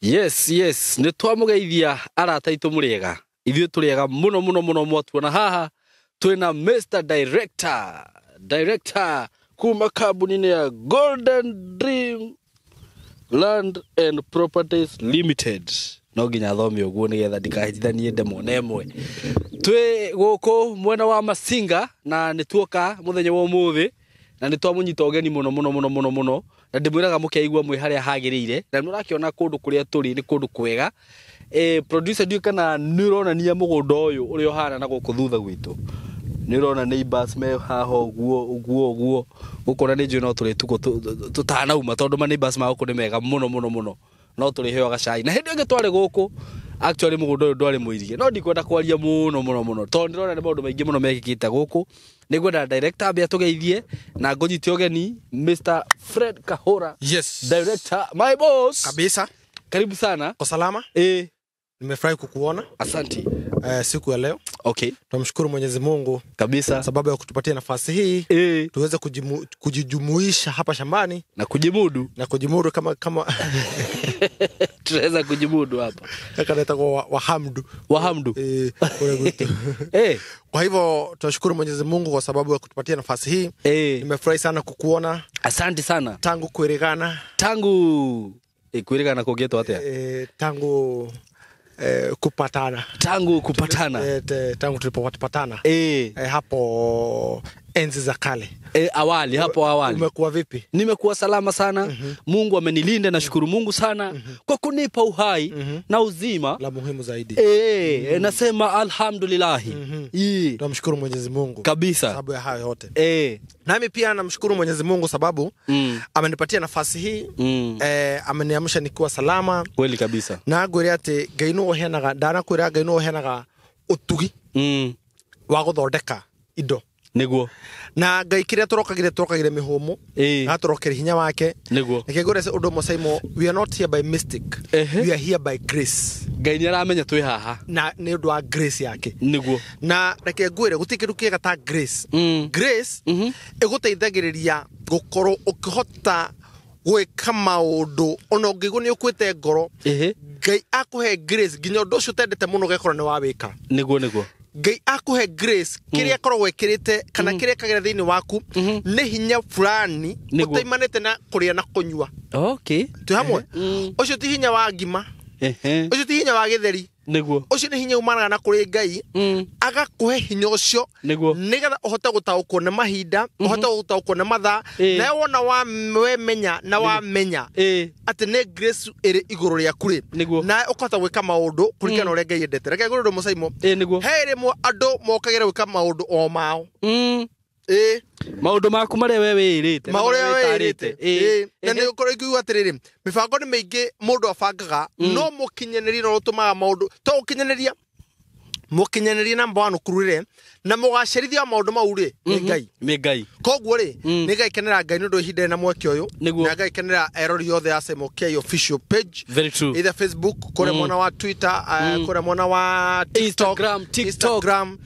Yes, yes, nĩ twamũgeithia arata aitũ. Mũrĩega? Ithuĩ tũrĩega mũno mũno mũno. Mwatuona haha twĩna Mr Director, director kuma kambuni-inĩ ya Golden Dream Land and Properties Limited. No nginya thome ũguo nĩgetha ndikahĩtithanie ndemwa na ĩmwe. Twĩ gũkũ mwena wa Masinga na nĩ tuoka mũthenya wa ũmũthĩ na nĩ twamũnyita ũgeni mũno mũno mũno mũno mũno, na ndĩmwĩraga mũkeigua mwĩ harĩa hagĩrĩire, na nĩ ũrakĩona kũndũ kũrĩa tũrĩ nĩ kũndũ kwega. Producer, ndiũĩ kana nĩ ũronania mũgũnda ũyũ ũrĩa ũhana na gũkũ thutha gwitũ. Nĩ ũrona neighbors me haha ũguo ũguo ũguo. Gũkũ na nĩ njũĩ no tũrĩtukũ tũtanauma, tondũ ma neighbors ma gũkũ nĩ mega mũno mũno mũno. No tũrĩheo gacai. Na hĩndĩ ĩngĩ twarĩ gũkũ, actually mũgũnda ũyũ ndwarĩ mũirige, no ndikwenda kwaria mũno mũno mũno tondũ ndĩrona nĩ maũndũ maingĩ mũno mekĩkĩte gũkũ. Nĩ ngwenda director ambe atũgeithie na ngũnyite ũgeni Mr Fred Kahora. Yes. Director, my boss. Kabisa. Karibu sana. Kwa salama. Nimefurahi kukuona Asante. Siku ya leo. Tunamshukuru Mwenyezi Mungu sababu ya kutupatia nafasi hii tuweze kujijumuisha hapa shambani na kujimudu. Na kujimudu kama Tunaweza kujimudu hapa. Kanaita kwa wahamdu. Wahamdu. Kule kwetu. Kwa hivyo tunashukuru Mwenyezi Mungu kwa sababu ya kutupatia nafasi hii. Nimefurahi sana kukuona. Asante sana. Tangu kueregana. Tangu kwĩrĩgana kũngĩtwo atĩa? Tangu kupatana. Tangu kupatana. Tangu tulipopatana. Hapo enzi za kale. Awali, hapo awali. Umekuwa vipi? Nimekuwa salama sana. Mungu amenilinda, nashukuru Mungu sana kwa kunipa uhai na uzima. La muhimu zaidi. Nasema alhamdulillahi. Tunamshukuru Mwenyezi Mungu sababu ya hayo yote. Nami pia namshukuru Mwenyezi Mungu sababu amenipatia nafasi hii. Ameniamsha nikiwa salama. Kweli kabisa. Na ngwĩre atĩ Ngai nĩwe ũheanaga, ndanakwĩra Ngai nĩwe ũheanaga ũtugi wa gũthondeka indo. Nĩguo. Na Ngai kĩrĩa tũrokagire, tũrokagire mĩhũmũ, na tũrokere hinya wake. Reke ngwĩre ũndũ ũmwe, Simon, we are not here by mistake. We are here by grace. Ngai nĩ aramenya twĩ haha. Na nĩ ũndũ wa grace yake. Na reke ngwĩre gũtirĩ kĩndũ kĩega ta grace. Grace ĩgũteithagĩrĩria gũkorwo ũkĩhota gwĩka maũndũ ona ũngĩigua nĩ ũkuĩte ngoro. Ngai akũhe grace nginya ũndũ ũcio ũtendete mũno ũgekora nĩ wawĩka. Nĩguo nĩguo. Ngai akũhe grace kĩrĩa akoragwo ĩkĩrĩte kana kĩrĩa ĩkagĩra thĩinĩ waku nĩ hinya fulani ũtaimanĩte na kũrĩa na kũnyua. Twĩ hamwe? Ũcio ti hinya wa ngima. Ũcio ti hinya wa gĩtheri. Ũcio nĩ hinya umanaga na kũrĩ Ngai. Agakũhe hinya ũcio nĩgetha ũhote gũtaũkwo nĩ mahinda, ũhote gũtaũkwo nĩ mathaa, nawe wona wemenya na wamenya atĩ nĩ grace ĩrĩ igũrũ rĩaku rĩ, na ũkahota gwĩka maũndũ kũringana na ũrĩa Ngai endete. Reke ngwĩre ũndũ ũmwe, Simon. Nĩguo. He rĩmwe andũ mokagĩra gwĩka maũndũ o mao. Maũndũ maku marĩa we wĩĩrĩte na maũrĩa marĩa wĩĩrĩte. wĩtarĩte. Na nĩ ũkorwo ngĩigua atĩrĩrĩ, mĩbango nĩ mĩingĩ mũndũ abangaga, no mũkinyanĩrie no ũtũmaga maũndũ to ũkinyanĩria mũkinyanĩrie number one ũkururĩre na mũgacerithia wa maũndũ mau rĩ nĩ Ngai. Nĩ Ngai. Koguo rĩ, nĩ ngaikenera Ngai nĩ ũndũ wa ihinda rĩna mweke ũyũ. Nĩguo. Na ngaikenera erori othe ya Simon K official page. Very true. Either Facebook, kũrĩa mwena wa Twitter, kũrĩa mwena wa TikTok, Instagram, TikTok. Instagram,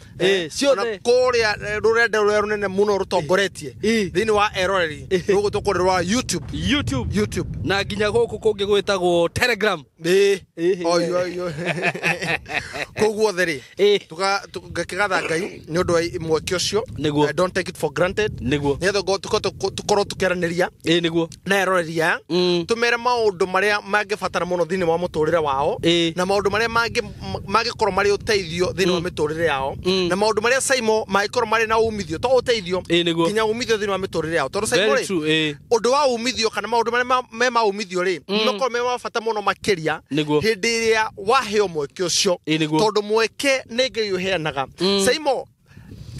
Ciothe. ona kũrĩa rũrenda rũrĩa rũnene mũno rũtongoretie thĩinĩ wa eroreri rũgũtwo kũrĩa rwa YouTube. YouTube. YouTube. Na nginya gũkũ kũngĩ gwĩtagwo Telegram. Oyo, oyo. Koguo othe rĩ, ngakĩgatha Ngai nĩ ũndũ wa mweke ũcio. Nĩguo. I don't take it for granted. Nĩguo. Nĩgetha tũkorwo tũkĩaranĩria Nĩguo. na eroreri aya, tũmere maũndũ marĩa mangĩbatara mũno thĩinĩ wa mũtũrĩre wao, na maũndũ marĩa mangĩkorwo marĩ ũteithio thĩinĩ wa mĩtũrĩre yao, na maũndũ marĩa Simon mangĩkorwo marĩ na umithio, to ũteithio, Nĩguo. nginya umithio thĩinĩ wa mĩtũrĩre yao, tondũ Simon Very rĩ, true. Ũndũ wa umithio kana maũndũ marĩa me ma umithio rĩ, makorwo me ma bata mũno makĩria Nĩguo. hĩndĩ ĩrĩa waheo mweke ũcio, Nĩguo. tondũ mweke nĩ Ngai ũheanaga. Simon,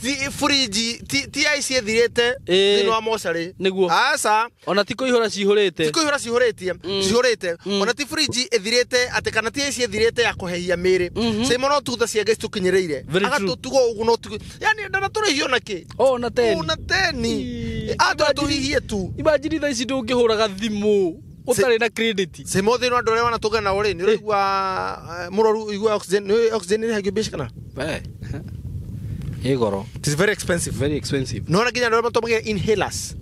ti fridge, ti ice ĩthirĩte thĩinĩ wa mocarĩ. Nĩguo. Aca. Ona ti kũihũra cihũrĩte. Ti kũihũra cihũrĩtie, cihũrĩte. Ona ti fridge ĩthirĩte atĩ kana ti ice ĩthirĩte ya kũhehia mĩĩrĩ. Simon, no tutha cia Ngai citũkinyĩrĩire. Very true. Agatũtuga ũguo no tuge yani ndanatũrĩhio na kĩ? Oh, na teni. Na teni. Atũra tũhihie tu. Imagine thaa ici ndũngĩhũraga thimũ ũtarĩ na credit. Simon, thĩinĩ wa andũ arĩa wanatũngana nao rĩ, nĩ ũraigua mũrwaru igua oxygen, nĩ oxygen ĩrĩhagio mbeca kana? Ĩ goro. It is very expensive. Very expensive. Nona nginya andũ arĩa matũmagĩra inhalers,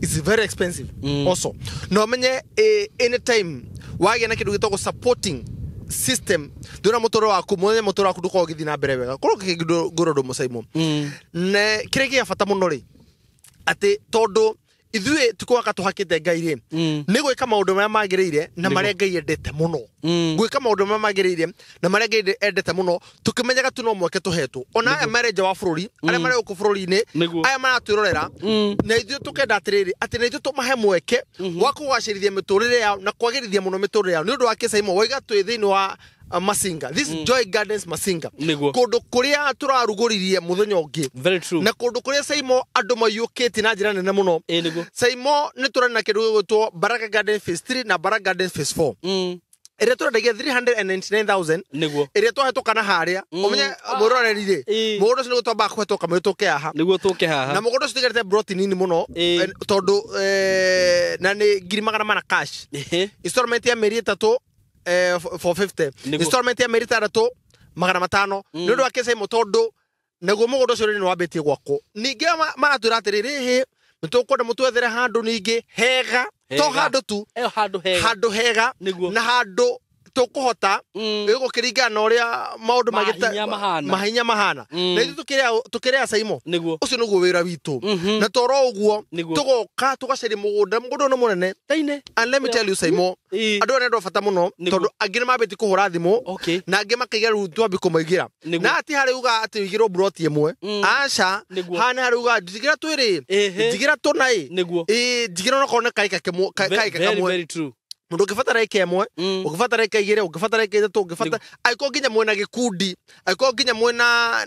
it's very expensive. Also no menye anytime Wagĩa na kĩndũ gĩtagwo supporting system ndũna mũtũrĩre waku mũthenya mũtũrĩre waku ndũkoragwo ũgĩthiĩ na mbere wega. Korwo ngĩrwo ũndũ mũcaimo. Ne kĩrĩa gĩa bata mũno rĩ, atĩ tondũ ithuĩ tikũgaka tũhakĩte Ngai rĩ, nĩ gwĩka maũndũ marĩa magĩrĩire na marĩa Ngai endete mũno. Gwĩka maũndũ marĩa magĩrĩire na marĩa Ngai endete mũno, tũkĩmenyaga tu no mweke tũhetwo. Ona aya marĩ nja wa bũrũri, arĩa marĩ gũkũ bũrũri-inĩ, aya maratwĩrorera, na ithuĩ tũkenda atĩrĩrĩ, atĩ na ithuĩ tũmahe mweke wa kũgacĩrithia mĩtũrĩre yao na kwagĩrithia mũno mĩtũrĩre yao. Nĩ ũndũ wa kĩcaimo waiga twĩ thĩinĩ wa Masinga. This is Joy Gardens Masinga. Kũndũ kũrĩa tũrarugũririe mũthenya ũngĩ. Very true. Na kũndũ kũrĩa Saimo andũ maiyũkĩtie na njĩra nene mũno. Saimo nĩ tũrarĩ na kĩndũ gĩgwĩtwo Baraka Garden Phase 3 na Baraka Garden Phase 4. Ĩrĩa tũrendagia 399,000. Nĩguo. Ĩrĩa twahĩtũka na harĩa. Ũmenye mũroreri rĩ, mũgũnda ũcio nĩguo twambaga kũhĩtũka mũhĩtũke haha. Nĩguo tũke haha. Na mũgũnda ũcio tũigarĩte broti nini mũno, tondũ na nĩ 400,000 cash. Installment ya mĩeri 3 450. Installment ya mĩeri 6 500. Nĩ ũndũ wa kĩcaimo tondũ naguo mũgũnda ũcio rĩ nĩ wambĩtie gwakwo. Ningĩ maratwĩra atĩrĩrĩ, hĩ nĩtũkwenda mũtwethere handũ ningĩ hega, to handũ tu, handũ hega, na handũ tũkũhota ĩgũkĩringana na ũrĩa maũndũ mahinya mahana. Na ithuĩ tũkĩrĩa Saimo, ũcio nĩguo wĩra witũ. Na toro ũguo tũgoka tũgacaria mũgũnda, mũgũnda nĩ mũnene. And let me tell you Saimo, andũ aya nĩ andũ a bata mũno, tondũ angĩ nĩ mambĩtie kũhũra thimũ, na angĩ makaiga rĩu twambie kũmaigĩra. Na ti harĩa uga atĩ ũigĩrwo broti ĩmwe, aca, haha nĩ harĩa uga njigĩra twĩrĩ, njigĩra tũna ĩ, njigĩra onokorwo nĩ kaika kamwe. Mũndũ ũngĩbatara ĩka ĩmwe, ũngĩbatara ĩka igĩrĩ, ũngĩbatara ĩka ithatũ, ũngĩbatara angĩkorwo nginya mwĩna gĩkundi, angĩkorwo nginya mwĩna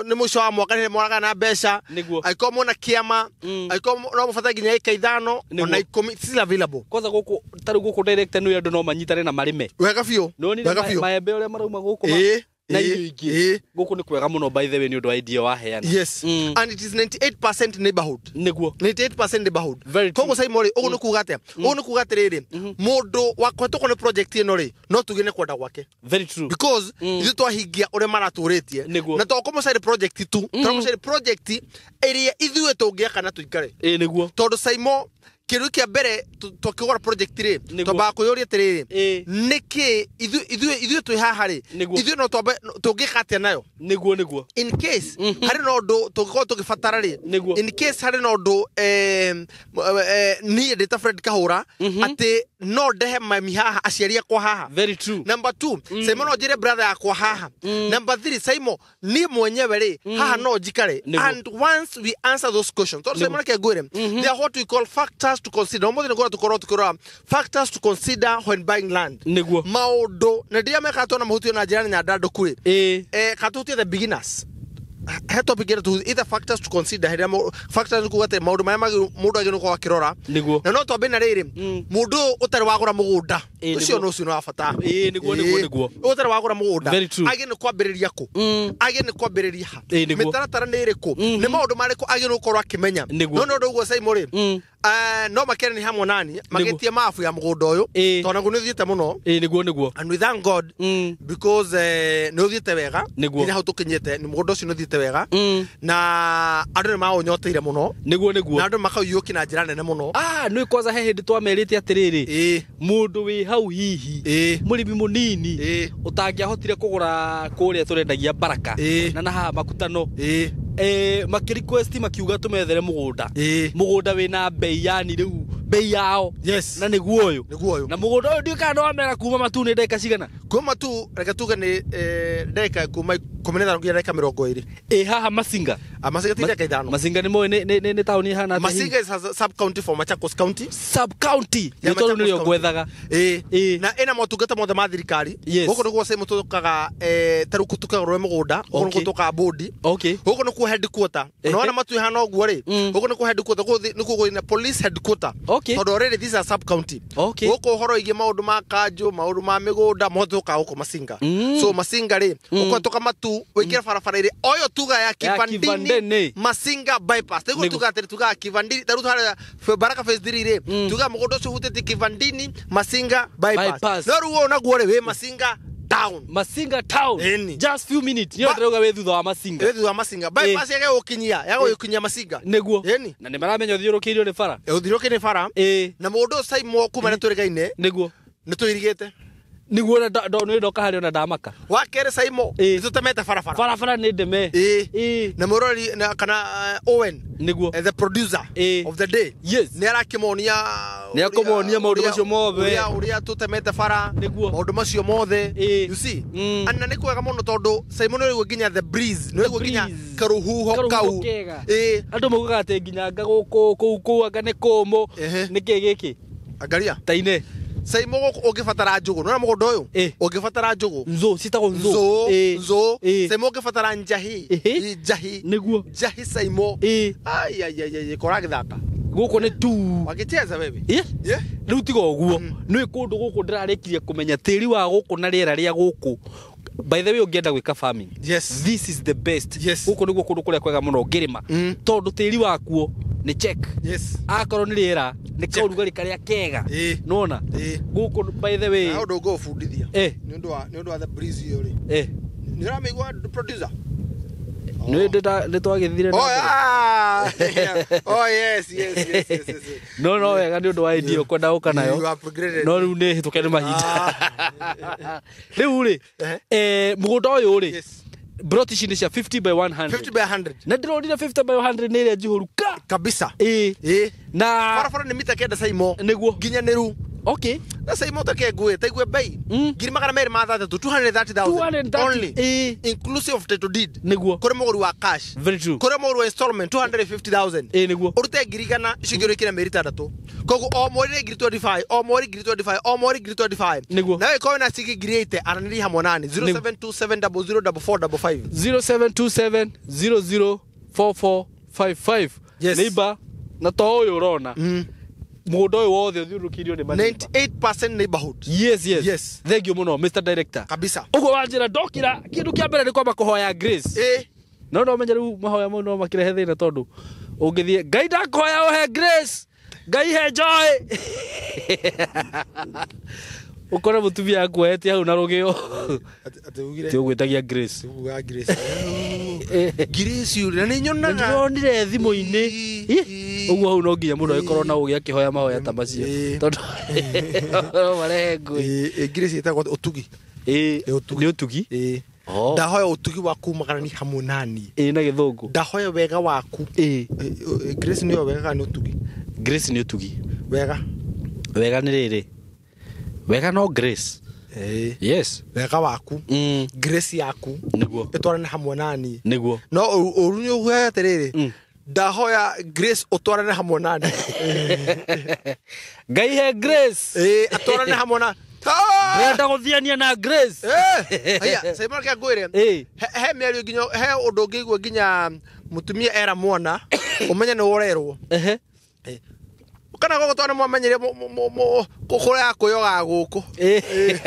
nĩ mũico wa mwaka nĩ mwaragana na mbeca, angĩkorwo mwĩna kĩama, angĩkorwo no mũbatare nginya ĩka 5 ona 10, it's still available. Kwanza gũkũ tarĩu gũkũ direct nĩ andũ no manyitane na marĩme. Wega biũ. Wega biũ. Maembe ũrĩa marauma gũkũ na irio ingĩ. Gũkũ nĩ kwega mũno by the way nĩ ũndũ wa idea waheana. Yes. And it is 98% neighborhood. Nĩguo. 98% neighborhood. Koguo Saimo rĩ, ũguo nĩ kuuga atĩa? Ũguo nĩ kuuga atĩrĩrĩ, mũndũ wa kũhetũkwo nĩ project ĩno rĩ, no tuge nĩ kwenda gwake. Very true. Because ithuĩ twahingia ũrĩa maratũrĩtie. Na to kũmũcaria project tu, tũramũcaria project ĩrĩa ithuĩ tũngĩaka na tũikare. Nĩguo. Tondũ Saimo kĩndũ kĩa mbere tũkĩgũra project rĩ, twambaga kwĩyũria atĩrĩrĩ, nĩkĩ ithuĩ twĩ haha rĩ, ithuĩ no twambe tũngĩka atĩa nayo? Nĩguo nĩguo. In case harĩ na ũndũ tũngĩkorwo tũgĩbatara rĩ, in case harĩ na ũndũ niĩ ndĩ ta Fred Kahũra atĩ no ndehe mami haha, aciari akwa haha. Very true. Number 2, Saimo no njĩre brother yakwa haha. Number 3, Saimo niĩ mwenyewe rĩ, haha no njikare. And once we answer those questions, tondũ Saimo reke ngwĩre, they are what we call factors to consider. Ũmũthĩ nĩngũra tũkorwo tũkĩrora factors to consider when buying land. Nĩguo. Maũndũ na ndirĩa mekaga tuona mahutio na njĩra nyandandũku rĩ, katũhutie the beginners. He topic ĩrĩa tũhutie either factors to consider, hĩrĩa factors nĩ kuuga atĩ maũndũ marĩa mũndũ agĩrĩirwo gũkorwo akĩrora. Nĩguo. Na no twambe na rĩrĩ, mũndũ ũyũ ũtarĩ wagũra mũgũnda, ũcio nĩ ũcio nĩ wa bata. Nĩguo nĩguo nĩguo. Ũtarĩ wagũra mũgũnda, agĩrĩirwo nĩ kwambĩrĩria kũ? Agĩrĩirwo nĩ kwambĩrĩria ha? Mĩtaratara nĩ ĩrĩkũ? Nĩ maũndũ marĩkũ agĩrĩirwo gũkorwo akĩmenya? No nĩ ũndũ ũguo Saimo rĩ, no makere nĩ hamwe nani magĩtie mabu ya mũgũnda ũyũ, tondũ naguo nĩ ũthiĩte mũno. Nĩguo nĩguo. And we thank God because nĩ ũthiĩte wega, nginya hau tũkinyĩte nĩ mũgũnda ũcio nĩ ũthiĩte wega, na andũ nĩ maũnyoteire mũno. Nĩguo nĩguo. Na andũ makaũiyũkia na njĩra nene mũno. Nĩ kwanza he hĩndĩ twamerĩte atĩrĩrĩ, mũndũ wĩ hau hihi, mũrĩmi mũnini ũtangĩahotire kũgũra kũrĩa tũrendagia Baraka na haha Makutano, makĩrequest makiuga tũmethere mũgũnda, mũgũnda wĩna bei yani rĩu bei yao. Yes. Na nĩguo ũyũ. Nĩguo ũyũ. Na mũgũnda ũyũ ndiũĩ kana nĩwamera kuma matu nĩ ndagĩka cigana? Kuma tu reke tuge nĩ ndagĩka kuma 15 nginya ndagĩka 20. Haha Masinga. Masinga ti ndagĩka 5. Masinga nĩ moĩ nĩ taũni ĩhana atĩa? Masinga is a sub county for Machakos County. Sub county. Nĩ tondũ nĩrĩo ngwethaga. Na ĩna motungata mothe ma thirikari. Gũkũ nĩguo Saimo tũkaga ta rĩu tũkagũrwo mũgũnda, gũkũ nĩkuo tũkaga bodi. Gũkũ nĩkuo headquarter. Na wona matu ihana ũguo rĩ, gũkũ nĩkuo headquarter, gũkũ nĩkuo kwĩna police headquarter. Tondũ already this is a sub county. Gũkũ ũhoro wĩgiĩ maũndũ ma kanjũ, maũndũ ma mĩgũnda, mothe tũkaga gũkũ Masinga. So Masinga rĩ, ũkũhetũka matu wĩingĩre barabara ĩrĩa oyo tuga ya Kivandini Masinga bypass. Nĩguo tuga atĩrĩ, tuga Kivandini, ta rĩu harĩa Baraka Phase 3 rĩ, tuga mũgũnda ũcio ũhutĩtie Kivandini Masinga bypass. No rĩu ũyũ naguo rĩ, wĩ Masinga town. Masinga town. Just few minutes. Nĩyo ndĩrauga wĩ thutha wa Masinga. Wĩ thutha wa Masinga. Bypass yage gũkinyia, yage gũkinyia Masinga. Nĩguo. Na nĩ maramenya ũthiũrũkĩirio nĩ bara. Ũthiũrũkĩirio nĩ bara. Na mũgũnda ũyũ Saimo kuma nĩ tũrĩgaine. Nĩguo. Nĩ tũirigĩte. Nĩguo na nĩ ndoka harĩa ona ndamaka. Wa kerĩ Saimo, Ĩĩ. nĩ tũtemete barabara. Barabara nĩ ndeme. Ĩĩ. Ĩĩ. Na mũrori na kana Owen, Nĩguo. the producer Ĩĩ. of the day, Yes. nĩ arakĩmonia Nĩ akũmonia maũndũ macio mothe. ũrĩa tũtemete bara, Nĩguo. maũndũ macio mothe. Ĩĩ. You see? Mm. Na nĩ kwega mũno tondũ Saimo nĩ ũraigua nginya the breeze, nĩ ũraigua nginya breeze. karũhuho Karũhuho kau. kega. Ĩĩ. Andũ maugaga atĩ nginya anga gũkũ kũu kũu anga nĩ kũmũ. Ehe. Nĩkĩ gĩkĩ? Angaria. Taine. Saimo gũkũ ũngĩbatara njũgũ, nĩwona mũgũnda ũyũ? Ĩĩ. Ũngĩbatara njũgũ. Nzũ, ciĩtagwo nzũ. Nzũ, Ĩĩ. nzũ. Ĩĩ. Saimo ũngĩbatara njahi. Ĩhĩ. Njahi. Nĩguo. Njahi Saimo. Ĩĩ. Ai ai ai ai, kora gĩthaka. Gũkũ nĩ tu. Wakicheza wewe. Ĩĩ. Yeah. Rĩu tiga ũguo, nĩ kũndũ gũkũ ndĩrarĩkirie kũmenya tĩri wa gũkũ na rĩera rĩa gũkũ. By the way, ũngĩenda gwĩka farming, Yes. this is the best. Yes. Gũkũ nĩguo kũndũ kũrĩa kwega mũno ũngĩrĩma. Tondũ tĩri wakuo nĩ check. Yes. Akorwo nĩ rĩera nĩ kaũrugarĩ karĩa kega. Ĩĩ. Nĩwona? Ĩĩ. Gũkũ by the way. Na ũndũ ngũgũbundithia. Eh. Nĩ ũndũ wa nĩ ũndũ wa the breeze ĩyo rĩ. Eh. Nĩ ũramĩigua producer? Nĩ nĩ twagĩthire na Oh, mbere. yeah. Oh, yes, yes, yes, yes, yes. No no wega nĩ ũndũ wa idea ũkwenda gũka nayo. You upgraded. No rĩu nĩ hĩtũke nĩ mahinda. Rĩu rĩ, Ehe. mũgũnda ũyũ rĩ, Yes. broti ici nĩ cia 50 by 100. 50 by 100. Na ndĩronire 50 by 100 nĩ ĩrĩa njihũru ka. Kabisa. Ĩĩ. Ĩĩ. Na Barabara nĩ mita 9 Saimo. Nĩguo. Nginyanĩru. Okay. Na Saimo take ngũĩ, taigue bei. 230,000. 230,000 230,000 only. Ĩĩ. Inclusive of title deed. Nĩguo. Kũrĩ mũgũri wa cash. Very true. Kũrĩ mũgũri wa installment 250,000. Ĩĩ nĩguo. Ũrute 100,000 icio ingĩ ũrĩkĩre mĩeri 6. Koguo o mweri nĩ 25,000, o mweri 25,000, o mweri 25,000. Nĩguo. Na wĩkorwo na ciringi 80,000 aranĩria hamwe nani 0727004455. 0727 004455. Yes. Neighbor, na to ũyũ ũrona. Mũgũnda ũyũ wothe ũthiũrũrũkĩirio nĩ maneighbor. 98% neighborhood. Yes, yes. Yes. Thank you mũno Mr. Director. Kabisa. Ũguo wanjĩra ndokira kĩndũ kĩa mbere nĩ kwamba kũhoya grace. Ĩĩ. No no menye rĩu mahoya mau no makĩrehe thĩna tondũ ũngĩthiĩ Ngai ndakũhoya ũhe grace, Ngai he joy. Ũkore mũtumia akuohetie hau na rũgĩo. Atĩ ugire. Ti ũgwĩtagia grace. Uga grace. Grace na nĩ nyonaga. Ndĩronire thimũ-inĩ. Ĩĩ. Ũguo hau no nginya mũndũ agĩkorwo na ũgĩ akĩhoya mahoya ta macio. Ĩĩ. Tondũ no marehe ngũĩ. Ĩĩ, grace ĩtagwo ũtugi. Ĩĩ, Nĩ ũtugi. nĩ ũtugi. Ĩĩ. Oh. Ndahoya ũtugi waku magarani hamwe nani. Ĩĩ na gĩthũngũ. Ndahoya wega waku. Ĩĩ. Ĩĩ, Grace nĩyo wega kana nĩ ũtugi? Grace nĩ ũtugi. Wega. Wega nĩ rĩrĩ. Wega no grace. Ĩĩ. Yes. Wega waku. Grace yaku. Nĩguo. Ĩtwarane hamwe nani. Nĩguo. No ũru nĩ ũguoya atĩrĩrĩ. Ndahoya Grace ũtwarane hamwe nani. Ngai he grace. Ĩĩ, atwarane hamwe na. Ndĩrenda gũthiania na grace. Aya, Simon kĩa ngwĩre. Ĩĩ. He mĩario nginya he ũndũ ũngĩigua nginya mũtumia era mwana ũmenye nĩ ũrerwo. Ehe. Kana gũkũ tondũ mwamenyire kũrĩa kwĩyogaga gũkũ. Ĩĩ.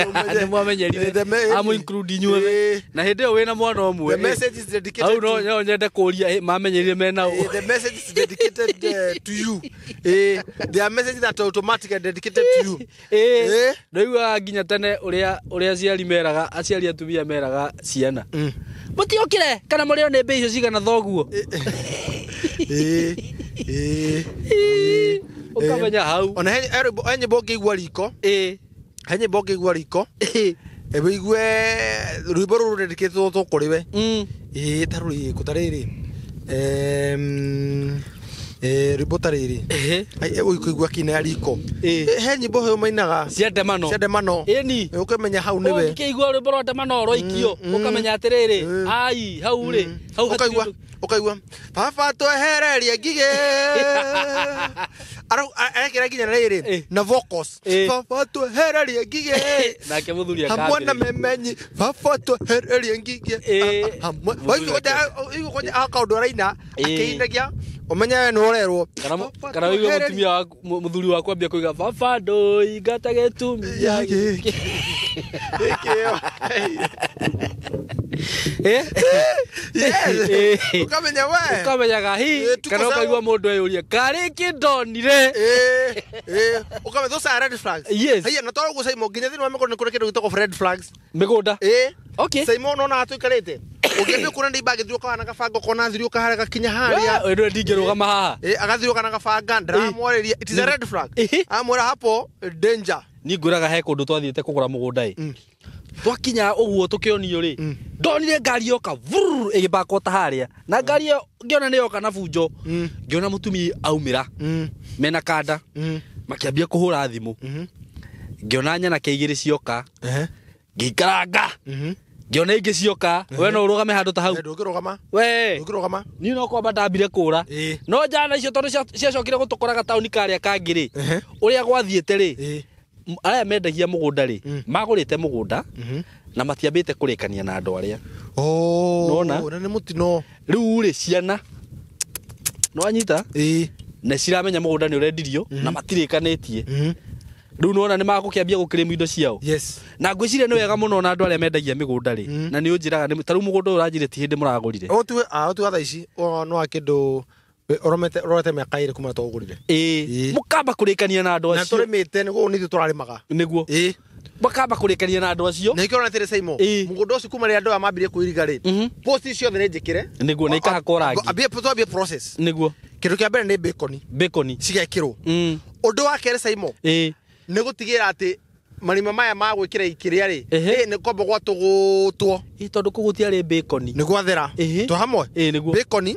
Ũmenye. Nĩ mwamenyerire. Amũ include inyuothe. Ĩĩ. Na hĩndĩ ĩyo wĩna mwana ũmwe. The message is dedicated Hau no to no nyende kũria mamenyerire mena ũ. The message is dedicated to you. There are messages that are automatically dedicated to you. Ĩĩ. Ndaiguaga nginya tene ũrĩa ũrĩa aciari meraga aciari atumia meraga ciana. Mũtiokire kana mũrĩo nĩ mbia icio cigana thoguo. Ĩĩ. Ĩĩ. Ũkamenya hau. Ona he nyĩmbo ũngĩigua riko. Ĩĩ. He nyĩmbo ũngĩigua riko. Ĩĩ. Wĩigue rwĩmbo rũrũ dedicated kũrĩ we. Ĩĩ ta rũrĩkũ ta rĩrĩ. Rwĩmbo ta rĩrĩ. Ehe. Ũkũigua kina ya riko. Ĩĩ. He nyĩmbo ũyũ mainaga. Cia ndemano. Cia ndemano. Ĩni. Ũkĩmenya hau nĩwe. Ũngĩkĩigua rwĩmbo rwa ndemano rwaikio ũkamenya atĩrĩrĩ ai hau rĩ hau hatirĩ Ũkaigua ũndũ. ũkaigua baba twehererie ngigĩ. Arekĩra nginya na rĩrĩ Ĩĩ. na vocals. Ĩĩ. Baba twehererie ngigĩ. Nake mũthuri Hamwe na akambĩrĩria. memenyi baba twehererie ngigĩ. Ĩĩ. Hamwe. Mũthuri Waigua kwanja kaũndũ araina Ĩĩ. akĩinagia ũmenye we nĩ ũrerwo. Kana Baba kana wĩigue twehererie mũtumia waku mũthuri waku ambia kuiga baba ndũingata gĩtumi ya gĩkĩ. Gĩkĩ. Eh? Yes. Ĩĩ. Ũkamenya we. Ũkamenyaga hi Ĩĩ, tuko kana sawa. ũkaigua mũndũ eyũria karĩ kĩ ndonire. Eh, eh, ũkamenya those are red flags. Yes. Haiya, na twarwo Saimo nginya thĩinĩ wa mĩgũnda nĩ kũrĩ kĩndũ gĩtagwo red flags. Mĩgũnda. Ĩĩ. Okay. Saimo nona tũikarĩte. Ũngĩambia kuona nĩ ibangĩthiũka na gabanga ũkona thiũka harĩa gakinya harĩa. We ndũĩ ndingĩrũgama haha. Ĩĩ, agathiũka na gabanga ndaramwarĩria. It is a red flag. Ĩhĩ. Amwĩra hapo danger. Niĩ ngwĩraga he kũndũ twathiĩte kũgũra mũgũnda ĩ. Twakinya ũguo tũkĩonio rĩ, ndonire ngari yoka vurr ĩgĩbakwo ta harĩa. Na ngari ĩyo ngĩona nĩ yoka na bunjo. Ngĩona mũtumia aumĩra mena kanda. Makĩambia kũhũra thimũ. Ngĩona nyanake igĩrĩ cioka. Ngĩikaranga. Ngĩona ingĩ cioka. We no ũrũgame handũ ta hau. Ndũngĩrũgama. We. Ndũngĩrũgama. Niĩ no kwamba ndambire kũra. No njana icio tondũ ciacokire gũtũkora gataũni karĩa kangĩ rĩ, ũrĩa gwathiĩte rĩ, arĩa mendagia mũgũnda rĩ, magũrĩte mũgũnda na matiambĩte kũrĩkania na andũ arĩa. Nona? Na nĩ mũtino. Rĩu rĩ ciana nĩwanyita? Na ciramenya mũgũnda nĩ ũrendirio na matirĩkanĩtie. Rĩu nĩwona nĩ magũkĩambia gũkĩrĩmwo indo ciao. Yes. Na ngwĩciria nĩ wega mũno na andũ arĩa mendagia mĩgũnda rĩ. Na nĩ ũnjĩraga ta rĩu mũgũnda ũyũ ũranjĩrire ti hĩndĩ mũragũrire. Ũtuwe thaa ici no wa kĩndũ ũrorete mĩaka ĩrĩ kuma tũgũrire. Mũkamba kũrĩkania na andũ acio. Na tũrĩmĩte nĩguo nithuĩ tũrarĩmaga. Nĩguo. Makamba kũrĩkania na andũ acio. Na ikĩona atĩrĩ Saimo, mũgũnda ũcio kuma rĩrĩa andũ aya mambirie kũiriga rĩ, post ciothe nĩ njĩkĩre. Nĩguo na ikahakwo rangi. Twambie process. Nĩguo. Kĩndũ kĩa mbere nĩ bacon. Bacon. Cigekĩrwo. Ũndũ wa kerĩ Saimo, nĩ gũtigĩrĩra atĩ marima maya ma gwĩkĩra ikĩrĩa rĩ, nĩ kwamba gwatũgũtwo. Tondũ kũu gũtiarĩ bacon. Nĩ gwathera. Twĩ hamwe? Nĩguo. Bacon.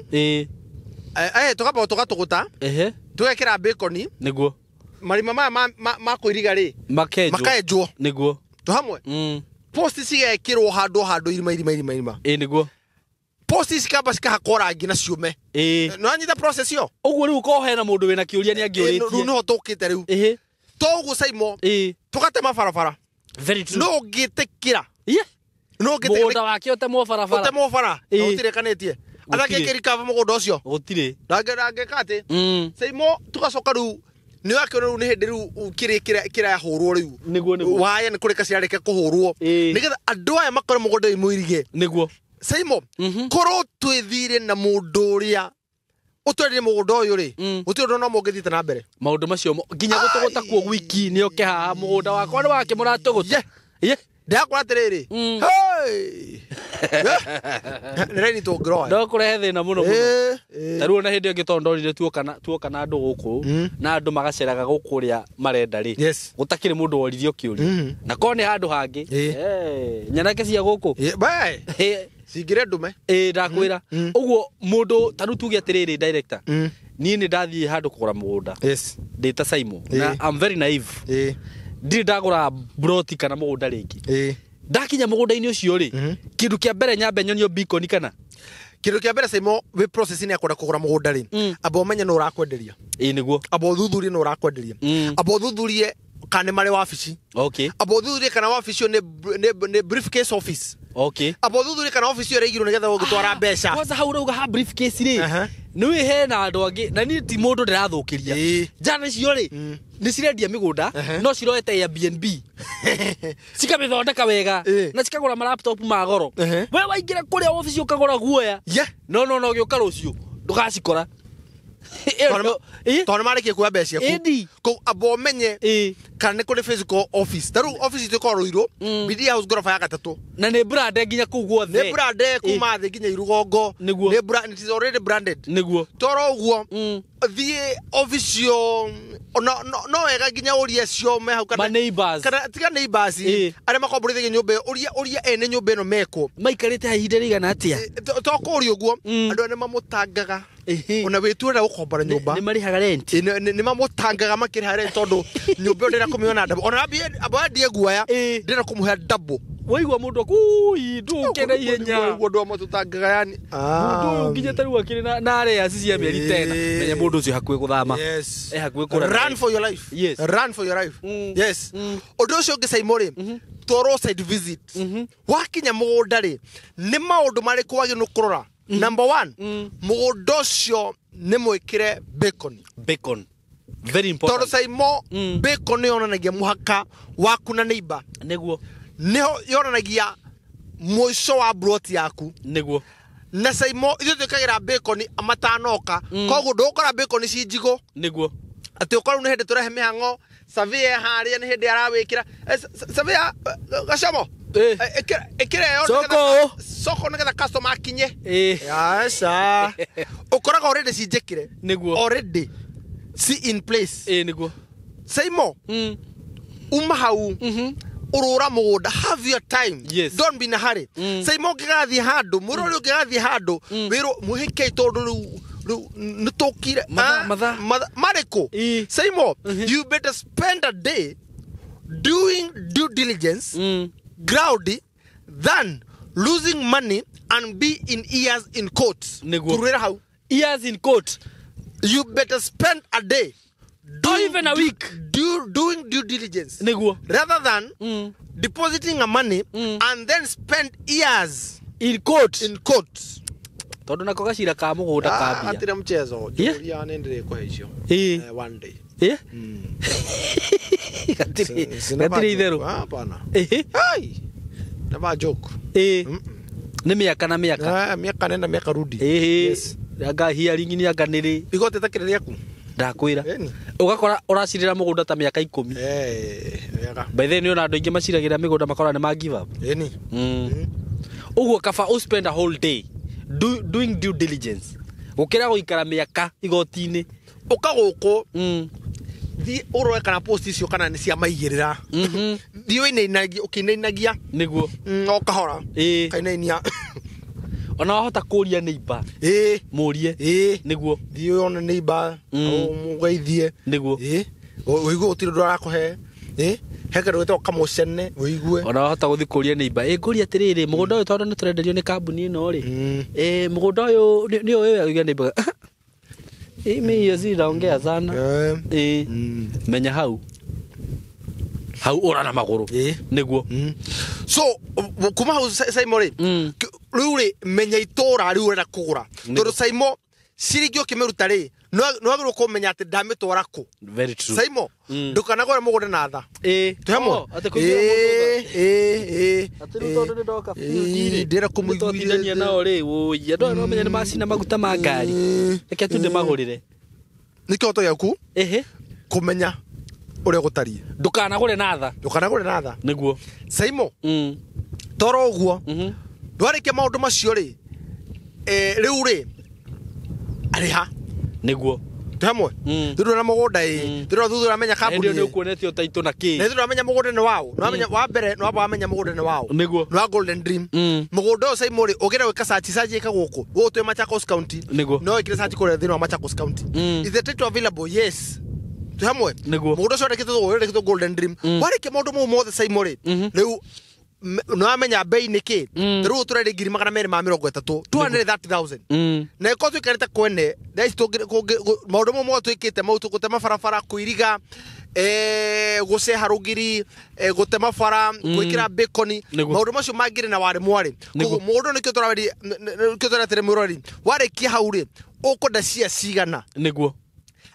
Tũkamba tũgatũgũta. Tũgekĩra bacon. Nĩguo. Marima maya ma kũiriga rĩ, makenjwo. Nĩguo. Twĩ hamwe? Post cigekĩrwo handũ irima irima irima irima. Nĩguo. Post cikamba cikahakwo rangi na ciũme. Nĩwanyita process ĩyo? Ũguo rĩu korwo hena mũndũ wĩna kĩũria nĩ angĩũrĩtie. Rĩu nĩho tũkĩte rĩu. To ũguo Saimo, tũgatema barabara. Very true. No ũngĩtĩkĩra. No ũngĩtĩkĩra. Mũgũnda wake ũtemwo barabara. Ũtemwo bara. Na gũtirĩkanĩtie. Atangĩkĩrikaba mũgũnda ũcio. Gũtirĩ. Ndangĩka atĩ. Saimo tũgacoka rĩu nĩ wakĩona rĩu nĩ hĩndĩ rĩu kĩrĩa kĩrahũrwo rĩu. Nĩguo. Waya nĩ kũrĩka ciarĩka kũhũrwo. Nĩgetha andũ aya makore mũgũnda ũyũ mũirige. Nĩguo. Saimo, korwo twĩthire na mũndũ ũrĩa ũtwenderie mũgũnda ũyũ rĩ, gũtirĩ ũndũ no mũngĩthiĩte na mbere. Maũndũ macio nginya gũtũgũta kuo gwiki nĩ oke haha mũgũnda wakwa nĩ wake mũratũgũta. Ndĩrakora atĩrĩrĩ. Nĩ raini tũngĩroya. No kũrehe thĩna mũno mũno. Ta rĩu ona hĩndĩ ĩngĩ tondũ ndorire tuoka na andũ gũkũ na andũ magaceraga gũkũ ũrĩa marenda rĩ. Gũtakĩrĩ mũndũ woririo kĩũria. Na korwo nĩ handũ hangĩ. Nyanake cia gũkũ. Cingĩre ndume. Ndakwĩra. Ũguo mũndũ ta rĩu tuge atĩrĩrĩ director. Niĩ nĩ ndathiĩ handũ kũgũra mũgũnda. Ndĩ ta Saimo. Na I'm very naive. Ndirĩ ndagũra broti kana mũgũnda rĩngĩ. Ndakinya mũgũnda-inĩ ũcio rĩ, kĩndũ kĩa mbere nyambe nyonio beacon kana? Kĩndũ kĩa mbere Saimo wĩ process-inĩ ya kwenda kũgũra mũgũnda rĩ, amba ũmenye nũ ũrakwenderia. Nĩguo. Amba ũthuthurie nũ ũrakwenderia. Amba ũthuthurie kana nĩ marĩ wabici. Amba ũthuthurie kana wabici ĩyo nĩ briefcase office. Amba ũthuthurie kana wabici ĩyo ĩraigirwo nĩgetha ũngĩtwara mbeca. Kwanza hau ũrauga ha briefcase rĩ, nĩ wĩ hena andũ angĩ na niĩ ti mũndũ ndĩrathũkĩria. Njana icio rĩ, nĩ cirendia mĩgũnda no ciroete Airbnb. Cikamĩthondeka wega na cikagũra ma laptop ma goro. We waingĩra kũrĩa wabici ũkagũra guoya. No no no gĩũka rũciũ ndũgacikora. Tondũ nĩmarĩkia kuoya mbeca ciaku. Kũu amba ũmenye kana nĩ kũrĩ physical office. Ta rĩu office itũ ĩkoragwo Ruiru, BD House ngoroba ya gatatũ. Na nĩ brand nginya kũu guothe. Nĩ brand kuma thĩ nginya Irugongo. Nĩguo. Nĩ brand, it is already branded. Nĩguo. Toro ũguo, thiĩ office ĩyo, no wega nginya ũrie acio me hau kana neighbors. Kana tiga neighbors, arĩa makomborithĩtie nyũmba ĩyo, ũria ene nyũmba ĩno mekwo. Maikarĩte haha ihinda rĩigana atĩa? To kũũria ũguo, andũ aya nĩmamũtangaga. Ona wĩtuĩra gũkombora nyũmba. Nĩmarĩhaga rent. Nĩmamũtangaga makĩrĩha rent tondũ nyũmba ĩyo ndĩrenda kũmĩona double. Ona amba endie guoya, ndĩrenda kũmũhe double. Waigua mũndũ akui ndũke na ihenya. Ũguo andũ matũtangaga yani. Mũndũ ũyũ nginya ta rĩu akĩrĩ na arrears cia mĩeri tena. Menya mũndũ ũcio hakuhĩ gũthama. Hakuhĩ kũra. Run for your life. Yes. Run for your life. Yes. Ũndũ ũcio ũngĩ Saimo rĩ, twarwo site visit. Wakinya mũgũnda rĩ, nĩ maũndũ marĩkũ wagĩrĩirwo kũrora? Number one, mũgũnda ũcio nĩ mwĩkĩre bacon. Bacon. Very important. Tondũ Saimo, bacon nĩ yonanagia mũhaka waku na neighbor. Nĩguo. Nĩho yonanagia mũico wa plot yaku. Nĩguo. Na Saimo, ithuĩ twĩkagĩra bacon matanoka. Koguo ndũgũkora bacon ci njigũ. Nĩguo. Atĩ ũkorwo nĩ hĩndĩ tũrehe mĩhang'o, surveyor harĩa nĩ hĩndĩ arawĩkĩra. Surveyor, Gacomo. Ĩkĩra ĩyo soko nĩgetha customer akinye. Aca. Ũkoraga already ci njĩkĩre. Nĩguo. Already ci in place. Nĩguo. Saimo. Uma hau urura mugunda, have your time. Yes. Don't be in a hurry. Saimo ũngĩgathiĩ handũ, mũrori ũngĩgathiĩ handũ, wĩrwo mũhĩke tondũ rĩu nĩtũkire. Mathaa. Marĩkũ? Saimo, you better spend a day doing due diligence, ground, than losing money and be in years in court. Nĩguo. Kurwĩra hau. Years in court. You better spend a day or even a week doing due diligence. Nĩguo. Rather than depositing a money and then spend years in court. In court. Tondũ nako gacira ka mũgũnda kambia. Atire mchezo. Julia nĩ ndĩrĩkũhe icio. One day. Gatire itherũ. Hapana. Ai. Never joke. Nĩ mĩaka na mĩaka. Mĩaka nenda mĩaka rudi. Yes. Anga hearing ni anga nĩrĩ. Igoti takĩrĩ rĩaku. Ndakwĩra. Ũgakora ũracirĩra mũgũnda ta mĩaka 10. Wega. By the way, nĩ ona andũ aingĩ maciragĩra mĩgũnda makora nĩ ma give up. Ĩni. Ũguo kaba ũ spend a whole day doing due diligence. Gũkĩra gũikara mĩaka igoti-inĩ. Ũka gũkũ. Thiĩ ũrore kana post icio kana nĩ cia maigĩrĩra. Thiĩ ũinainagie, ũkĩinainagia. Nĩguo. O kahora. Kainainia. Ona wahota kũria neighbor. Mũrie. Nĩguo. Thiĩ wone neighbor, ũmũgeithie. Nĩguo. Ũigue gũtirĩ ũndũ arakũhe. He kĩndũ gĩtagwo kamũcene, ũigue. Ona wahota gũthiĩ kũria neighbor. Ngũria atĩrĩrĩ, mũgũnda ũyũ tondũ nĩtũrenderio nĩ kambuni ĩno rĩ. Mũgũnda ũyũ nĩ ũyũ ũige neighbor. Mimi hiyo sitaongea sana. Menya hau. Hau ora na magũrũ. Nĩguo. So kuma hau Saimo rĩ, rĩu rĩ menya itũra rĩu ũrenda kũgũra. Tondũ Saimo ciringi ũkĩmĩruta rĩ, nĩ wagĩrĩirwo kũmenya atĩ ndamĩtwara kũ. Very true. Saimo, ndũkanagũre mũgũnda na tha. Twĩ hamwe? Atĩ kũingĩra mũndũ tha. Atĩ rĩu tondũ nĩndoka field rĩ, Ndĩrenda kũmũiguithia. nĩtwatindania nao rĩ, wũi, andũ aya no menye nĩ macina maguta ma ngari. Reke tu ndĩmagũrĩre. Nĩ kĩhoto gĩaku kũmenya ũrĩa gũtariĩ. Ndũkanagũre na tha. Ndũkanagũre na tha. Nĩguo. Saimo, toro ũguo. Ndwarĩkia maũndũ macio rĩ, rĩu rĩ, arĩha. Nĩguo. Twĩ hamwe? Thutha na mũgũnda ĩ, thutha thutha ũramenya kambuni Hĩndĩ ĩyo ĩ. nĩ ũkuonetio taitũ na kĩ. Na thutha ũramenya mũgũnda nĩ waũ. Nĩ wamenya wa mbere, nĩ wamba wamenya mũgũnda nĩ waũ. Nĩguo. Nĩ wa Golden Dream. Mũgũnda ũyũ Saimo rĩ, ũngĩenda gwĩka search, search ĩka gũkũ. Gũkũ twĩ Machakos County. Nĩguo. No wĩkĩre search kũrĩa thĩinĩ wa Machakos County. Is the title available? Yes. Twĩ hamwe? Nĩguo. Mũgũnda ũcio wandĩkĩtwo Golden Dream. Warĩkia maũndũ mau mothe Saimo rĩ, rĩu nĩ wamenya bei nĩ kĩ. Rĩu tũrendia 230,000. 230,000. Na ĩkorwo tũikarĩte kwene, thaa ici maũndũ mau mothe twĩkĩte mau gũtema barabara, kũiriga, gũceha rũgiri, gũtema bara, gwĩkĩra bacon, maũndũ macio mangĩrĩ na warĩ mwarĩ. Koguo mũndũ nĩkĩo tũraweria, nĩkĩo tũretire mwĩroreri. Warĩkia hau rĩ, ũkwenda cia cigana? Nĩguo.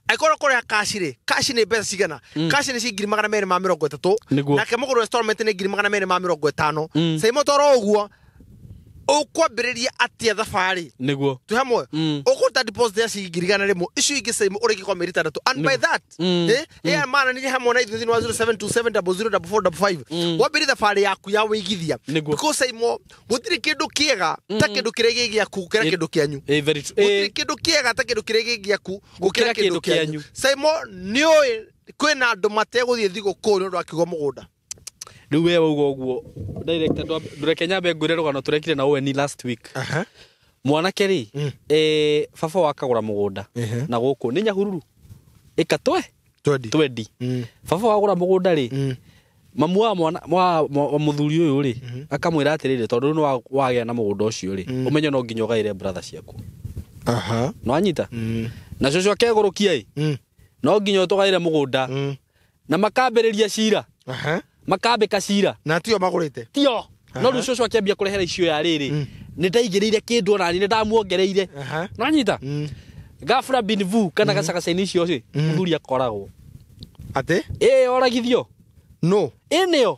Angĩkorwo kũrĩha cash rĩ, cash nĩ mbeca cigana? Cash nĩ ciringi 230. Nĩguo. Nake mũgũri wa installment nĩ 250,000. Saimo toro ũguo, ũkwambĩrĩria atĩa thabarĩ? Nĩguo. Twĩ hamwe? Ũkũruta deposit ya ciringi 100, icio ingĩ Saimo ũrĩkie kwa mĩeri 6. And by that, mana nĩ hamwe na ithuĩ thĩinĩ wa 0727004455. Wambĩrĩria thabarĩ yaku ya wĩigithia. Nĩguo. Because Saimo, gũtirĩ kĩndũ kĩega ta kĩndũ kĩrĩa gĩ gĩaku gũkĩra kĩndũ kĩanyu. Very true. Gũtirĩ kĩndũ kĩega ta kĩndũ kĩrĩa gĩ gĩaku gũkĩra Gũkĩra kĩndũ kĩndũ kĩanyu. kĩanyu. Saimo, nĩũĩ kwĩna andũ mategũthiĩ thigũkũ nĩ ũndũ wa kiugo mũgũnda. Rĩu we wauga ũguo, director, ndũreke nyambe ngwĩre rũgano tũrekire na Owen last week. Mwanake rĩ, baba wakagũra mũgũnda na gũkũ nĩ Nyahururu. Ĩka twe? Twendi. Twendi. Baba wagũra mũgũnda rĩ, mamu wa mwana wa mũthuri ũyũ rĩ, akamwĩra atĩrĩrĩ, tondũ rĩu nĩ wagĩa na mũgũnda ũcio rĩ, ũmenye no nginya ũgaĩre brother ciaku. Nĩ wanyita? Na cũcũ akegũrũkia ĩ, no nginya ũtũgaĩre mũgũnda. Na makambĩrĩria cira. Makambĩka cira. Na tio magũrĩte. Tio. No rĩu cũcũ akĩambia kũrehera icio ya rĩrĩ. Nĩ ndaigĩrĩire kĩndũ ona niĩ nĩ ndamuongereire. Nĩ wanyita? Gafra binvu kana gacagaca-inĩ icio rĩ, mũthuri akoragwo. Atĩ? Oragithio. No. Nĩyo.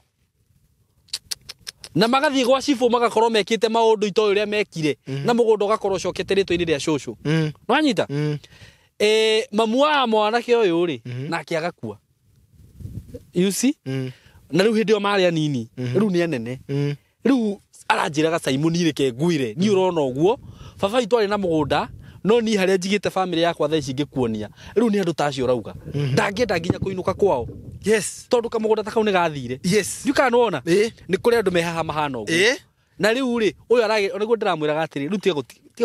Na magathiĩ gwa cibũ magakorwo mekĩte maũndũ itoĩ ũrĩa mekire. Na mũgũnda ũgakorwo ũcokete rĩtwa-inĩ rĩa cũcũ. Nĩ wanyita? Mamu wa mwanake ũyũ rĩ, nake agakua. You see? Na rĩu hĩndĩ ĩyo marĩ anini, rĩu nĩ anene. Rĩu aranjĩraga Simon reke ngwĩre, niĩ ũrona ũguo, baba witũ arĩ na mũgũnda, no niĩ harĩa njigĩte family yakwa thaa ici ngĩkuonia. Rĩu nĩ andũ ta acio ũrauga. Ndangĩenda nginya kũinũka kwao. Yes. Tondu kamugunda ta kau nĩ gathire. Yes. Ndiũ nĩwona Ĩĩ. nĩ kũrĩ andũ me haha mahana ũguo. Ĩĩ. Na rĩu rĩ ũyũ aragĩ nĩguo ndĩramwĩraga atĩrĩ rĩu tiga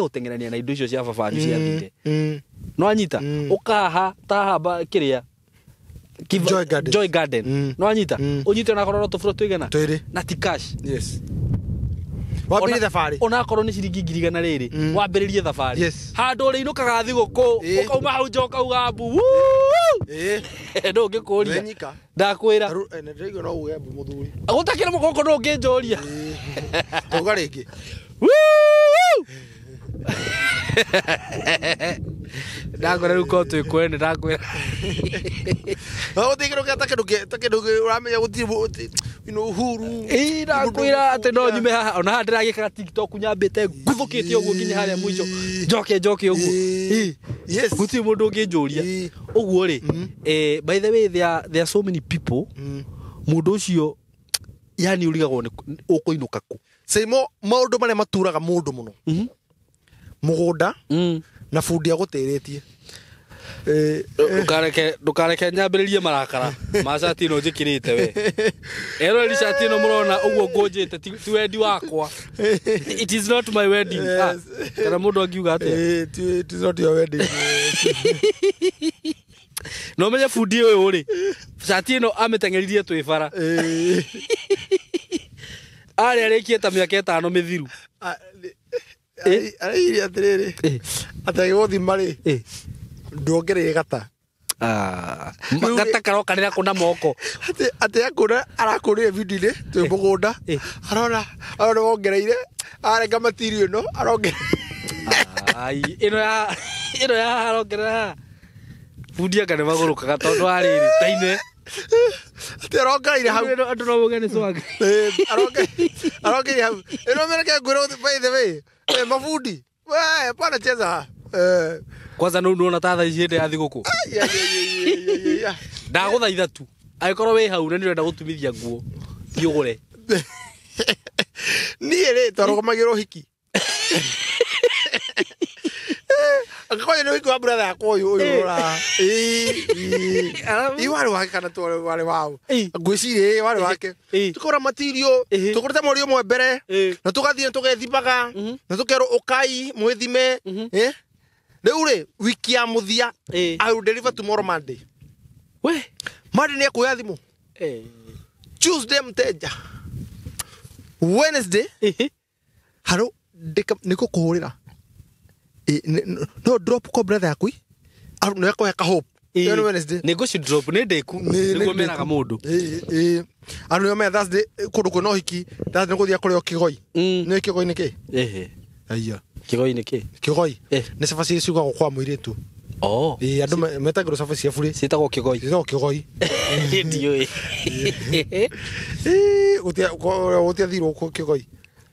gũteng'erania na indo icio cia baba wanyu ciathire. No anyita ũkaha taha kĩrĩa Joy Garden. Joy Garden. No anyita ũnyite onakorwo no tũburo tũigana Twĩrĩ. na ti cash. Yes. Wambĩrĩrie thabarĩ. Onakorwo nĩ ciringi 100,000 rĩrĩ wambĩrĩrie thabarĩ. Yes. Handũ ũrĩinũkaga thigũkũ ũkauma hau nja ũkauga mbu. Ĩĩ. Ndũngĩkũria. Wenyika. Ndakwĩra. Ndĩraigua no uge mbu mũthuri. Gũtakĩrĩ mũgongo ndũngĩnjũria. Tauga rĩngĩ. Ndakwĩra rĩu korwo twĩ kwene ndakwĩra. Gũtirĩ kĩndũ ta kĩndũ ta kĩndũ ũramenya gũtirĩ Uhuru. Ĩĩ ndakwĩra atĩ no nyume haha ona haha ndĩragĩkaga TikTok nyambĩte nguthũkĩte ũguo nginya harĩa mũico njoke njoke ũguo. Ĩĩ. Yes. Gũtirĩ mũndũ ũngĩnjũria. Ũguo rĩ by the way there are so many people mũndũ ũcio yani ũrigagwo nĩ ũkũinũka kũ. Seimo maũndũ marĩa maturaga mũndũ mũno. Mũgũnda na bundi agũtĩrĩtie. Ndũkareke nyambĩrĩrie marakara ma cati ĩno njĩkĩrĩte we. Eroreri cati ĩno mũrona ũguo ngũnjĩte ti wendi wakwa. It is not my wedding. Yes. Kana mũndũ angiuga atĩa? It is not your wedding. No menye bundi ũyũ rĩ cati ĩno amĩteng'eririe twĩ bara. Arĩ arĩkie ta mĩaka 5 mĩthiru. Arairie atĩrĩrĩ atĩ agĩgũthima rĩ ndwongereire gata. Gata karokanĩra kũ na moko. Atĩ akũra arakũrire video-inĩ twĩ mũgũnda arona arona wongereire arenga material ĩno arongerera. Ai ĩno ya arongerera bundi anga nĩ magũrũkaga tondũ wa rĩrĩ taine. Atĩ arongereire hau. Andũ no mauge nĩ swag. Arongereire hau. Ĩno mereke ngwĩre by the way mabundi we pana cheza. Kwanza no nona ta thaa ici hĩndĩ ya thigũkũ. Ndagũthaitha tu angĩkorwo wĩ hau na nĩ ũrenda gũtumithia nguo thiĩ ũgũre. Niĩ rĩ twarũgamagĩrwo ũhiki. Angĩkorwo nĩ ũhiki wa brother yakwa ũyũ ũra. Ĩĩ warĩ wake kana warĩ wao. Ngwĩciria warĩ wake. Tũkũra material tũkũrĩte mweri ũmwe mbere na tũgathiĩ tũgethimaga na tũkerwo ũkai mwĩthime. Rĩu rĩ wiki ya mũthia I will deliver tomorrow Monday. We Monday nĩ ekuoya thimũ. Tuesday mteja. Wednesday harũ nĩ gũkũhũrĩra. No drop kwa brother yaku. Nĩ ekũhe ka hope. Ĩyo nĩ Wednesday. Nĩ ngũci drop nĩ ndĩku nĩguo meraga mũndũ. Andũ nĩo me Thursday kũndũ kwĩna ũhiki Thursday nĩ gũthiĩ kũrĩa kĩgoi. Nĩ kĩgoi nĩ kĩ? Aya. Kĩgoi nĩ kĩ? Kĩgoi nĩ cabaci ciugagwo kwa mũirĩtu. Oh. Ĩĩ andũ metagĩrwo cabaci cia burĩ. Ciĩtagwo kĩgoi. Ciĩtagwo kĩgoi. Ndiũĩ. Gũtiathirwo kĩgoi.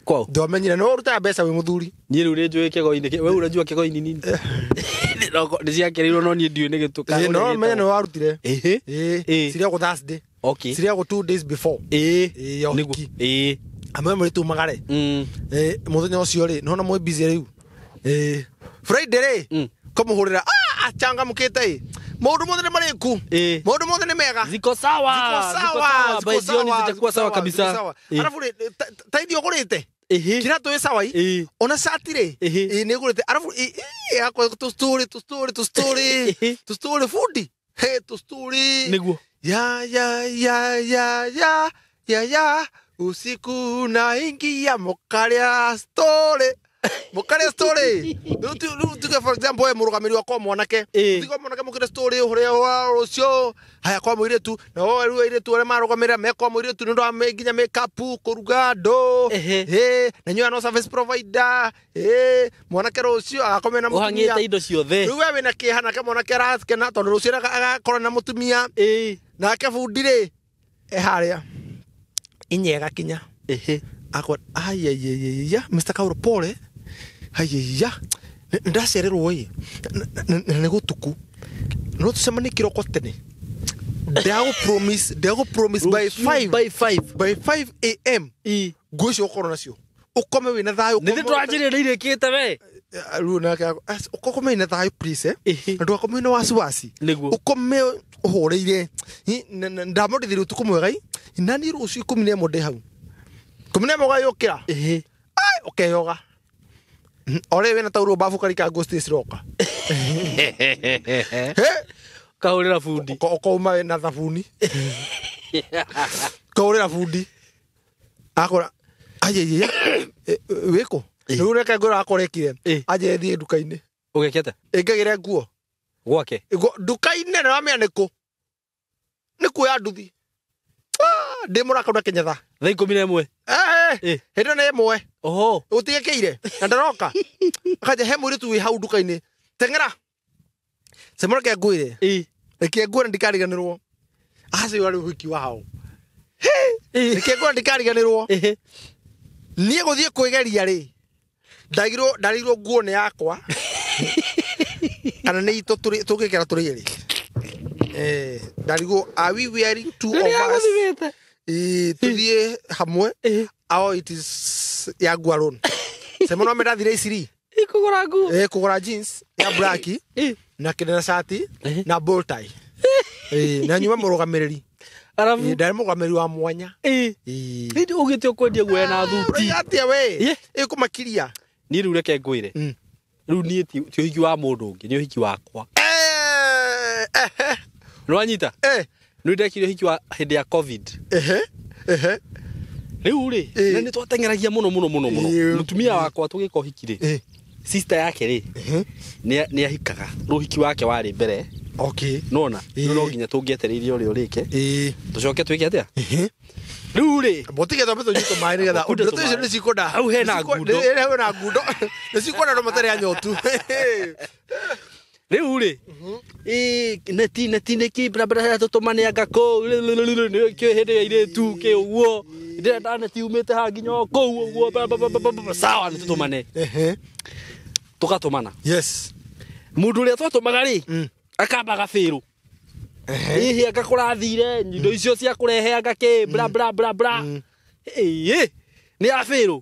Kwao. Ndwamenyire no ũrutaga mbeca wĩ mũthuri. Niĩ rĩu nĩ njũĩ kĩgoi nĩ we ũrajua kĩgoi nĩ nini. Nĩ ciakĩrĩirwo no niĩ ndiũĩ nĩ gĩtũ. No menya nĩ warutire. Ĩhĩ. Cirĩagwo Thursday. Okay. Cirĩagwo 2 days before. Ĩĩ. Ya ũhiki. Ĩĩ. Amwe mũirĩtu umagare. Mũthenya ũcio rĩ nĩwona mwĩ busy rĩu. Friday rĩ kũmũhũrĩra achangamũkĩte ĩ maũndũ mothe nĩ marĩku. Maũndũ mothe nĩ mega. Ziko sawa. Ziko sawa. By jioni zitakuwa sawa kabisa. Arabu rĩ ta irio ũgũrĩte. Kiratũ wĩ sawa i. Ona cati rĩ nĩ ũgũrĩte. Arabu yakwa tũ story tũ story tũ story tũ story bundi. He tũ story. Nĩguo. Ya ya ya ya ya ya ya usiku na ingia mũkarĩa story. Mũkarĩa story. Rĩu tuge for example we mũrũgamĩrĩri wa kwa mwanake. Tuge mwanake mũkĩre story ũrĩa wa rũciũ. Haya kwa mũirĩtu na wowe rĩu airĩtu arĩa marũgamĩrĩra me kwa mũirĩtu nĩ ũndũ wa nginya make up kũruga andũ. Na inyuĩ no service provider. Mwanake rũciũ agakome na mũtumia. Ũhang'ĩte indo ciothe. Rĩu we wĩna kĩeha nake mwanake arakena tondũ rũciũ agakorwo na mũtumia. Nake bundi rĩ e harĩa inya ĩgakinya. Akwa aiaiaiya Mr. Kauro pole. Aiaiya ndacererwo ĩ na nĩ gũtuku no tũcemanie kĩroko tene. Ndagũ promise by 5 by 5 by 5 am nguo icio ũkorwo nacio ũkome wĩna thayũ. Nĩ twanjĩrĩire irĩkĩte we. Rĩu nake ũkome na thayũ please na ndũgakome na wasiwasi ũkome ũhoreire ndamũndithĩria ũtukũ mwega i na niĩ rũciũ 11 ndĩ hau 11 ũgayũkĩra ũkeyoga ore wĩna taurũ babu karika nguo ciroka kahũrĩra bundi ũkauma wĩna thabuni kahũrĩra bundi akora ayeye wĩkũ rĩu reke ngwĩra akora ĩkire anjĩre thiĩ nduka-inĩ ũgekete ĩngagĩre nguo gwake nduka-inĩ na wamenya nĩkũ nĩ kuoya nduthi ndĩ mũraka na Kenyatha thaa 11 hĩndĩ ĩyo nĩ ĩmwe oho ũtigĩkĩire na ndaroka akanja he mũirĩtu wĩ hau nduka-inĩ teng'era cemũreke ngwĩre reke ngwĩre ndikariganĩrwo acio arĩ ũhiki wao reke ngwĩre ndikariganĩrwo niĩ gũthiĩ kwĩgeria rĩ ndarigirwo nguo nĩ yakwa kana nĩ itũ tũgĩkĩra tũrĩ erĩ ndarigwo are we wearing two of us tuthiĩ hamwe or it is ya nguo alone cemo no mendathire iciri kũgũra nguo kũgũra jeans ya black na kĩndũ na cati na bow tie na nyuma mũrũgamĩrĩri ndarĩ mũrũgamĩrĩri wa mwanya hĩndĩ ũgĩte ũkwendia guoya na thuti atĩa we ĩkũmakiria niĩ rĩu reke ngwĩre rĩu niĩ ti ũhiki wa mũndũ ũngĩ nĩ ũhiki wakwa nĩwanyita nĩ ndekire ũhiki wa hĩndĩ ya COVID rĩu rĩ na nĩ twateng'eragia mũno mũno mũno mũno mũtumia wakwa tũgĩka ũhiki rĩ sister yake rĩ nĩ ahikaga rũhiki wake warĩ mbere nona no nginya tũngĩetereire ũrĩa ũrĩke tũcoke twĩke atĩa rĩu rĩ mũtige twambe tũnyue tũmaĩ nĩgetha Kunde ndeto icio tũmaĩ. nĩ cikwenda Hau hena ngundo. hau hena ngundo nĩ cikwenda andũ matarĩ anyotu rĩu rĩ neti neti nĩkĩ barabara tũtũmaneanga kũu kĩ hĩndĩ ya airĩtu kĩ ũguo ndĩrenda neti umĩte haha nginya o kũu ũguo bla, bla, bla, bla, bla, sawa nĩ tũtũmane tũgatũmana yes mũndũ ũrĩa twatũmaga rĩ akamba agabĩrwo hihi anga kũrathire indo icio cia kũrehe anga kĩ bla bla bla bla ĩĩ nĩ abĩrwo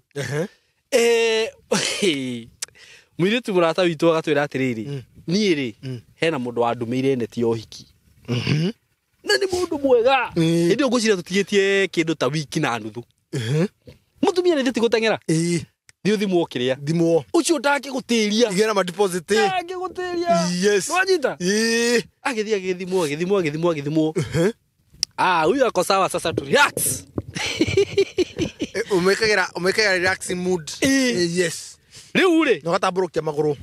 mũirĩtu mũrata witũ agatwĩra atĩrĩrĩ niĩ rĩ hena mũndũ wandũmĩire neti ya ũhiki na nĩ mũndũ mwega hĩndĩ ĩyo ngwĩciria tũtigĩtie kĩndũ ta wiki na nuthu mũtumia nĩ ti gũteng'era thiĩ ũthimwo kĩrĩa thimwo ũcio ndangĩgũtĩria igĩra ma deposit ndangĩgũtĩria yes nĩwanyita agĩthiĩ agĩthimwo agĩthimwo agĩthimwo agĩthimwo ah huyu ako sawa sasa tu relax umekagira relaxing mood yes rĩu rĩ na ũgatambũrũkia magũrũ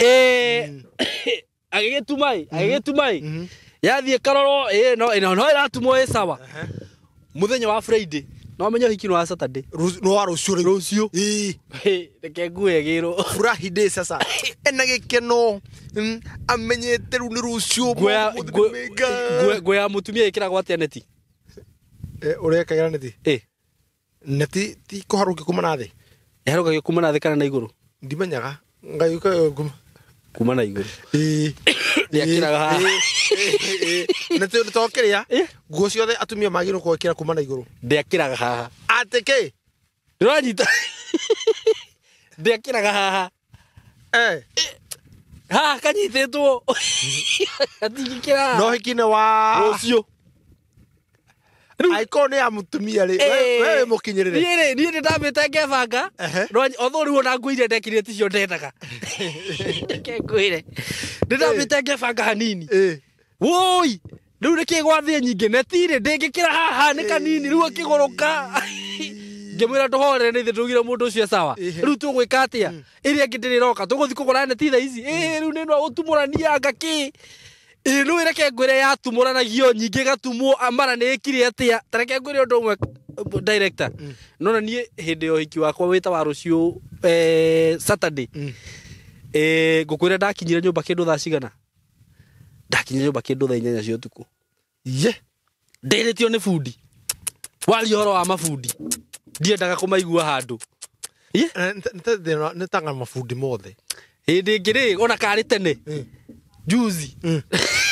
agĩgĩtuma ĩ agĩgĩtuma ĩ yathiĩ karorwo ĩ no no ĩratumwo ĩ sawa mũthenya wa Friday no menye ũhiki nĩ wa Saturday nĩ wa rũciũ rĩu rũciũ reke nguo ĩgĩrwo furahi day sasa ena gĩkeno amenyete rĩu nĩ rũciũ nguo ya mũtumia ĩkĩragwo atĩa neti ũrekagira neti neti ti kũharũkia kuma na thĩ ĩharũkagio kuma na thĩ kana na igũrũ ndimenyaga ngai kuma kuma na igũrũ Ndĩakĩraga haha. neti to kĩrĩa nguo ciothe atumia magĩrĩirwo gwĩkĩra kuma na igũrũ ndĩakĩraga haha atĩ kĩ ndĩranyita ndĩakĩraga haha haha kanyitĩtwo gatingĩkĩra no hiki-inĩ wa rũciũ angĩkorwo nĩ ya mũtumia rĩ we wĩ mũkinyĩrĩre niĩ rĩ niĩ nĩ ndambĩte ngebanga although rĩu ona nguo iria ndekĩrire ticio ndendaga reke ngwĩre nĩ ndambĩte ngebanga hanini woi rĩu nĩkĩ gwathiĩ nyingĩ netirĩ ndĩngĩkĩra haha nĩ kanini rĩu akĩgũrũka ngĩmwĩra ndũhorere nĩ ithe tugire mũndũ ũcio sawa rĩu tũgwĩka atĩa ĩrĩa ĩngĩ ndĩrĩroka tũgũthiĩ kũgũra neti thaa ici ĩ rĩu nĩ no gũtumũrania anga kĩ ĩ rĩu reke ngwĩre yatumũranagio nyingĩ ĩgatumwo mara nĩ ĩkire atĩa ta reke ngwĩre ũndũ ũmwe director nona niĩ hĩndĩ ya ũhiki wakwa wĩta wa rũciũ Saturday ngũkwĩra ndakinyire nyũmba kĩndũ thaa cigana ndakinyire nyũmba kĩndũ thaa 8 cia ũtukũ ye ndĩrĩtio nĩ bundi waria ũhoro wa mabundi ndiendaga kũmaigua handũ nĩ tanga mabundi mothe hĩndĩ ĩngĩ rĩ ona karĩ tene juzi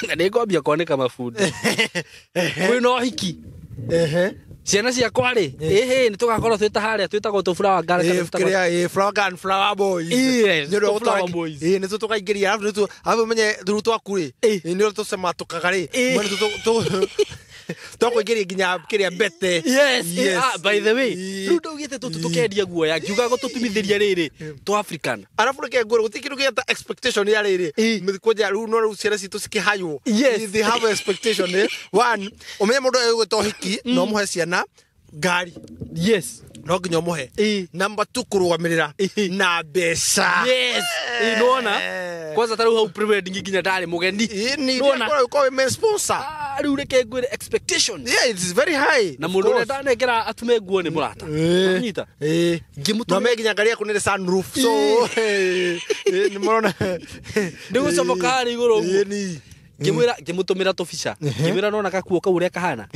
na nĩ ngwambia kwanĩka mabundi kwĩna ũhiki Ciana ciakwa rĩ, ĩhĩ nĩ tũgakorwo twĩ ta harĩa twĩtagwo tũ flower girl kana twĩtagwo flower girl, flower boys. Yes, Nĩ ũndũ wa tũ flower gũtwara- boys. Nĩ tũkaingĩria arabu nĩ arabu ũmenye rĩu twaku rĩ, nĩ ũrĩa tũcematũkaga rĩ, mwene twakũingĩria nginya kĩrĩa mbete. Yes, by the way, rĩu ndaugĩte tũtũ tũkendia guoya ngiuga gũtũtumithĩria rĩrĩ tũ African. Arabu reke ngwĩre gũtirĩ kĩndũ gĩta expectation ya rĩrĩ kwanja rĩu no rĩu ciana citũ cikĩhaywo. Yes. They have expectation. One, ũmenye mũndũ egwĩta ũhiki no mũhe ciana ngari. Yes. No nginya ũmũhe. Number 2, kũrũgamĩrĩra na mbeca. Yes. Nĩwona? Kwanza ta rĩu hau pre-wedding nginya ndarĩ mũgeni. Nĩ Nĩwona? ũkorwo wĩ main sponsor. Rĩu reke ngwĩre expectation. Yeah, it is very high. Na mũndũ ũrĩa ndanengera atume nguo nĩ mũrata. Nyita. Ngĩmũtũmĩra. No me nginya ngari yaku nĩ sunroof. So nĩ mũrona. Nĩ gũcomoka harĩa igũrũ ũguo. Ngĩmwĩra ngĩmũtũmĩra tũbica. Ngĩmwĩra nona gakuo kau ũrĩa kahana.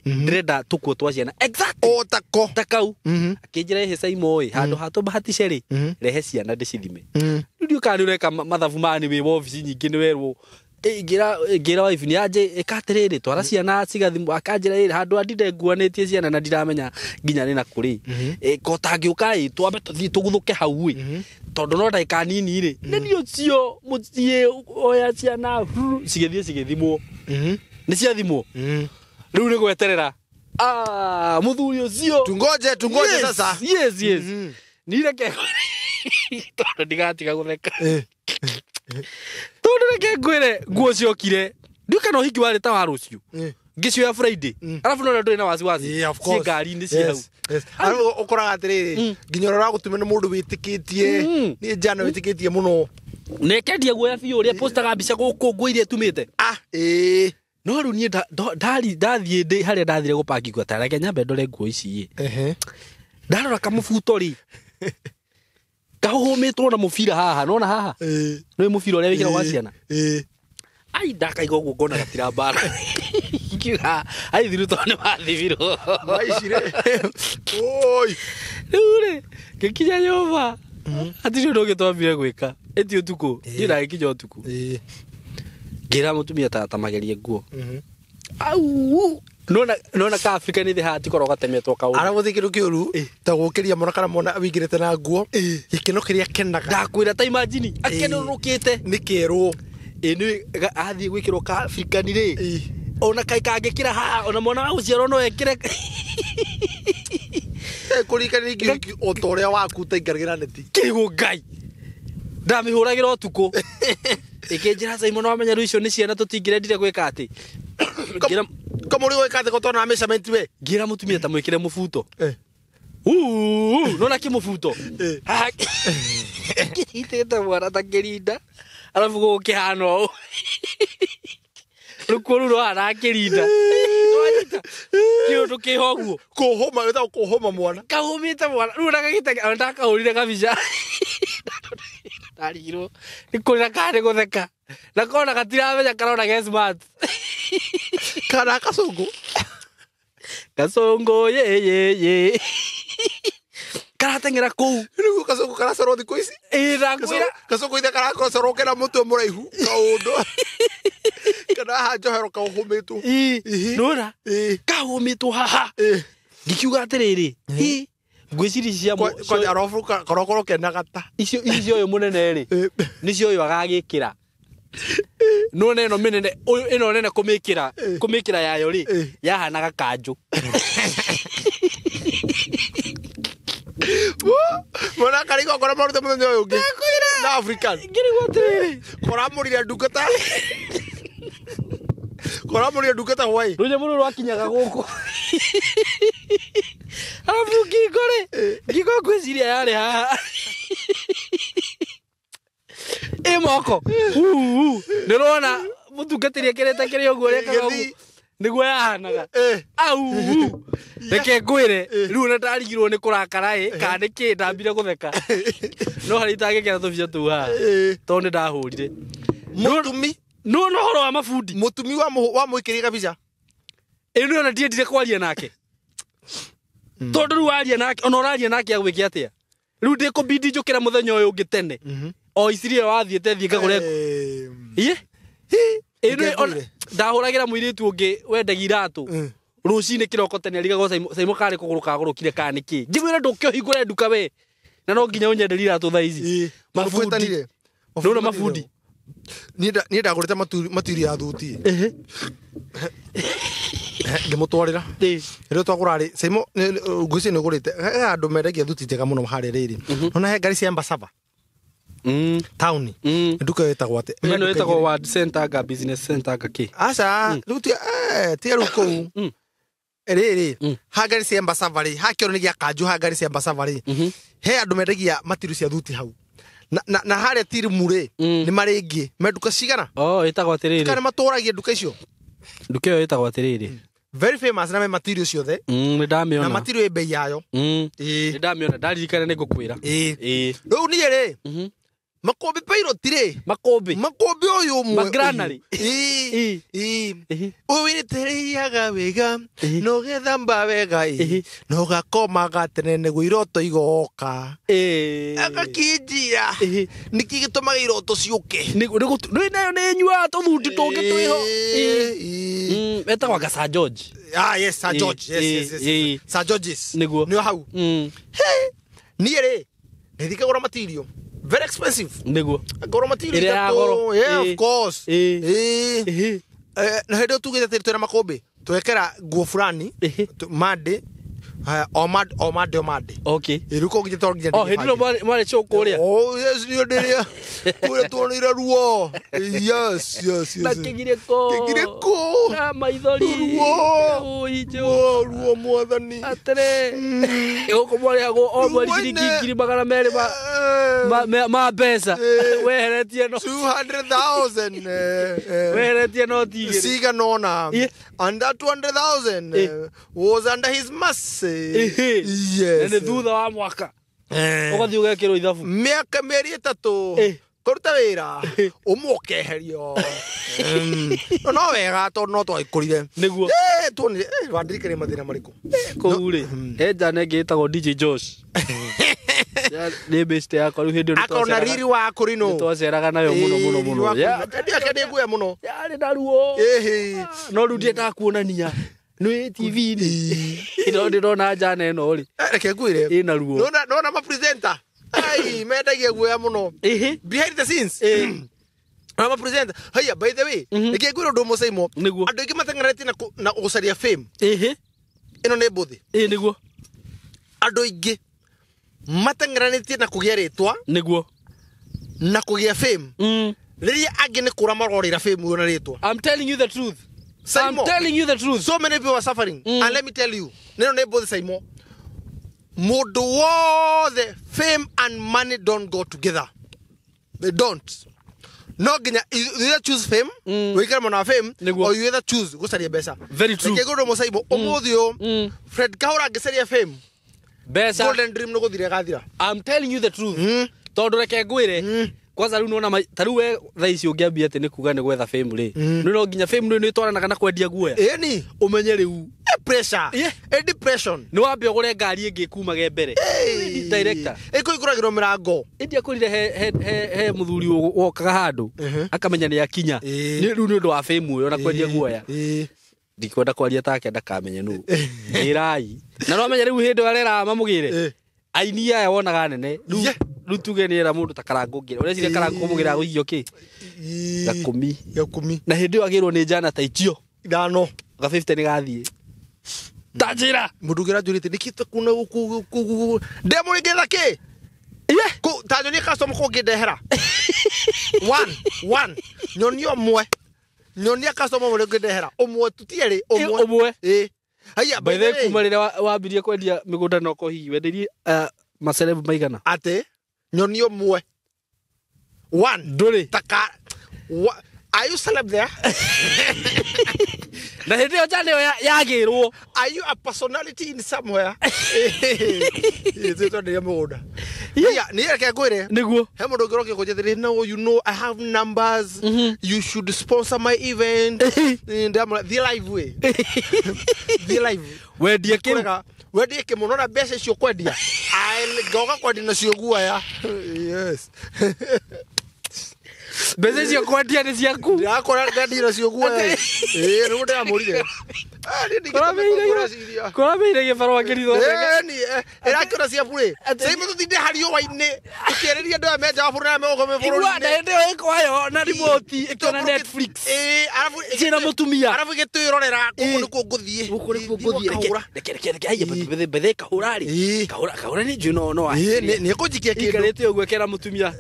Ndĩrenda tũkuo twa ciana. Exactly. O tako. Ta kau. Akĩnjĩra ĩhĩ Saimo ĩ, handũ ha tũbahatishe rĩ, rehe ciana ndĩcithime. Rĩu ndiũĩ kana nĩ ũreka mathabu maya nĩ wĩ wobici nyingĩ nĩ werwo. Ngĩra wife nĩ anje ĩka atĩrĩrĩ, twara ciana cigathimwo, akanjĩra ĩ handũ ha ndinde nguanĩtie ciana na ndiramenya nginya nĩ na kũrĩ. Ko tangĩũka ĩ, twambe tũthiĩ tũguthũke hau ĩ. Tondũ no ndagĩka nini rĩ, nĩ niĩ ũcio mũciĩ oya ciana cigĩthiĩ cigĩthimwo. Nĩ ciathimwo. Rĩu nĩ gweterera. Mũthuri ũcio. Tungoje sasa. Yes, yes. Nireke. Tondũ ndigatiga gũtheka. Tondũ reke ngwĩre nguo ciokire. Ndiũĩ kana ũhiki warĩ ta wa rũciũ. Ngĩcioya Friday. Arabu no ndũrĩ na wasiwasi. Ciĩ ngari-inĩ ciĩ hau. Arabu ũkoraga atĩrĩrĩ, nginya ũrĩa ũragũtũmĩra nĩ mũndũ wĩtĩkĩtie. Nĩ njana wĩtĩkĩtie mũno. Na ĩkendia guoya biũ ũrĩa postaga mbica gũkũ nguo iria ĩtumĩte. No rĩu niĩ ndathiĩ ndĩ harĩa ndathire gũpaki nguo, ta reke nyambe ndore nguo ici ĩ. Ndarora kamũbuto rĩ, kahuhũmĩtwo na mũbira haha, nona haha? Nĩ mũbira ũrĩa wĩkĩragwo wa ciana? Ai, ndakaiga ũguo ngona gatira mbara. Ngiuga, ai, thiru tondũ nĩ wathimirwo. Oi. Rĩu rĩ, ngĩkinya nyũmba. Hatirĩ ũndũ ũngĩ twambire gwĩka. Ĩti ũtukũ. Niĩ ndagĩkinya ũtukũ. Ngĩra mũtumia ta magerie nguo. Au! Nona ka Africa nĩ thĩ haha tikorwo gatemetwo kaũndũ. Arabu gũtirĩ kĩndũ kĩũru ta gũkĩria mwana kana mwana wĩingĩrĩte na nguo. Gĩkeno kĩrĩa akenaga. Ndakwĩra ta imagine akenũrũkĩte. Nĩ kĩerwo. Nĩ athiĩ gwĩkĩrwo ka Africa nĩ rĩ. Ona kaĩ kangĩkĩra haha, ona mwana wa gũciarwo no ekĩre. Kũririkana ingĩ o ta ũrĩa waku ũtaingĩragĩra neti. Kĩgũ Ngai. Ndamĩhũragĩra ũtukũ. Ĩkĩnjĩra Simon wamenya rĩu icio nĩ ciana tũtingĩrendire gwĩka atĩ. Kamũri gwĩka atĩ gũtona measurement we. Ngĩra mũtumia ta mwĩkĩre mũbuto. Nona kĩmũbuto. Haha kĩnyitĩte mwana ta kĩrinda. Arabu gũkĩhana ũũ. Rũkuo rũu rũhana kĩrinda. Nwanyita. Kĩũndũ kĩho ũguo. Kũhũma, wĩtagwo kũhũma mwana. Kahũmĩte mwana. Rĩu ona gagĩte, ona ndakahũrire kabica. Ndarigirwo nĩ kũrĩra kana nĩ gũtheka. Na kona gatiramenya karona ge smart. Kana kacũngũ. Kacũngũ ye ye ye. Karateng'era kũu. Rĩu kacũngũ karacorwo thikũ ici. Ndakwĩra. Kacũngũ ithe karacorwo kena mũtwe mũraihu kaũndũ. Kana haha njohero kaũhũmĩtwo. Nĩwona? Kahũmĩtwo haha. Ngĩkiuga atĩrĩrĩ, ngwĩciria ici cia Kwanja arabu karakorwo kena gata. Icio ici cia ũyũ mũnene rĩ, nĩcio ũyũ agagĩkĩra. Nĩwona ĩno mĩnene, ũyũ ĩno nene kũmĩkĩra, kũmĩkĩra yayo rĩ, yahanaga kanjũ. Mwana karigwo ngora marute mũthenya ũyũ ũngĩ. Na African. Ngĩrigwo atĩrĩrĩ. Koramũrire ndungata. Koramũrire ndungata hwaĩ. Rũnyamũ rũrũ rwakinyaga gũkũ. Arabu ngingo rĩ, ngingo ngwĩciria yarĩ haha. Ĩ moko. Nĩũrona mũtungatĩri ekĩrĩte kĩrĩa ũguo ũrekaga ũguo. Nĩguo yahanaga. Au. Reke ngwĩre, rĩu ona ndarigirwo nĩ kũrakara ĩ, kana nĩ kĩ ndambire gũtheka. No harĩa itangĩkĩra tũbica tũu haha. Tondũ nĩ ndahũrire. Mũtumi. Nĩwona ũhoro wa mabundi. Mũtumi wa mũikĩrie kabica. Ĩ nĩ ona ndiendire kwaria nake. Tondũ rĩu waria nake, ona ũraria nake agwĩke atĩa? Rĩu ndĩkũbindi njũkĩra mũthenya ũyũ ũngĩ tene. O iciria wathiĩte thiĩ ngagũre. Ĩ? Ĩ nĩ ona ndahũragĩra mũirĩtu ũngĩ wendagia iratũ. Rũcinĩ kĩroko tene arigagwo Saimo karĩ kũgũrũ kagũrũkire kana nĩkĩ. Njiguĩre ndũke ũhingũre nduka we. Na no nginya ũnyenderie iratũ thaa ici. Mabundi. Ndũna mabundi. Niĩ ndagũrĩte matiri ya thuti. Ngĩmũtwarĩra. Rĩrĩa twagũra rĩ, Saimo ngwĩciria nĩ ũgũrĩte. He andũ mendagia thuti njega mũno harĩa rĩrĩ. Nona he ngari cia Embassava. Taũni. Nduka ĩyo ĩtagwo atĩa? Ĩno ĩtagwo Ward Center anga Business Center anga kĩ? Aca, rĩu ti rĩu kũu. Rĩrĩ, ha ngari cia Embassava rĩ, ha kĩoro nĩ gĩa kanjũ ha ngari cia Embassava rĩ. He andũ mendagia matiru cia thuti hau. Na harĩa tirimu rĩ, nĩ marĩ ingĩ. Me nduka cigana? Oh, ĩtagwo atĩrĩrĩ. Kana matũragia nduka icio? Nduka ĩyo ĩtagwo atĩrĩrĩ. Very famous na me material ciothe. Nĩ ndamĩona. Na material ĩ bei yayo. Nĩ ndamĩona, ndaririkana nĩ ngũkwĩra. Rĩu niĩ rĩ, makũmbĩ pilot rĩ. Makũmbĩ. Makũmbĩ ũyũ ũmwe. Magranary. Ũyũ wĩrĩte rĩaga wega, na ũgethamba wega, na ũgakomaga tene nĩguo iroto igoka. Agakinjia. Nĩkĩ gĩtũmaga iroto ciũke? Nĩ nayo nĩ ĩnyuaga tũthundi tũngĩ twĩho. Etagwo anga Sir George. Ah, yes, Sir George. Yes, yes, yes. Sir George's. Nĩguo. Nĩo hau. Niĩ rĩ, nĩthiĩ ngagũra material. Very expensive. Nĩguo. Ngagũra material ithatũ. Yeah, of course. Na hĩndĩ ĩyo tugĩte atĩ twĩna makũmbĩ, twekera nguo fulani, Monday, o Monday, o Monday. Okay. Rĩu koguo nginya tondũ nginya Oh, hĩndĩ ĩno mwarĩ show kũrĩa. Oh, yes, niĩ ndĩrĩa. Kũrĩa tuonire ruo. Yes, yes, yes. Na kĩgirĩko. Kĩgirĩko. Na maithori. Ruo. Ruo, ruo mwathani. Atĩrĩ. Gũkũ mwarĩhagwo o mweri ciringi 200,000 ma mbeca. Weheretie no. 200,000. Weheretie noti igĩrĩ. Cigana ũna. And that 200,000 was under his mercy. Yes. Na nĩ thutha wa mwaka. Ũgathiĩ ũgekĩrwo ithabu. Mĩaka mĩeri ĩtatũ. Kũruta wĩra. Ũmwe ũkeherio. No wega tondũ no twagĩkũrire. Nĩguo. Tuonire, wandirikania mathĩna marĩkũ? Kũu rĩ, he njana ĩngĩ ĩtagwo DJ Josh. Nĩ best yakwa rĩu hĩndĩ ĩyo Akorwo na riri wa kũrinũ. Nĩtwaceraga nayo mũno mũno mũno. Ndiake nĩ nguya mũno. Yarĩ na ruo. No rĩu ndiendaga kuonania. Nĩ TV-inĩ. No ndĩrona njana ĩno rĩ. Reke ngwĩre. Ĩna ruo. Nona ma presenter. Ai, mendagia guoya mũno. Behind the scenes. Nona ma presenter. Haya, by the way, reke ngwĩre ũndũ ũmwe Saimo. Nĩguo. Andũ aingĩ mateng'eretie na gũcaria fame. Ĩno nĩ mbũthĩ. Nĩguo. Andũ aingĩ mateng'eranĩtie na kũgĩa rĩtwa. Nĩguo. Na kũgĩa fame. Rĩrĩa angĩ nĩ kũra marorĩra fame ĩyo na rĩtwa. I'm telling you the truth. Saimo, I'm telling you the truth. So many people are suffering. And let me tell you, neno nĩ mbũthĩ Saimo. Mũndũ wothe, fame and money don't go together. They don't. No nginya you either choose fame, wĩikare mwena wa fame, or you either choose gũcaria mbeca. Very true. Reke ngwĩre ũndũ ũmwe Saimo, ũmũthĩ ũyũ, Fred Kahũra angĩcaria fame, mbeca. Golden Dream nĩ gũthira ĩgathira. I'm telling you the truth. Tondũ reke ngwĩre, kwanza rĩu nĩwona ta rĩu we thaa ici ũngĩambia atĩ nĩ kuga nĩ gwetha fame rĩ, nĩ no nginya fame nĩ ĩtwaranaga na kwendia guoya. Ĩni. Ũmenye rĩu. Pressure. Depression. Nĩ wambe ũgũre ngari ĩngĩ ĩkumage mbere. Director. Ĩkũhingũragĩrwo mĩrango. Ĩndĩ akũrire he mũthuri wokaga handũ, akamenya nĩ akinya. Nĩ rĩu nĩ ũndũ wa fame ũyũ na kwendia guoya. Ndikwenda kwaria take ndakamenye nũ. Ĩrai. Na no amenye rĩu hĩndĩ arera mamũgĩre. Aini aya wonaga nene. Rĩu tuge nĩ era mũndũ ta Karangũ ngĩra. Ũreciria Karangũ kũmũgĩra gũikio kĩ? Gakũmi. Gakũmi. Na hĩndĩ ĩyo agĩrwo nĩ njana ta icio. Ithano. Ga 50 nĩ gathiĩ. Ta njĩra. Mũndũ ũngĩ aranjũrĩte nĩkĩ ta kuna gũkũ ndemũrĩngĩra kĩ? Ta nyonie customer kũngĩndehera. One. Nyonie ũmwe. Nyonia customer ũrĩa ũngĩndehera. Ũmwe tu ti erĩ, ũmwe. Ũmwe. Haya, by the way, kuma rĩrĩa wambirie kwendia mĩgũnda na ũkohi, wendeirie maceleb maigana? Atĩ nyonie ũmwe. One. Ndũrĩ. Taka. Are you celeb there? Na hĩndĩ ĩyo njana ĩyo yagĩrwo. Are you a personality in somewhere? Ithuĩ twenderia mũgũnda. Haya, niĩ reke ngwĩre. Nĩguo. He mũndũ ũngĩ ũroka kũnjĩra atĩrĩ, no, you know, I have numbers. You should sponsor my event. Ndamwĩra, thiĩ live we. Thiĩ live. Wendie kĩ? Kũrega. Wendie kĩ mũno na mbeca icio kwendia. Ngoka kwendia nacio guoya. Yes. Mbeca icio kwendia nĩ ciaku. Ndĩrakora ngandira cio guo. Ĩĩ, rĩu ndĩramũrire. Kũrameire gĩbarũa kĩrithondeka. Ĩni, ĩrakĩona cia burĩ. Sasa tũtinde hariũa-inĩ tũkĩarĩria andũ aya me nja wa bũrũri na megũkũ Igua bũrũri-inĩ. na hĩndĩ ĩyo ĩkwayo na remote ĩkĩona Netflix. Ĩĩ, arabu Ciĩna mũtumia. Arabu ĩgĩtwĩrorera gũkũ nĩkuo ngũthiĩ. Gũkũ nĩkuo ngũthiĩ. Kahũra. Reke reke reke haiya bethe bethe kahũra rĩ. Ĩĩ. Kahũra kahũra nĩ njũĩ no no. Ĩĩ, nĩ ĩkũnjikia kĩndũ. Ikarĩte ũguo ĩkera mũtumia.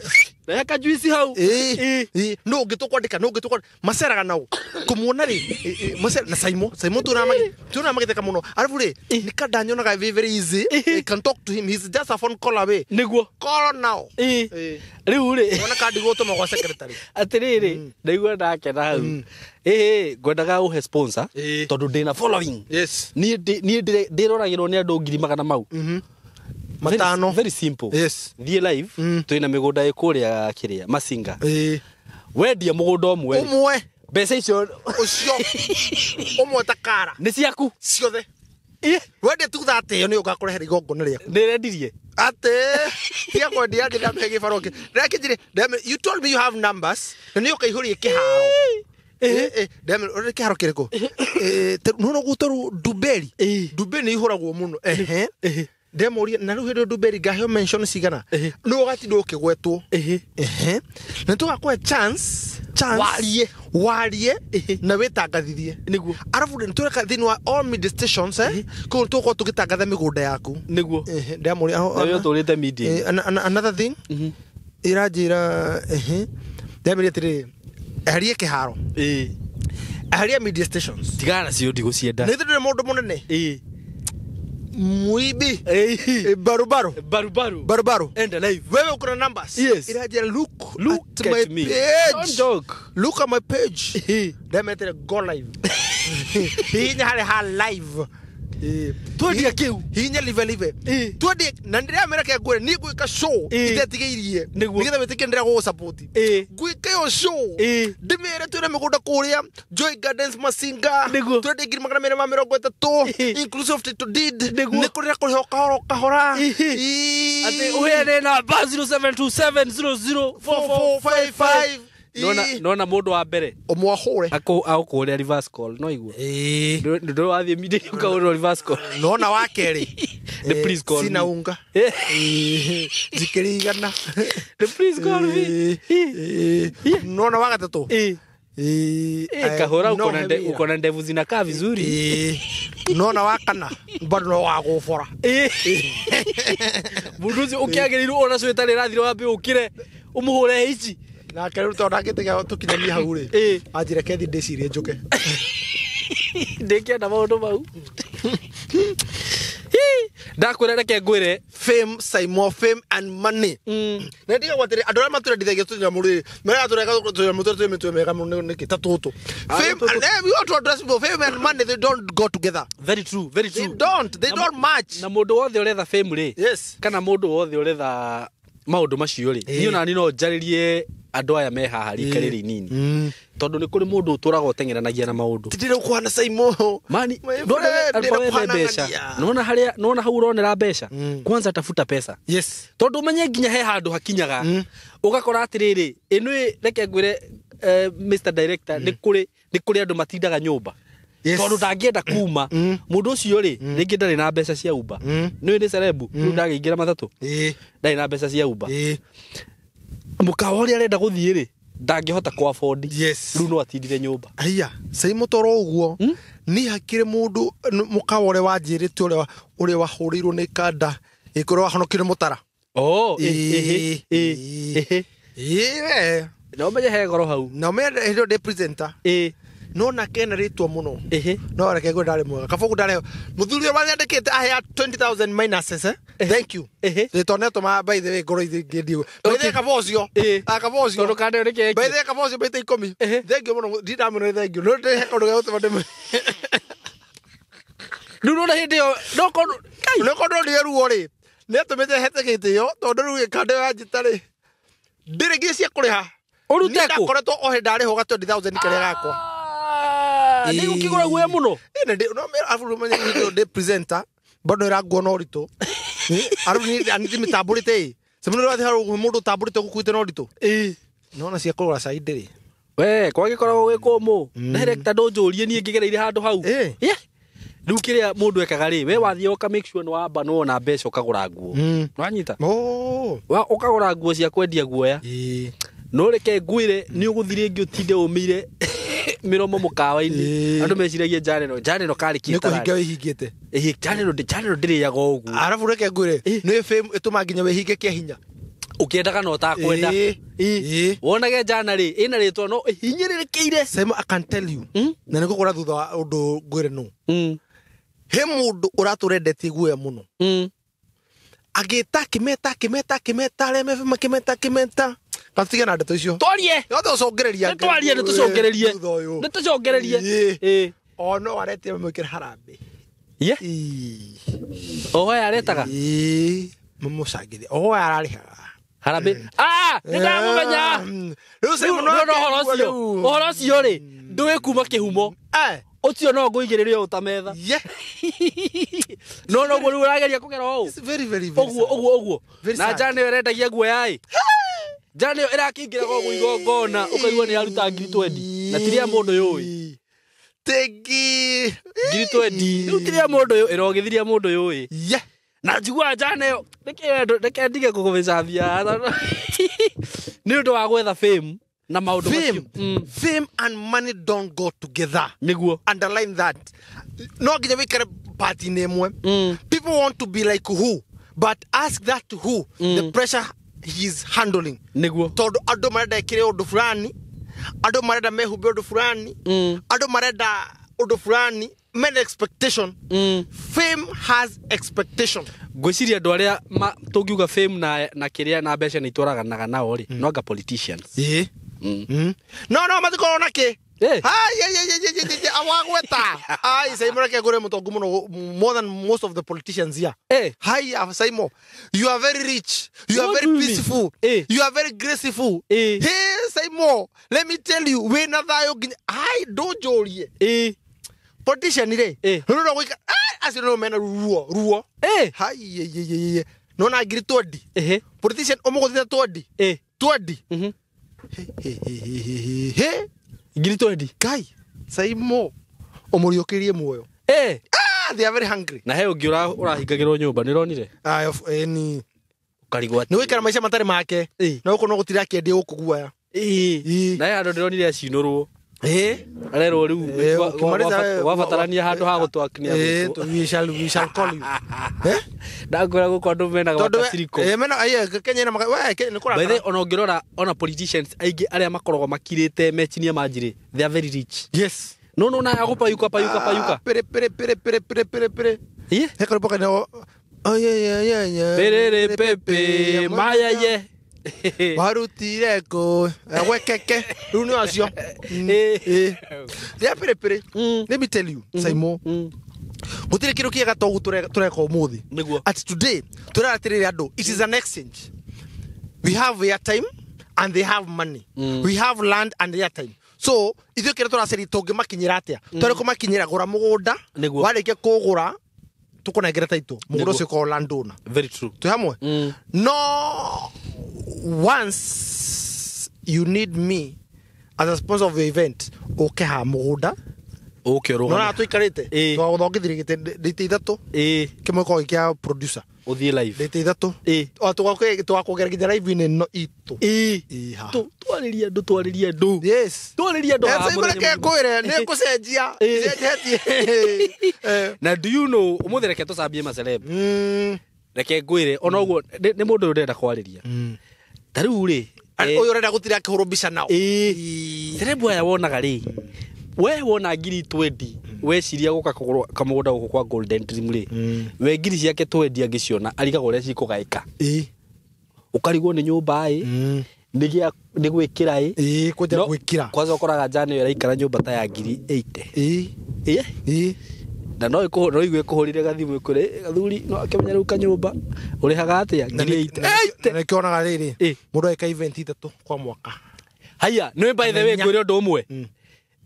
Na kajuici hau. Ĩĩ, ĩĩ, no ũngĩ tũkwandĩka, no ũngĩ tũkwandĩka. Maceraga nao. Kũmuona rĩ, na Saimo, Saimo tuonaga magĩtheka mũno. Arabu rĩ, nĩ kanda nyonaga very very easy. I can talk to him. He's just a phone call away. Nĩguo. Call now. Ĩĩ. Ĩĩ. Rĩu rĩ. Wona kandi gũtũma gwa secretary. Atĩrĩrĩ, ndaigua ndakena hau. Ĩĩ, ngwendaga ũhe sponsor Ĩĩ. tondũ ndĩna following. Yes. Niĩ ndĩroragĩrwo nĩ andũ 500,000 mau. Matano. Very simple. Yes. Thiĩ live, twĩna mĩgũnda ĩ kũrĩa kĩrĩa Masinga. Ĩĩ. Wendia mũgũnda ũmwe. Ũmwe. Mbeca icio Ũcio. Ũmwe ta kara. nĩ ciaku. Ciothe. Ĩĩ. Wendia tu thate ĩyo nĩ ũgakũrehera igongona rĩaku. Nĩrendirie. Ate. Tiga kwendia ndĩramĩhe gĩbarũa kĩ. Ndĩrakĩnjĩre, you told me you have numbers. Na nĩ ũkaihũria kĩharo. Ndĩramĩra, ũrĩ kĩharo kĩrĩkũ? Nĩ ũguo tondũ Ndumberi. Ĩĩ. Ndumberi nĩ ihũragwo mũno. Ehe. Ĩhĩ. Ndĩramũria, na rĩu hĩndĩ ĩyo Ndumberi ngaheo mention cigana? Ĩhĩ. Nĩ ũgatinda ũkĩgwetwo. Ĩhĩ. Ehe. Na tũgakũhe chance, chance. Warie. Warie Ĩhĩ. na wĩtangathithie. Nĩguo. Arabu rĩ, nĩtũreka thĩinĩ wa all media stations, kũu tũgũkorwo tũgĩtangatha mĩgũnda yaku. Nĩguo. Ehe, ndĩramũria, Na we ũtũrĩte media. Another thing, ĩranjĩra, ehe, ndĩramĩria atĩrĩrĩ, eherie kĩharo. Ĩĩ. Eheria media stations. Tigana nacio ndigũcienda. Nĩ ithuĩ ndũrĩ mũndũ mũnene. Ĩĩ. Muibi. Ĩĩ. Barubaru. Barubaru. Barubaru. Enda live. Wewe uko na numbers. Yes. Ĩranjĩra, look, Look at my at me. page. Don't joke. Look at my page. Ĩĩ. Ndĩrametire go live. Hihinya harĩa ha live. Ĩĩ. Twendie kĩu. Hihinya live live. Ĩĩ. Twendie na ndĩramera ke ngwĩre niĩ ngwĩka show Ĩĩ. itetigĩirie. Nĩguo. Nĩgetha wĩtĩkie ndĩra gũgũ-support. Ĩĩ. Ngwĩka ĩyo show. Ĩĩ. Ndĩmere twĩna mĩgũnda kũrĩa Joy Gardens Masinga. Nĩguo. Twendie 230,000 Ĩĩ. inclusive of title deed. Nĩguo. Nĩ kũrĩra kũrĩha o kahora o kahora. Ĩĩ. Ĩĩ. Atĩ ũheane namba 0727004455. 4455. Ĩĩ. Nona mũndũ wa mbere Ũmwe ahũre. agũkũhũrĩra reverse call no igua. Ĩĩ. Ndũrĩ wathiĩ media ũkahũrĩrwo reverse call. Nona wa kerĩ. The please call Sina me. unga. Eh. Njikĩria igana. The please call me. Ĩĩ. Nona wa gatatũ. Ĩĩ. Ĩĩ. Kahũra No uko na he wĩra. uko na ndevu zinakaa vizuri. Ĩĩ. Nona wa kana bado no wa gũbora. Ĩĩ. Mũndũ ũcio ũkĩagĩrĩirwo ona cio ĩtarĩ ĩrathira wambe ũkĩre ũmũhũre ici. Nake rĩu tondũ ndangĩtiga tũkinyanie hau rĩ. Ĩĩ. Anjĩre kethi ndĩcirie njũke. Ndĩkĩenda maũndũ mau. Ndakwĩra reke ngwĩre. Fame, Saimo, fame and money. Na ndigagwo atĩrĩ andũ arĩa matũrendithagia tũnyamũ rĩ meraga tũreka tũnyamũ tũrĩa twĩ mĩtwe mĩega mũno nĩkĩ ta tũtũ. Ah, Fame tũtũ. and we want to address people. Fame and money, they don't go together. Very true, very They true. don't, they don't match. Na mũndũ wothe ũretha fame rĩ. Yes. Kana mũndũ wothe ũretha maũndũ macio rĩ. Ĩĩ. Niĩ onani no njarĩrie andũ aya me haha rika rĩrĩ inini. Tondũ nĩ kũrĩ mũndũ ũtũraga ũteng'eranagia na maũndũ. Ti ndĩrenda kũhana Saimo. Mani, My ndona friend, we ndĩrenda wethe kũhana mbeca. ng'ania. Nona harĩa nona hau ũronera mbeca. Mm. Kwanza tafuta pesa. Yes. Tondũ ũmenye nginya he handũ hakinyaga. Ũgakora atĩrĩrĩ, ĩno reke ngwĩre Mr Director nĩ kũrĩ nĩ kũrĩ andũ matindaga nyũmba. Yes. Tondũ ndangĩenda kuma. Mũndũ ũcio rĩ, rĩngĩ ndarĩ na mbeca cia Uber. Nĩũĩ nĩ celeb, rĩu ndagĩingĩra matatũ. Ĩĩ. Ndarĩ na mbeca cia Uber. Ĩĩ. Mũkawa ũrĩa arenda gũthiĩ rĩ, ndangĩhota kũ afford. Yes. Rĩu no atindire nyũmba. Aya, Saimo toro ũguo niĩ hakĩrĩ mũndũ mũkawa ũrĩa wanjĩrĩte ũrĩa wahũrĩirwo nĩ kanda ĩkũrĩa wahonokire mũtara. Oh, Ĩĩ. ĩhĩ. Ĩĩ we. Na ũmenye he goro hau. Na ũmenye hĩndĩ ĩyo ndĩ presenter. Ĩĩ. No na kena rĩtwa mũno. Ĩhĩ. No reke ngwĩre ndarĩ mwega. Kabogo ndarĩ. Mũthuri ũrĩa wanyandĩkĩte ahea 20,000 minuses, eh? Thank you. Ĩhĩ. Rĩtwa nĩatũma by the way ngorwo ingĩndio. By the way kaba ũcio. Ĩĩ. Ah, kaba ũcio. Tondũ kanda ĩyo nĩ keki. By the way kaba ũcio maita ikũmi. Ĩhĩ. Thank you mũno. Ndindamwĩra nĩ thank you. No ndĩhe kaũndũ ga gũtũma ndĩmwĩre. Rĩu nona hĩndĩ ĩyo no korwo Kai. Nĩ korwo ndonire ruo rĩ. Nĩatũmĩte hete gĩtĩo tondũ rĩu kanda ĩyo yanjĩta rĩ. Ndĩrĩ nginya cia kũrĩha. Ũrute Niĩ kũ? ndakoretwo o hĩndĩ ndarĩhwo ga 20,000 karĩa gakwa. Ah, nĩ gũkĩgũra guoya mũno. Ĩĩ, na ndĩ- no mera arabu ũmenye hĩndĩ ĩyo ndĩ presenter bado ĩranguo na ũritũ. Arabu niĩ ndĩmĩtambũrĩte ĩ. Cemũnĩ ũrathiĩ harĩa ũguo mũndũ ũtambũrĩte ũgũkuĩte na ũritũ. Ĩĩ. Nona cia kũgũra cai ndĩrĩ. We kwagĩkoragwo gwĩ kũmũ. Director ndũnjũrie niĩ ngĩgereire handũ hau. Yeah. Rĩu kĩrĩa mũndũ ekaga rĩ, we wathiĩ ũka make sure nĩ wamba nĩ wona mbeca ũkagũra nguo. Nĩwanyita? Ũkagũra nguo cia kwendia guoya. No reke ngwĩre nĩ ũgũthiĩ rĩngĩ ũtinde ũmĩire mĩromo mũkawa-inĩ. Andũ meciragia njaneno, njaneno karĩ kĩ? Nĩ kũhinga wĩhingĩte. Ĩĩ, njaneno ndĩrĩaga ũguo. Arabu reke ngwĩre, nĩ fame ĩtũmaga nginya wĩhinge kĩa hinya. Ũkĩendaga na ũtakwenda. Wonage njana rĩ, ĩna rĩtwa no ĩhinyĩrĩrĩkĩire. Simon, I can tell you. Na nĩngũkwĩra thutha wa ũndũ ngwĩre nũ. He mũndũ ũratũra endetie guoya mũno. Agĩta akĩmeta akĩmeta akĩmeta arĩa me fame akĩmeta akĩmeta. Gatiga na ndeto icio. Twarie. Yothe ũcongereria. Nĩtwarie, nĩtũcongererie. Nĩtũcongererie. O no aretie mamwĩkĩre harambee. Ye. Oho aretaga. Mamũcangithie. Oho ararĩhaga. Harambee. Ah, nĩndamũmenya. Rĩu Simon no ũhoro ũcio. Ũhoro ũcio rĩ, ndũĩ kuma kĩhumo. Ũcio no ngũigĩrĩre ũũ ta metha. No noguo rĩu ũrageria kũgera ũũ. It's very, very, very ũguo ũguo ũguo. Na njana ĩyo ĩrendagia guoya ĩ. Njana ĩyo ĩrakĩingĩra gũkũ igongona ũkaigua nĩ yaruta ngiri 20 na tiria mũndũ yũĩ. Tegi. Ngiri 20. Rĩu tiria mũndũ yũĩ ĩrogĩthiria mũndũ yũĩ. Na njiguaga njana ĩyo reke ndige kũgũmĩcambia. Nĩ ũndũ wa gwetha fame na maũndũ macio. Fame and money don't go together. Nĩguo. Underline that. No nginya wĩikare party-inĩ ĩmwe. People want to be like who, but ask that who the pressure he is handling. Nĩguo. Tondũ andũ marenda ekĩre ũndũ fulani, andũ marenda mehumbe ũndũ fulani, andũ marenda ũndũ fulani, mena expectation. Fame has expectation. Ngwĩciria andũ arĩa tũngiuga fame na kĩrĩa na mbeca nĩ itwaraganaga nao rĩ, no anga politicians. No matikorwo na kĩ. Ai awagweta. Ai Simon reke ngũre mũtongu mũno more than most of the politicians here. Hi Simon, you are very rich, you are very peaceful, you are very graceful. Hey Simon, let me tell you, wĩna thayũ nginya ai ndũnjũrie. Politician rĩ, rĩu no gũika acio no mena ruo ruo. Hai nona ngiri 20. Politician ũmũgũthĩte 20. 20. He ngiri 20. Kai Simon ũmũriũkĩrie muoyo. They are very hungry. Na he ũngĩ ũrahingagĩrwo nyũmba nĩ ũronire? Ni ũkarigwo atĩ nĩ gũikara maica matarĩ make. Na gũkũ no gũtirĩ akĩendia gũkũ guoya. Na he handũ ndĩronire acinũrwo. Arerwo rĩu wabatarania handũ ha gũtwakinia gũtũ. We shall call you. Ndakwĩra gũkũ andũ menaga makaciriko. Mena Kenya ĩna we Kenya nĩ kũrakara. By the way, ona ũngĩrora ona politicians aingĩ arĩa makoragwo makirĩte mechinia manjirĩ, they are very rich. Yes. No no na agũpayuka payuka payuka. Pere pere pere pere pere pere pere. He karũmbo kana oh yeah yeah yeah. Pere pepe maya ye. Warutire kũ gwekeke rĩu nĩ acio. Rĩa pere pere. Let me tell you, Simon. Gũtirĩ kĩndũ kĩega ta ũguo tũreka ũmũthĩ. Nĩguo. At today tũrera atĩrĩrĩ andũ, it is an exchange. We have airtime and they have money. We have land and airtime. So ithuĩ kĩrĩa tũracaria tũngĩmakinyĩra atĩa? Twarĩ kũmakinyĩra gũra mũgũnda, warĩkia kũgũra tũkũnengere title. Mũgũnda ũcio ũkorwo landowner. Very true. Twĩ hamwe? No, once you need me as a sponsor of the event, ũke ha mũgũnda. Ũke ũrũgame. Nona tũikarĩte. Twagũthongithirie gĩtĩ ndĩte ithatũ. Kĩmwe gĩkoragwo gĩ kĩa producer. Ũthiĩ live. Ndĩte ithatũ. O tũgakũgera nginya live-inĩ ĩno itũ. Twarĩrie andũ, twarĩrie andũ. Yes. Twarĩrie andũ haha Simon mũthenya reke mũgima. ngwĩre, nĩ ngũcenjia. Cenjetie. Na do you know, ũmũthĩ reke tũcambie maceleb. Reke ngwĩre, ona ũguo nĩ mũndũ ũyũ ndĩrenda kwarĩria. Ta rĩu rĩ, Ũyũ ũrenda gũtira akĩhũrwo mbica nao. Celeb aya wonaga rĩ, we wona ngiri 20 weciria gũka kũgũra kamũgũnda gũkũ kwa Golden Dream rĩ, we ngiri ciake 20 angĩciona arigagwo ũrĩa cikũgaĩka. Ũkarigwo nĩ nyũmba ĩ, nĩ gwĩkĩra ĩ. Kwanja gwĩkĩra. Kwanza ũkoraga njana ĩyo ĩraikara nyũmba ta ya ngiri 80. Na no igue ĩkũhũrire gathimũ ĩkwĩre, gathuri no akĩmenya rĩu kanyũmba ũrĩhaga atĩa ngiri 80. Na nĩkĩonaga rĩrĩ, mũndũ agĩka event ithatũ kwa mwaka. Haiya, nĩ by the way ngwĩre ũndũ ũmwe.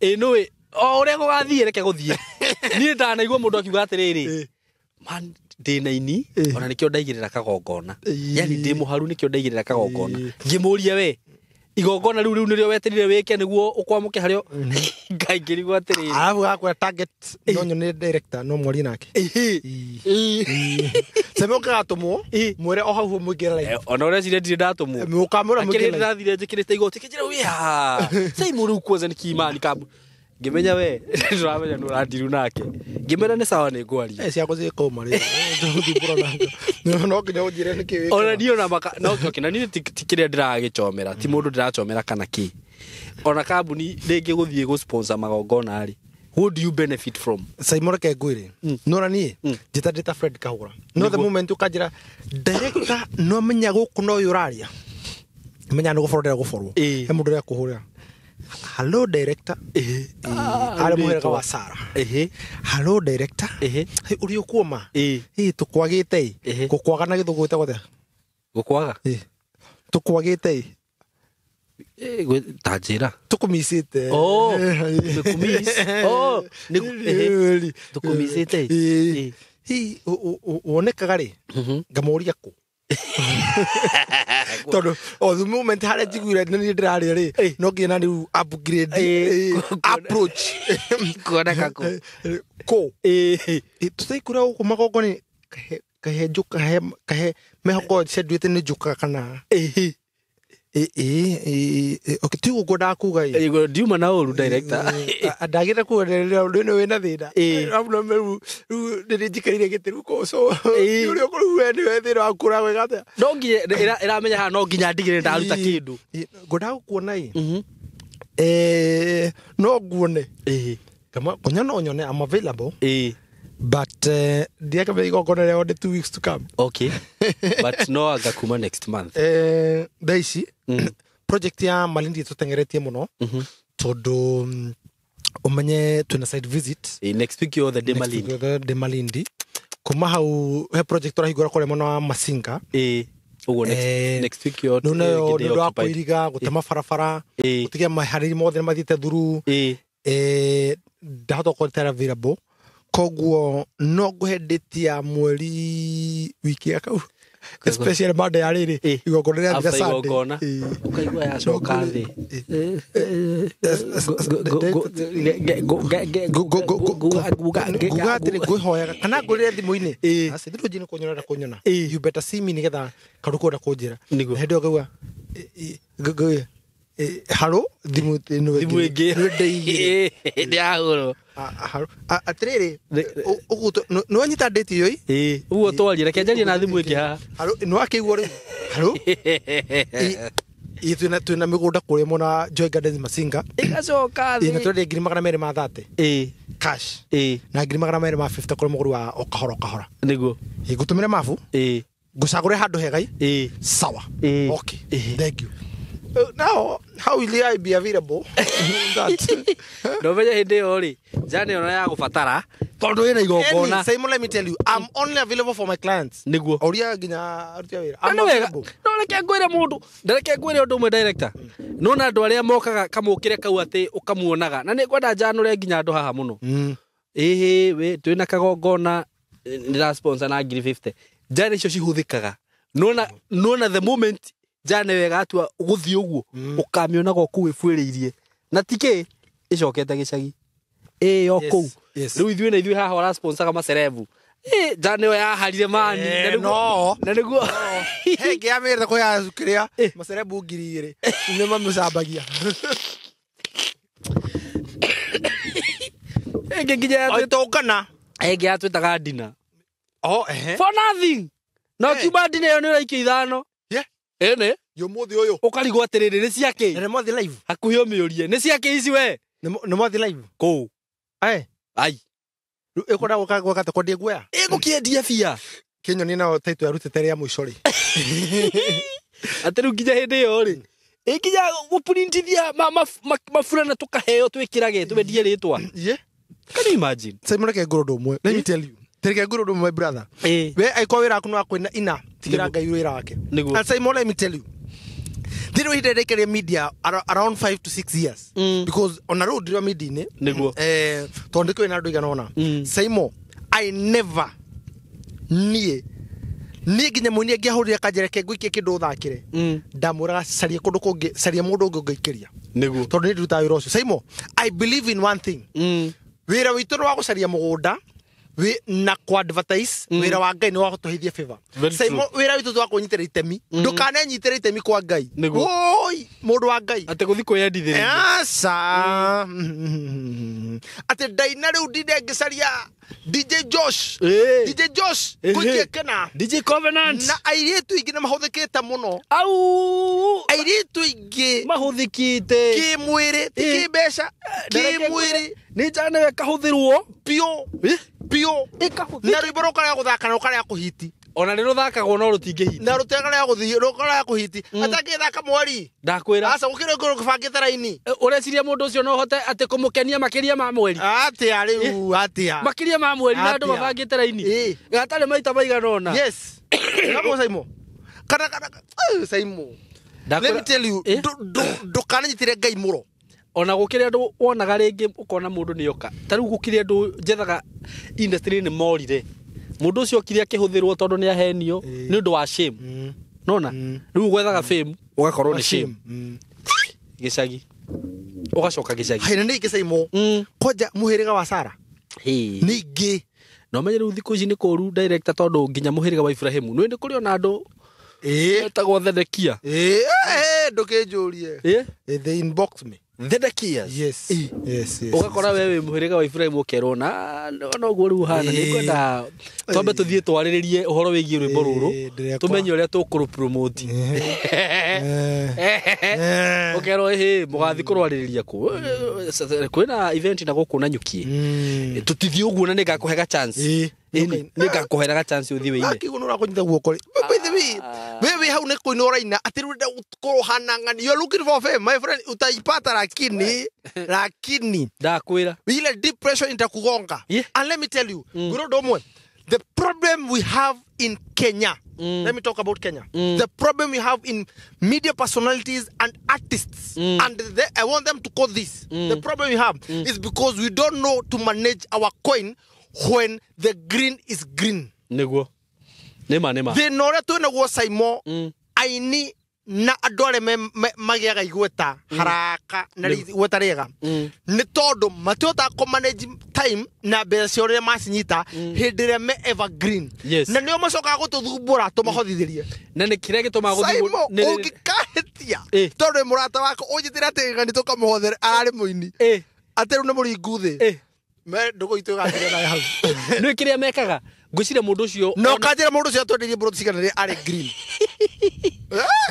Nĩũĩ o ũrĩa gũgathiĩ reke gũthiĩ. Niĩ ndanaigua mũndũ akiuga atĩrĩrĩ, man ndĩ na ini ona nĩkĩo ndaigĩrĩra kagongona. Yani ndĩ mũharu nĩkĩo ndaigĩrĩra kagongona. Ngĩmũria we Igongona rĩu nĩrĩo weterire wĩke nĩguo ũkwamũke harĩo. Ngai ngĩrigwo atĩrĩrĩ. Arabu gakwĩra target no nyone director no mwarie nake. Sema ũkagatũmwo mwĩre o hau mũingĩre live. Ona ũreciria ndirĩ ndatũmwo. Ũkamwĩra Akĩrĩ mũingĩre live. ndĩrathire njĩkĩrĩte igoti kĩnjĩra wĩha. Saimu rĩu kwanza nĩ kimani kambu. Ngĩmenya we ndũramenya nĩ ũrandiru nake. Ngĩmera nĩ sawa nĩ ngwaria. Ciakwa ciĩkũma rĩ. Tũthumbũra nake. No nginya ũnjĩre nĩkĩ wĩkaga. Ona niĩ ona maka no okay, na niĩ ti kĩrĩa ndĩragĩchomera, ti mũndũ ndĩrachomera kana kĩ. Ona kambuni rĩngĩ gũthiĩ gũ sponsor magongona rĩ. What do you benefit from? Simon reke ngwĩre. Nora niĩ njĩta ndĩta Fred Kahũra. No the moment ũkanjĩra director no menya gũkũ no ũyũ ũraria. Menya nĩ gũborwo ndĩrenda gũborwo. He mũndũ ũrĩa kũhũrĩra. Hello director. Arĩ mũhĩrĩga wa Sara. Hello director. Ũrĩ ũkuoma. Tũkwagĩte ĩ. Gũkwaga na gĩthũngũ gwĩtagwo atĩa? Gũkwaga? Tũkwagĩte ĩ. Ta njĩra. Tũkũmicĩte. Oh, nĩkũmiss. Oh, tũkũmicĩte ĩ. Hihi wonekaga rĩ? Ngamũria kũ? Tondũ o the moment harĩa njiguire nĩ niĩ ndĩraria rĩ, no nginya na rĩu upgrade approach. Kuoneka kũ? Kũ? Tũtaikura gũkũ magongona kahe njuka kahe mehoko cenduĩte nĩ njuka kana. Okay, ti ũguo ngwendaga kuga ĩ. Ndiuma na ũru director. Ndagĩte kuga rĩu nĩ wĩna thĩna. Rĩu nĩ njikarire gĩtĩ rĩu kũ so ũrĩa ũkũrĩu we nĩwe thĩna waku ũragwĩka atĩa. No nginya ĩramenya haha no nginya ndigĩrĩre ndaruta kĩndũ. Ngwendaga gũkuona ĩ. No nguone. Kũnya no nyone I'm available. But ndiakamenya igongona rĩao nĩ 2 weeks to come. Okay. But no anga kuma next month. Thaa ici project ya Malindi tũteng'eretie mũno tondũ ũmenye twĩna site visit Next week yothe ndĩ Malindi. Ndĩ Malindi. Kuma hau he project tũrahingũra kũrĩa mwena wa Masinga. Ũguo next week yothe nĩ ũndũ wa kũiriga gũtema barabara gũtigia maharĩri mothe nĩ mathiĩte through. Ndahota gũkorwo itarĩ available. Koguo no ngũhe date ya mweri wiki ya kau. Especially Monday ya rĩrĩ igongona rĩrathira Sunday. Ũkaigua yacoka thĩ. Nguga atĩrĩ ngwĩhoyaga kana ngũrĩre thimũ-inĩ. Aca thimũ njini kũnyona na kũnyona. You better see me nĩgetha kaũndũ kwenda kũnjĩra. Hĩndĩ ĩyo ngauga haro thimũ ĩno ĩngĩ nĩ ndĩahũrwo. Atĩrĩrĩ ũguo nĩ wanyita date ĩyo ĩ ũguo twarie reke njarie na thimũ ĩngĩ haha. Haro nĩ wakĩigua rĩu haro ĩ twĩna mĩgũnda kũrĩa mwena wa Joy Gardens Masinga ĩgacoka thĩ na tũrendia 230,000 cash na 250,000 kũrĩ mũgũri wa o kahora o kahora. Nĩguo ngũtũmĩre mabu ngũcagũre handũ hega sawa. Okay, thank you. Now, how will I be available? That. No menye hĩndĩ ĩyo rĩ, njane ona ya gũbatara tondũ ĩna igongona. Simon, let me tell you, I'm only available for my clients. Nĩguo. Ũria nginya aruti a wĩra. I'm available. No reke ngwĩre mũndũ, reke ngwĩre ũndũ ũmwe director. Nona andũ arĩa mokaga kamũkĩre kau atĩ ũkamuonaga. Na nĩ ngwenda njanũre nginya andũ haha mũno. Ĩhĩ, we twĩna kagongona ndĩra sponsor na 50,000. Njane icio cihũthĩkaga. Nona the moment njane wega atua gũthiĩ ũguo ũkamĩonaga o kũu ĩbuĩrĩirie na tikĩ ĩcokete gĩcagi ĩyo kũu rĩu ithuĩ na ithuĩ haha ũrasponsaga macerebu njane ĩyo yaharire mani na nĩguo hengĩ yamĩrĩte kũya kĩrĩa macerebu 2,000 nĩ mamĩcambagia ĩngĩ nginya tũngana ĩngĩ yatwĩtaga ndina for nothing no kiuma ndina ĩyo nĩ ũraikia 5. Ene yumuthi uyu ukarigwo atiriri ni ciake ni mwathi live hakuhi umiurie ni ciake ici we ni mwathi live kuu ai ai ikwenda guka gwaka kwendia guoya igukiendia bia kinyoni nao title yarutite ria mwico ri ati riu nginya hindi iyo ri ikinya guprintithia mafurana tukaheo twikirage twendie ritwa. Can you imagine? Simon reke ngũrũ ũndũ ũmwe. Let me tell you. Reke ngũrũ ũndũ ũmwe my brother. We aiko wĩra waku no akwĩna ina tigira Ngai wĩra wake. And Simon, let me tell you. Thĩinĩ wa ihinda rĩrĩ media around 5 to 6 years. Because on a road ndĩrĩ media-inĩ. Nĩguo. Tondũ ndĩkĩũĩ na andũ aigana ũna. Simon, I never niĩ Niĩ nginya mũini angĩahũrire kanjĩra ke ngũikie kĩndũ ũthakĩre, ndamwĩraga caria kũndũ kũngĩ, caria mũndũ ũngĩ ũngĩikĩria, Nĩguo. tondũ nĩ ndutaga wĩra ũcio. Saimo, I believe in one thing. Wĩra witũ nĩ wa gũcaria mũgũnda na ku advertise. Wĩra wa Ngai nĩ wa gũtũheithia favor. Very Saimo, wĩra witũ ti wa kwĩnyitĩra itemi. Ndũkanenyitĩre itemi kwa Ngai. Nĩguo. Woi, mũndũ wa Ngai. Atĩ gũthiĩ kwĩyendithĩrĩria. Aca, atĩ ndaina rĩu ndinde ngĩcaria DJ Josh, DJ Josh ngũikie kena DJ Covenant. Na airĩtu aingĩ nĩ mahũthĩkĩte mũno. Au. Airĩtu aingĩ mahũthĩkĩte kĩmwĩrĩ, ti kĩmbeca, kĩmwĩrĩ. Nĩ njana ĩkahũthĩrwo biũ biũ. Ĩkahũthĩka. Na rwĩmbo rũkarega gũthaka na rũkarega kũhiti. Ona nĩ rũthakagwo no rũtingĩhiti. Na rũtikarega gũthiĩ, rũkarega kũhiti atangĩthaka mweri. Ndakwĩra. Aca, gũkĩrĩ ngũrũ gũbangĩte raini. Ũreciria mũndũ ũcio no ũhote atĩ kũmũkenia makĩria ma mweri? Atĩa rĩu, atĩa? Makĩria ma mweri na andũ Atĩa? mabangĩte raini gatarĩ maita maigana ũna. Yes. Namo Saimo, kana Saimo, let me tell you, ndũkananyitĩre Ngai mũro. Ona gũkĩrĩ andũ wonaga rĩngĩ ũkona mũndũ nĩ oka ta rĩu gũkĩrĩ andũ njethaga industry nĩ morire mũndũ ũcio okire akĩhũthĩrwo tondũ nĩ ahenio nĩ ũndũ wa shame. Nona rĩu gwethaga fame ũgakorwo nĩ shame gĩcagi ũgacoka gĩcagi. Hai, na nĩ ingĩ Saimo, kwanja mũhĩrĩga wa Sara nĩ ingĩ. No menye rĩu thikũ ici nĩ kũru director tondũ nginya mũhĩrĩga wa Ibrahimu nĩ kũrĩ ona andũ metagwo Thedekia. Ndũkĩnjũrie. They inbox me. Thedekias. Yes. Yes, yes. Ũgakora we wĩ mũhĩrĩga wa Ibrahimu ũkerwo na noguo rĩu hana nĩ ngwenda twambe tũthiĩ twarĩrĩrie ũhoro wĩgiĩ rwĩmbo rũrũ tũmenye ũrĩa tũkũrũ-promote. Ũkerwo ĩhĩ mũgathiĩ kũrwarĩrĩria kũ kwĩna event na gũkũ na nyukie tũtithiĩ ũguo na nĩngakũhe ga chance. Nĩngakũhera ga chance ũthiĩ wĩine. Akĩguo nĩ ũrakũnyita guoko rĩ. By the way, wewe hau nĩ kũina ũraina atĩ rĩu ũrenda gũkorwo ũhana ng'ani. You're looking for fame, my friend, utaipata lakini ndakwĩra ile depression itakugonga. And let me tell you, ngwĩra ũndũ ũmwe, the problem we have in Kenya, let me talk about Kenya. The problem we have in media personalities and artists, and I want them to call this, the problem we have is because we don't know to manage our coin when the green is green. Nĩguo. Nĩma nĩma. Thĩna ũrĩa twĩnaguo Saimo, aini na andũ arĩa magĩaga igweta haraka na igweta rĩega nĩ tondũ matihotaga kũ manage time na mbeca ciao rĩrĩa macinyita hĩndĩ ĩrĩa me evergreen. Na nĩo macokaga gũtũthumbũra tũmahothithĩrie. Na nĩ kĩrĩa gĩtũmaga gũthumbũra Saimo, ũngĩkahĩtia tondũ wĩ mũrata wakwa ũnjĩtĩre atĩ ng'ani tũkamũhothere ararĩ mũini atĩ rĩu nĩ mũringu thĩ me ndũgũ itũ ĩgathira nayo hau. Nĩ kĩrĩa mekaga ngwĩciria mũndũ ũcio no kanjĩra mũndũ ũcio atwenderie mburoti cigana rĩrĩa arĩ green.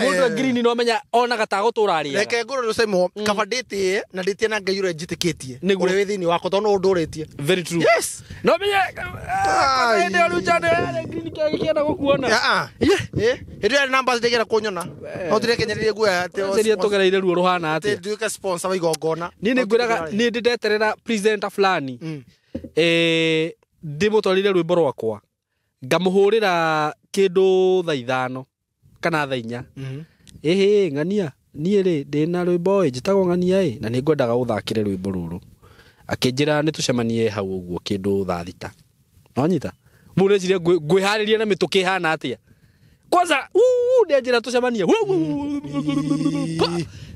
Mũndũ wa green no amenya onaga ta gũtũra arĩaga. Reke ngũrore Saimo, kaba ndĩtĩe na ndĩtĩe na Ngai ũrĩa njĩtĩkĩtie ũrĩa wĩ thĩinĩ wakwa tondũ no ũndũrĩtie. Very true. Yes. No menye hĩndĩ ĩyo rĩu njane arĩ green kĩenda gũkuona. Hĩndĩ ĩyo numbers ndĩgera kũnyona. No tirekenyererie guoya atĩ Ũreciria tũgereire ruo rũhana atĩa. Nduĩke sponsor wa igongona. Niĩ nĩ ngwĩraga niĩ ndĩ ndeterera presenter fulani ndĩmũtwarire rwĩmbo rwakwa ngamũhũrĩra kĩndũ thaa ithano kana thaa inya. Ĩhĩ ng'ania niĩ rĩ ndĩna rwĩmbo ĩ njĩtagwo ng'ania ĩ na nĩ ngwendaga ũthakĩre rwĩmbo rũrũ. Akĩnjĩra nĩ tũcemanie hau ũguo kĩndũ thaa thita. Nonyita mũndũ eciria ngwĩharĩria na mĩtũkĩ ĩhana atĩa. Kwanza nĩanjĩra tũcemanie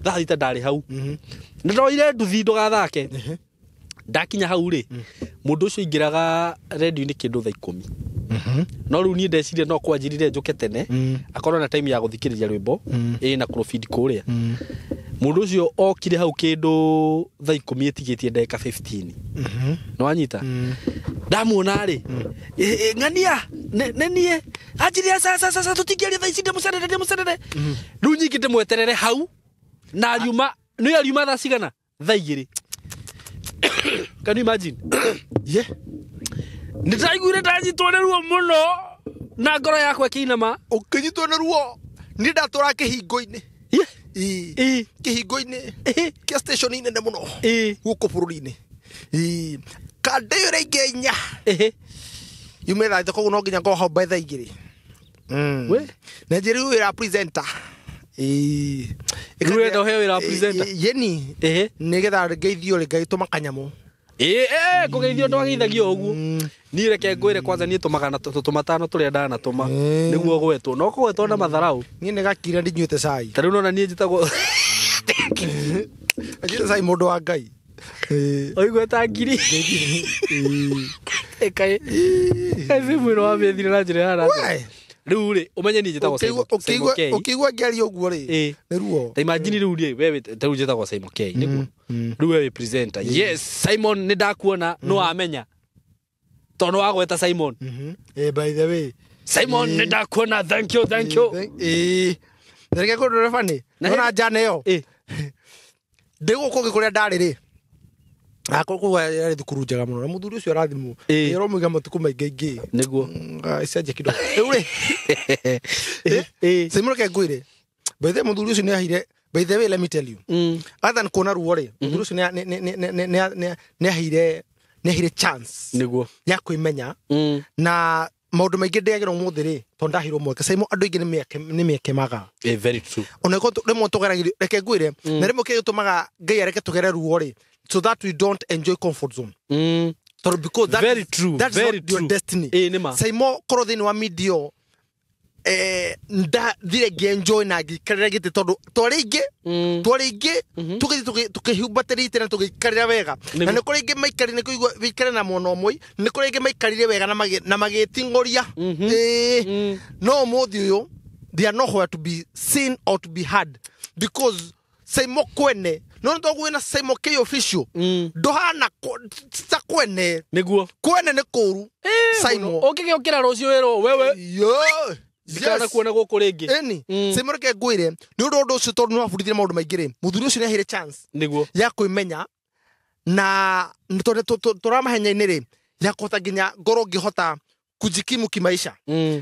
thaa thita ndarĩ hau. Nĩ ndoire nduthi ndũgathake. Ndakinya hau rĩ mũndũ ũcio aingĩraga redio-inĩ kĩndũ thaa ikũmi. No rĩu niĩ ndeciria no kwanjirire njũke tene akorwo na time ya gũthikĩrĩria rwĩmbo ĩ na kũrũbindi kũrĩa. Mũndũ ũcio okire hau kĩndũ thaa ikũmi ĩtigĩtie ndagĩka 15. Nĩ wanyita? Ndamuona rĩ ng'ania nĩ niĩ anjirie aca aca aca tũtingĩaria thaa ici ndĩmũcerere ndĩmũcerere. Rĩu nyingĩ ndĩmweterere hau na ariuma nĩ ariuma thaa cigana thaa igĩrĩ. Can you imagine? Yeah. Nĩ ndaiguire ndanyitwo nĩ ruo mũno na ngoro yakwa ĩkĩinama. Ũkĩnyitwo nĩ ruo niĩ ndatũraga kĩhingo-inĩ. Kĩhingo-inĩ kĩa station nene mũno gũkũ bũrũri-inĩ. Kanda ĩyo ĩraingĩra inya yume thaa ithatũ koguo no nginya ngorwo hau by thaa igĩrĩ. Na njĩrĩ rĩu wĩra presenter. Rĩu ũrenda ũheo wĩra wa presenter? Yeni. Nĩgetha ngeithio rĩ ngaitũma kanyamũ. Kũgeithio ndwageithagio ũguo. Niĩ reke ngwĩre kwanza niĩ tũmaga na tũmatano tũrĩa ndanatũma nĩguo gwetwo no kũgwetwo na matharau. Niĩ nĩ gakira ndinyuĩte cai. Ta rĩu nona niĩ njĩtagwo Njĩte cai mũndũ wa Ngai. Oigwe ta ngiri. Kaĩ thimũ ĩno wamĩethire na njĩra ya We! Rĩu rĩ ũmenye niĩ njĩtagwo Simon K. Ũkĩigua ngĩaria ũguo rĩ nĩ ruo. Ta imagine rĩu rĩ we ta rĩu njĩtagwo Simon K nĩguo. Rĩu we wĩ presenter. Yes, Simon nĩ ndakuona no wamenya. Tondũ nĩ wagweta Simon. By the way. Simon nĩ ndakuona, thank you, thank you. Reke kũndũre bani. Nona njane ĩyo. Ndĩ gũkũ ũngĩ kũrĩa ndarĩ rĩ. Kũu yarĩ thukuru njega mũno na mũthuri ũcio arathimwo. Nĩ ũramũiga matukũ maingĩ ingĩ. Nĩguo. Cenjia kidogo. Rĩu rĩ. Simon reke ngwĩre. By the way mũthuri ũcio nĩ aheire, by the way let me tell you. Other than kuona ruo rĩ, mũthuri ũcio nĩ aheire chance. Nĩguo. Ya kwĩmenya. Na maũndũ maingĩ ndĩagĩra ũmũthĩ rĩ, tondũ ndaheirwo mweke. Simon andũ aingĩ nĩ mĩeke magaga. Very true. Ona korwo rĩmwe tũgeragĩrio, reke ngwĩre, na rĩmwe kĩrĩa gĩtũmaga Ngai areke tũgere ruo rĩ, so that we don't enjoy comfort zone. So because that very is, true. That's very not true. Your destiny. Simon korwo thĩinĩ wa media ndathire ngĩenjoy na ngĩikarĩra gĩtĩ tondũ twarĩ aingĩ tũgĩthiĩ tũkĩhumbatĩrĩte na tũgĩikarĩra wega. Na nĩ kũrĩ aingĩ maikarire, nĩ kũigua wĩikare na mwena ũmwe, nĩ kũrĩ aingĩ maikarire wega na magĩting'ũria. No ũmũthĩ ũyũ they are nowhere to be seen or to be heard because Simon kwene no nĩ twaguo na Simon K official ndũhana ta kwene. Nĩguo. Kwene nĩ kũru. Simon ũngĩgĩũkĩra rũciũ wĩrwo wewe. Yo. Ndikana kuona gũkũ rĩngĩ. Ĩni. Simon reke ngwĩre nĩ ũndũ ũndũ ũcio tondũ nĩ wabundithire maũndũ maingĩ rĩ, mũthuri ũcio nĩ aheire chance. Nĩguo. Ya kwĩmenya na tondũ tũramahenya-inĩ rĩ, ya kũhota nginya ngorwo ngĩhota kujikimu kimaisha.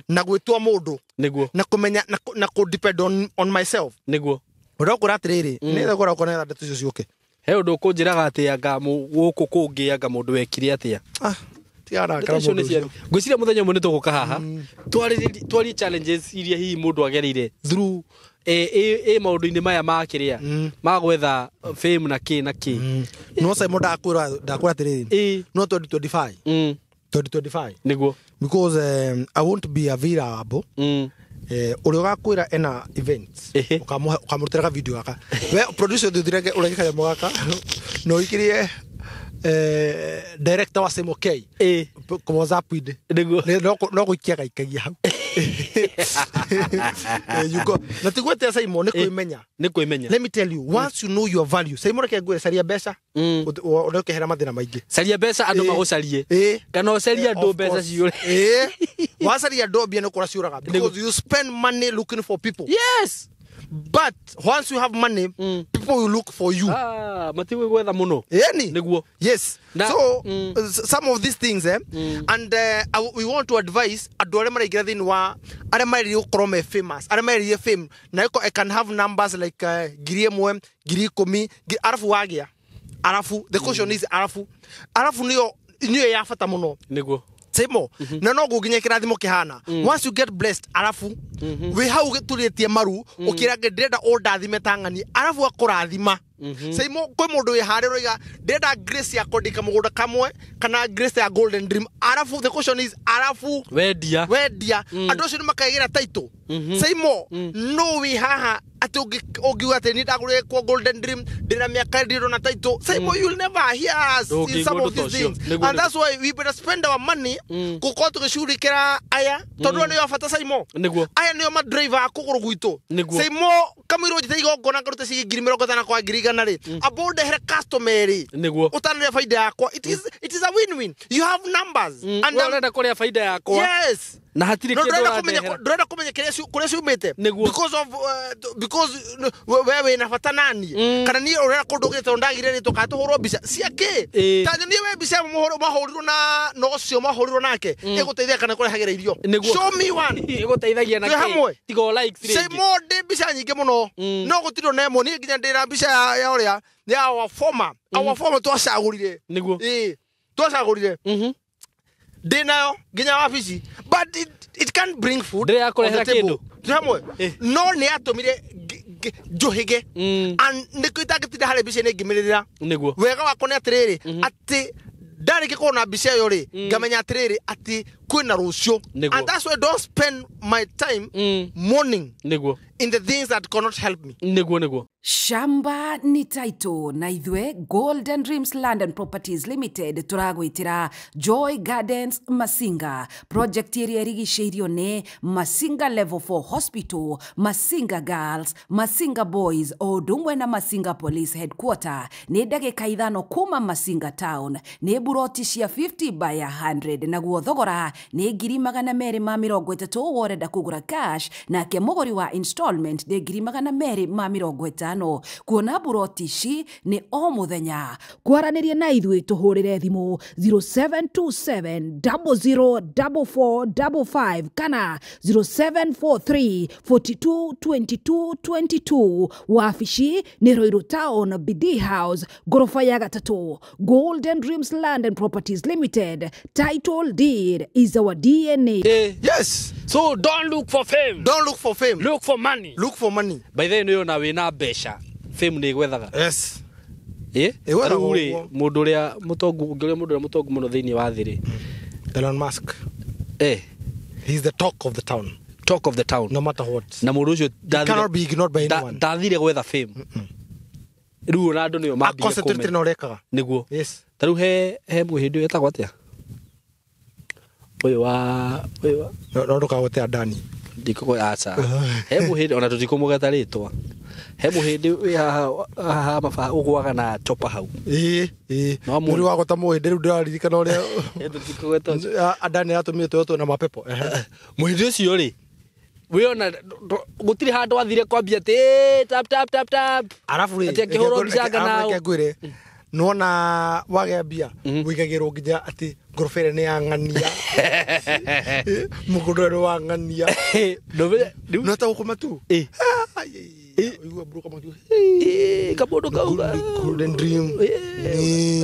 Na gwĩtua mũndũ. Nĩguo. Na kũmenya na kũ depend on myself. Nĩguo. Ũrokora atĩrĩrĩ, nĩ thogora ũkona ndeto icio ciũke. He ũndũ ũkũnjĩraga atĩ anga gũkũ kũngĩ anga mũndũ wekire atĩa. Ngwĩciria mũthenya ũmwe nĩ tũgũka haha twarie challenges iria hihi mũndũ agereire through maũndũ-inĩ maya ma kĩrĩa ma gwetha fame na kĩ na kĩ. No Simon ndakwĩra atĩrĩrĩ, no 2025. 2025. Nĩguo. Because I won't be available. Ũrĩa ũgakwĩra ena events ũkamũrutĩra ka video gaka. We producer thuthirie ũreke kanyamũ gaka na ũikirie director wa Simon K. WhatsApp inde. Nĩguo. No gũikia gaikagia hau. You go. Na ti gwĩtia Simon nĩ kwĩmenya. Nĩ kwĩmenya. Let me tell you, once you know your value, Simon reke ngwĩre caria mbeca. Ũrĩa ũkehera mathĩna maingĩ. Caria mbeca andũ magũcarie. Kana ũcarie andũ mbeca ciũre. Wacaria andũ mbia nĩ kũra ciũraga. Because you spend money looking for people. Yes. But once you have money, people will look for you. Matigwe gwetha mũno. Ĩni. Nĩguo. Yes. So some of these things and we want to advise andũ arĩa maraingĩra thĩinĩ wa arĩa marĩrĩrie gũkorwo me famous, arĩa marĩrĩrie fame na I can have numbers like 1,000, 10,000, arabu wagĩa. Arabu the question is arabu. Arabu niyo ya bata mũno. Nĩguo. Simo na no nginya kirathimo kihana. Once you get blessed arabu wi hau gituritie maru ukira ndĩrenda ũndathime ta ng'ani arabu akũrathima. Simo kwĩ mũndũ wĩ harĩa ũroiga ndĩrenda grace ya kwandĩka mũgũnda kamwe kana grace ya golden dream arabu the question is arabu wendia andũ acio nĩ makaigĩra title. Simo no wĩ haha atĩ ũngiuga atĩ nĩ ndagũrire kwa golden dream ndĩna mĩaka ndĩrona title. Simo you'll never hear us in some of these things and that's why we better spend our money gũkorwo tũgĩcurikĩra aya tondũ nĩo bata. Simo aya nĩo madriver a kũgũrũ gwitũ. Simo kamũira ũnjĩte igongona ngarute ciringi 50,000 kwa 100,000 rĩ amba ũndehere customer rĩ ũtanarĩa faida yakwa. It is a win-win. You have numbers and ũrenda kũrĩa faida yakwa. Yes. Na hatirĩ kĩndũ ũrandehera. Ndũrenda kũmenya kũrĩa ciumĩte because of because we wĩna bata naniĩ kana niĩ ũrenda kũndũgĩte tondũ ndagire rĩtwa kana tũhũrwo mbica cia kĩ ta nyonie we mbica mahũrirwo na ũcio mahũrirwo nake ĩgũteithia kana kũrehagĩra irio. Show me one ĩgũteithagia na kĩ tiga o likes rĩngĩ. Simon ndĩ mbica nyingĩ mũno no gũtirĩ ona ĩmwe. Niĩ nginya ndĩra mbica ya ũrĩa ya our former twacagũrire. Nĩguo. Twacagũrire ndĩ nayo nginya wabici but it can't bring food on the table. Hamwe no nĩ atũmire njũhĩge and nĩkĩo itangĩtinda harĩ mbica-inĩ ngĩmĩrĩrĩra. Nĩguo. Wega wakwa nĩ atĩrĩrĩ atĩ Ndarĩkia kuona mbica ĩyo rĩ, ngamenya atĩrĩrĩ atĩ kwĩna rũciũ. Nĩguo. And that's why I don't spend my time mourning Nĩguo. in the things that cannot help me. Nĩguo nĩguo. Shamba ni title na ithwe Golden Dreams Land and Properties Limited turagwitira Joy Gardens Masinga project ĩrĩa ĩrigicĩirio nĩ Masinga Level 4 Hospital, Masinga Girls, Masinga Boys o ũndũ ũmwe na Masinga Police Headquarter. Nĩ ndagĩka 5 kuma Masinga Town. Nĩ buroti cia 50 by 100 naguo thogora nĩ 230,000 worenda kũgũra cash, nake mũgũri wa installment nĩ 250,000. Kuona buroti ici nĩ o mũthenya. Kwaranĩria na ithuĩ tũhũrĩre thimũ 0727 004455 kana 0743 42 22 22. Wabici nĩ Ruiru Town, BD House, ngoroba ya 3. Golden Dreams Land and Properties Limited. Title deed is our DNA. Yes. So don't look for fame. Don't look for fame. Look for money. Look for money. By the way, nĩ ona wĩna mbeca fame nĩ ĩgwethaga. Yes. Ĩgwethaga rĩu rĩ, mũndũ ũrĩa mũtongu, ũngĩũria mũndũ ũrĩa mũtongu mũno thĩinĩ wa thĩ rĩ, Elon Musk. He's the talk of the town. Talk of the town. No matter what. Na mũndũ ũcio cannot be ignored by anyone. Ndathire gwetha fame. Rĩu ona andũ nĩo mambire Concentrate na ũrĩa ekaga. Nĩguo. Yes. Ta rĩu he mũhĩndĩ ũyũ etagwo atĩa? Ũyũ wa No ndũkagwete Adani. Ndikũgwe aca. He mũhĩndĩ ona tũtikũmũgeta rĩtwa. He mũhĩndĩ wĩ haha maba ũgũaga na chopa hau. Ĩĩ. Mũrĩ wa gweta mũhĩndĩ rĩu ndĩraririkana ũrĩa Tũtikũgweta ũcio. Adani aratũmire twetwo na mapepo. Mũhĩndĩ ũcio rĩ, wĩona gũtirĩ handũ athire kwambia atĩ tap tap tap tap. Arabu rĩ, Atĩ akĩhũrwo mbica anga nao. reke ngwĩre, nĩwona wagĩa mbia wĩigagĩrwo nginya atĩ ngoroba ĩrĩa nĩ ya ng'ania. Mũgũnda ũrĩa nĩ wa ng'ania. No ta gũkũ matu. Ũigua mburuka matu. Kabondo kauga. Golden dream.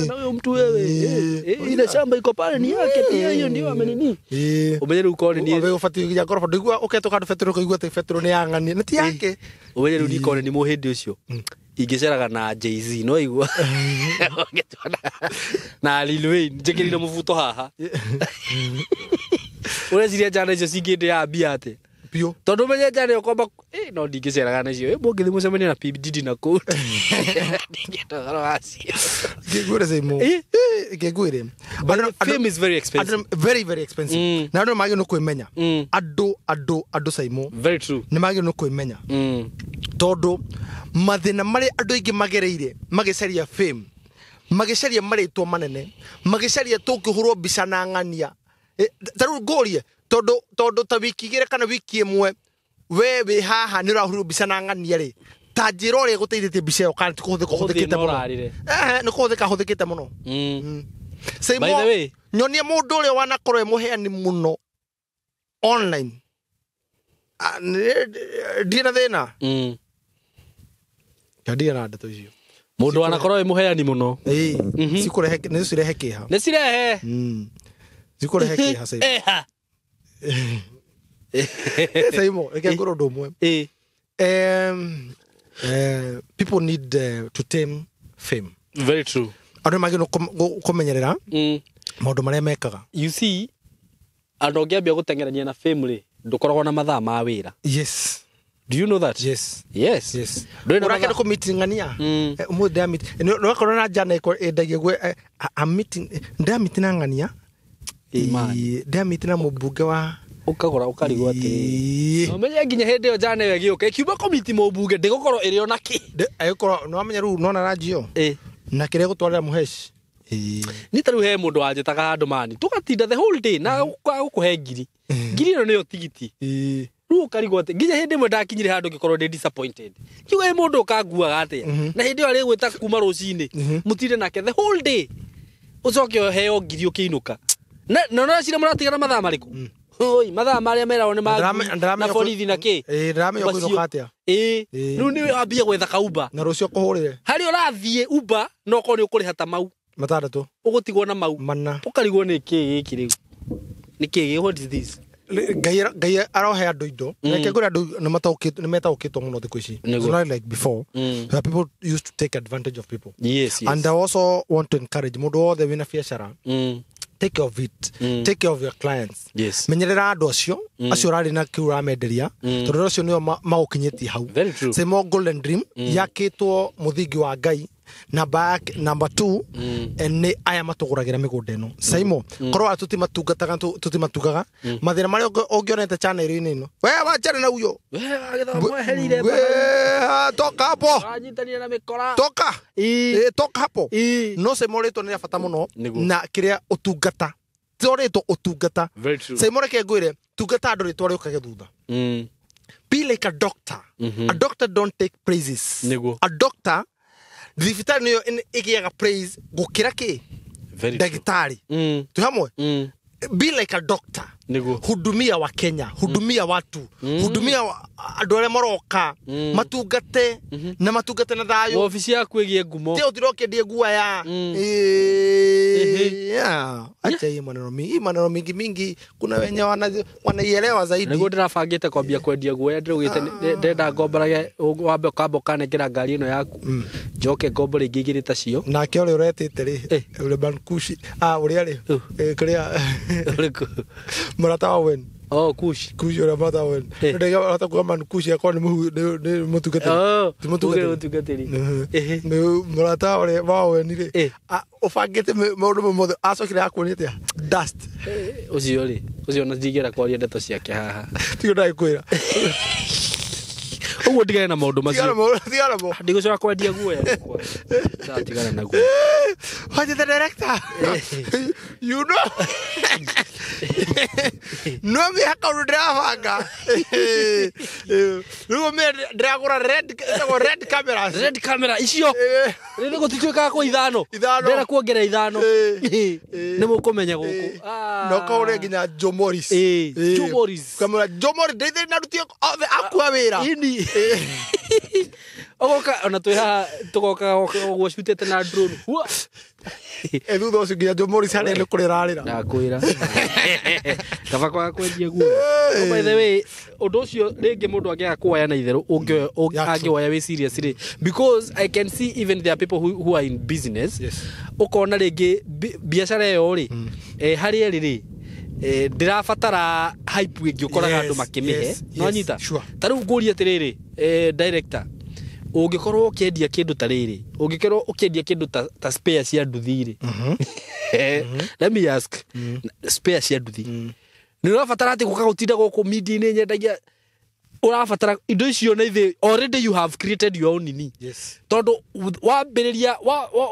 Na huyo mtu wewe. Ile shamba iko pale ni yake pia, hiyo ndio amenini. Umenye rĩu korwo ni Wewe ũbatiĩ nginya ngoroba ndũigua ũketwo kandũ betũrũ ũkaigua atĩ betũrũ nĩ ya ng'ania. Nĩ ti yake. Umenye rĩu ndikorwo ni mũhĩndĩ ũcio. Ingĩceraga na Jay-Z no igua. Na Lil Wayne njĩkĩrire mũbuto haha. Ũreciria njana icio cingĩndĩ ya mbia atĩ? Biũ. Tondũ menye njana ĩyo kwamba no ndingĩceraga nacio. Mũngĩthiĩ mũcemanie na P Diddy na kũu. Ndingĩenda ũhoro wacio. Ngĩngwĩre Saimo. Ngĩngwĩre. Fame is very expensive. Very very expensive. Na andũ nĩmagĩrĩirwo nĩ kwĩmenya. Andũ Saimo. Very true. Nĩmagĩrĩirwo nĩ kwĩmenya. Tondũ mathĩna marĩa andũ aingĩ magereire magĩcaria fame, magĩcaria marĩtwa manene, magĩcaria tũngĩhũrwo mbica na ng'ania. Ta rĩu ngũrie, tondũ ta wiki 2 kana wiki 1 we wĩ haha nĩ ũrahũrirwo mbica na ng'ania rĩ, ta njĩra ũrĩa ĩgũteithĩtie mbica ĩyo kana ti kũhũthĩka ũhũthĩkĩte mũno. Nĩ kũhũthĩka hũthĩkĩte mũno. Saimo, By the way, nyonia mũndũ ũrĩa wanakorwo e mũheani mũno online. Ndirĩ na thĩna. Ndirĩ na ndeto icio. Mũndũ wanakorwo e mũheani mũno. Cikũrehe, nĩ cirehe kĩeha. Nĩ cirehe. Cikũrehe kĩeha Saimo. Saimo, reke ngwĩre ũndũ ũmwe. People need to tame fame. Very true. Andũ nĩmagĩrĩirwo kũmenyerera maũndũ marĩa mekaga. You see, andũ ũngĩambia gũteng'erania na fame rĩ, ndũkoragwo na mathaa ma wĩra. Yes. Do you know that? Yes. Yes. Yes. Ndũrĩ na Ũrakenda mathaa. kũ meeting ng'ania? Ũmũthĩ ndĩra meet. Nĩwakorwo na njana ĩndagia gwe, I'm meeting, ndĩra meet na ng'ania. Ndĩra meet na mũmbunge wa Ũkagũra ũkarigwo atĩrĩrĩ. No menye nginya hĩndĩ ĩyo njana ĩyo ĩgĩũka ĩkiuma komiti mũmbunge ndĩgũkorwo ĩrĩ ona kĩ. Ĩgũkorwo nĩwamenya rĩu nĩwona ranji ĩyo? Na kĩrĩa ĩgũtwarĩra mũheci. Ni ta rĩu he mũndũ wanjĩtaga handũ mani tũgatinda the whole day na gũkũhe ngiri. Ngiri ĩno nĩyo tigiti. Rĩu ũkarigwo atĩ nginya hĩndĩ ĩmwe ndakinyire handũ ngĩkorwo ndĩ disappointed. Kiuga ĩ mũndũ ũkanguaga atĩa? Na hĩndĩ ĩyo arĩgwĩta kuma rũcinĩ mũtinde nake the whole day. Ũcoke ũheo ngiri ũkĩinũka. Na no cira mũratigana mathaa marĩkũ? Oi, mathaa marĩa meragwo nĩ ma na borithi na kĩ? Ndĩramenya ũkũinũka atĩa? Rĩu nĩ wambie gwetha ka Uber. Na rũciũ ũkũhũrĩre. Harĩa ũrathiĩ Uber no ũkorwo nĩ ũkũrĩha ta mau. 6. Ũgũtigwo na mau. Mana. Ũkarigwo nĩ kĩ gĩkĩ rĩu? Nĩ kĩ gĩkĩ? What is this? Ngai arohe andũ indo. Reke ngwĩre andũ nĩ metaũkĩtwo mũno thikũ ici. It's not like before. Where people used to take advantage of people. Yes, yes. And I also want to encourage mũndũ wothe wĩna biacara. Take care of it. Take care of your clients. Yes. Menyerera andũ acio acio ũrarĩ na kĩu ũramenderia tondũ acio nĩo magũkinyĩtie hau. Very true. Saimo Golden Dream yakĩtwo mũthingi wa Ngai. Number 2 nĩ aya matũgũragĩra mĩgũnda ĩno. Saimo korwo aya tũtimatungataga tũtimatugaga mathĩna marĩa ũngĩonete channel-inĩ ĩno. We wachana na uyo. We wagĩthoma We toka hapo. Wanyitanire na mĩkora. Toka. Toka hapo. No Saimo rĩtwa nĩ rĩa bata mũno na kĩrĩa ũtungata. Ti rĩtwa ũtungata. Saimo reke ngwĩre tungata andũ rĩtwa rĩũkage thutha. Be like a doctor. A doctor don't take praises. A doctor thibitarĩ nĩyo ĩgĩaga praise gũkĩra kĩ ndagĩtarĩ. Twĩ hamwe. Be like a doctor. Hudumia wa Kenya, hudumia watu, hudumia andũ arĩa maroka, matungate na matungate na thayũ. Wabici yaku ĩgĩe ngumo. Ti ũtira ũkĩendie guaya. Acha hii maneno mingi, hii maneno mingi mingi, kuna wenye wanaielewa zaidi. Nĩguo ndĩrabangĩte kwambia kwendia guoya, ndĩraugĩte ndĩrenda ngomborage wambe ũkamba ũkanengera ngari ĩno yaku. Njoke ngombore ingĩ igĩrĩ ta cio. Nake ũrĩa ũretĩte rĩ, ũrĩa Bankushi, ũrĩa rĩ, kũrĩa ũrĩkũ? Mũrata wa Wen. Oh, Kushi. Kushi ũrĩa mũrata wa Wen. Ndĩrahota kuga man Kushi akorwo nĩ mũtungatĩri. Ti mũtungatĩri. Nĩ mũrata ũrĩa wa Wen rĩ, ũbangĩte maũndũ mothe acokire akuonia atĩa? Dust. Ũcio rĩ, ũcio ona ndingĩenda kwaria ndeto ciake haha. Tigo ndagĩkwĩra. Ũguo ndigane na maũndũ macio. Tigana namo. Ndigũcoka kwendia guoya. Ndatigana naguo. What is the director? You know. No me haka ndĩrabanga. Rĩu me ndĩragũra red cameras. Red camera icio. Rĩu gũtituĩkaga kwa ithano. Ndĩrenda kuongerera ithano. Nĩ mũkũmenya gũkũ. No kaũre nginya Joe Morris. Joe Morris. Kamera Joe Morris ndĩthĩ na rutie othe akua wĩra. Ini. Ogoka ona twĩ haha tũgoka ũguo cutĩte na drone. Thutha ũcio nginya Joe Morris harĩa nĩ kũrĩra arĩra. Ndakwĩra. Kaba kwaga kwendia guoya. Oh, by the way, ũndũ ũcio rĩngĩ mũndũ angĩaga kuoya na itherũ angĩoya wĩ serious rĩ, because I can see even there are people who are in business. Ũkona rĩngĩ biacara ĩyo rĩ, harĩa ĩrĩ rĩ, ndĩrabatara hype ĩngĩ ũkoraga andũ makĩmĩhe. No nyita. Ta rĩu ngũrie atĩrĩrĩ, director, ũngĩkorwo ũkĩendia kĩndũ ta rĩrĩ, ũngĩkorwo ũkĩendia kĩndũ ta spare cia nduthi rĩ, let me ask, spare cia nduthi nĩ ũrabatara atĩ gũka gũtinda gũkũ media-inĩ nyendagia, ũrabatara indo icio na ithe already you have created your own nini. Tondũ wambĩrĩria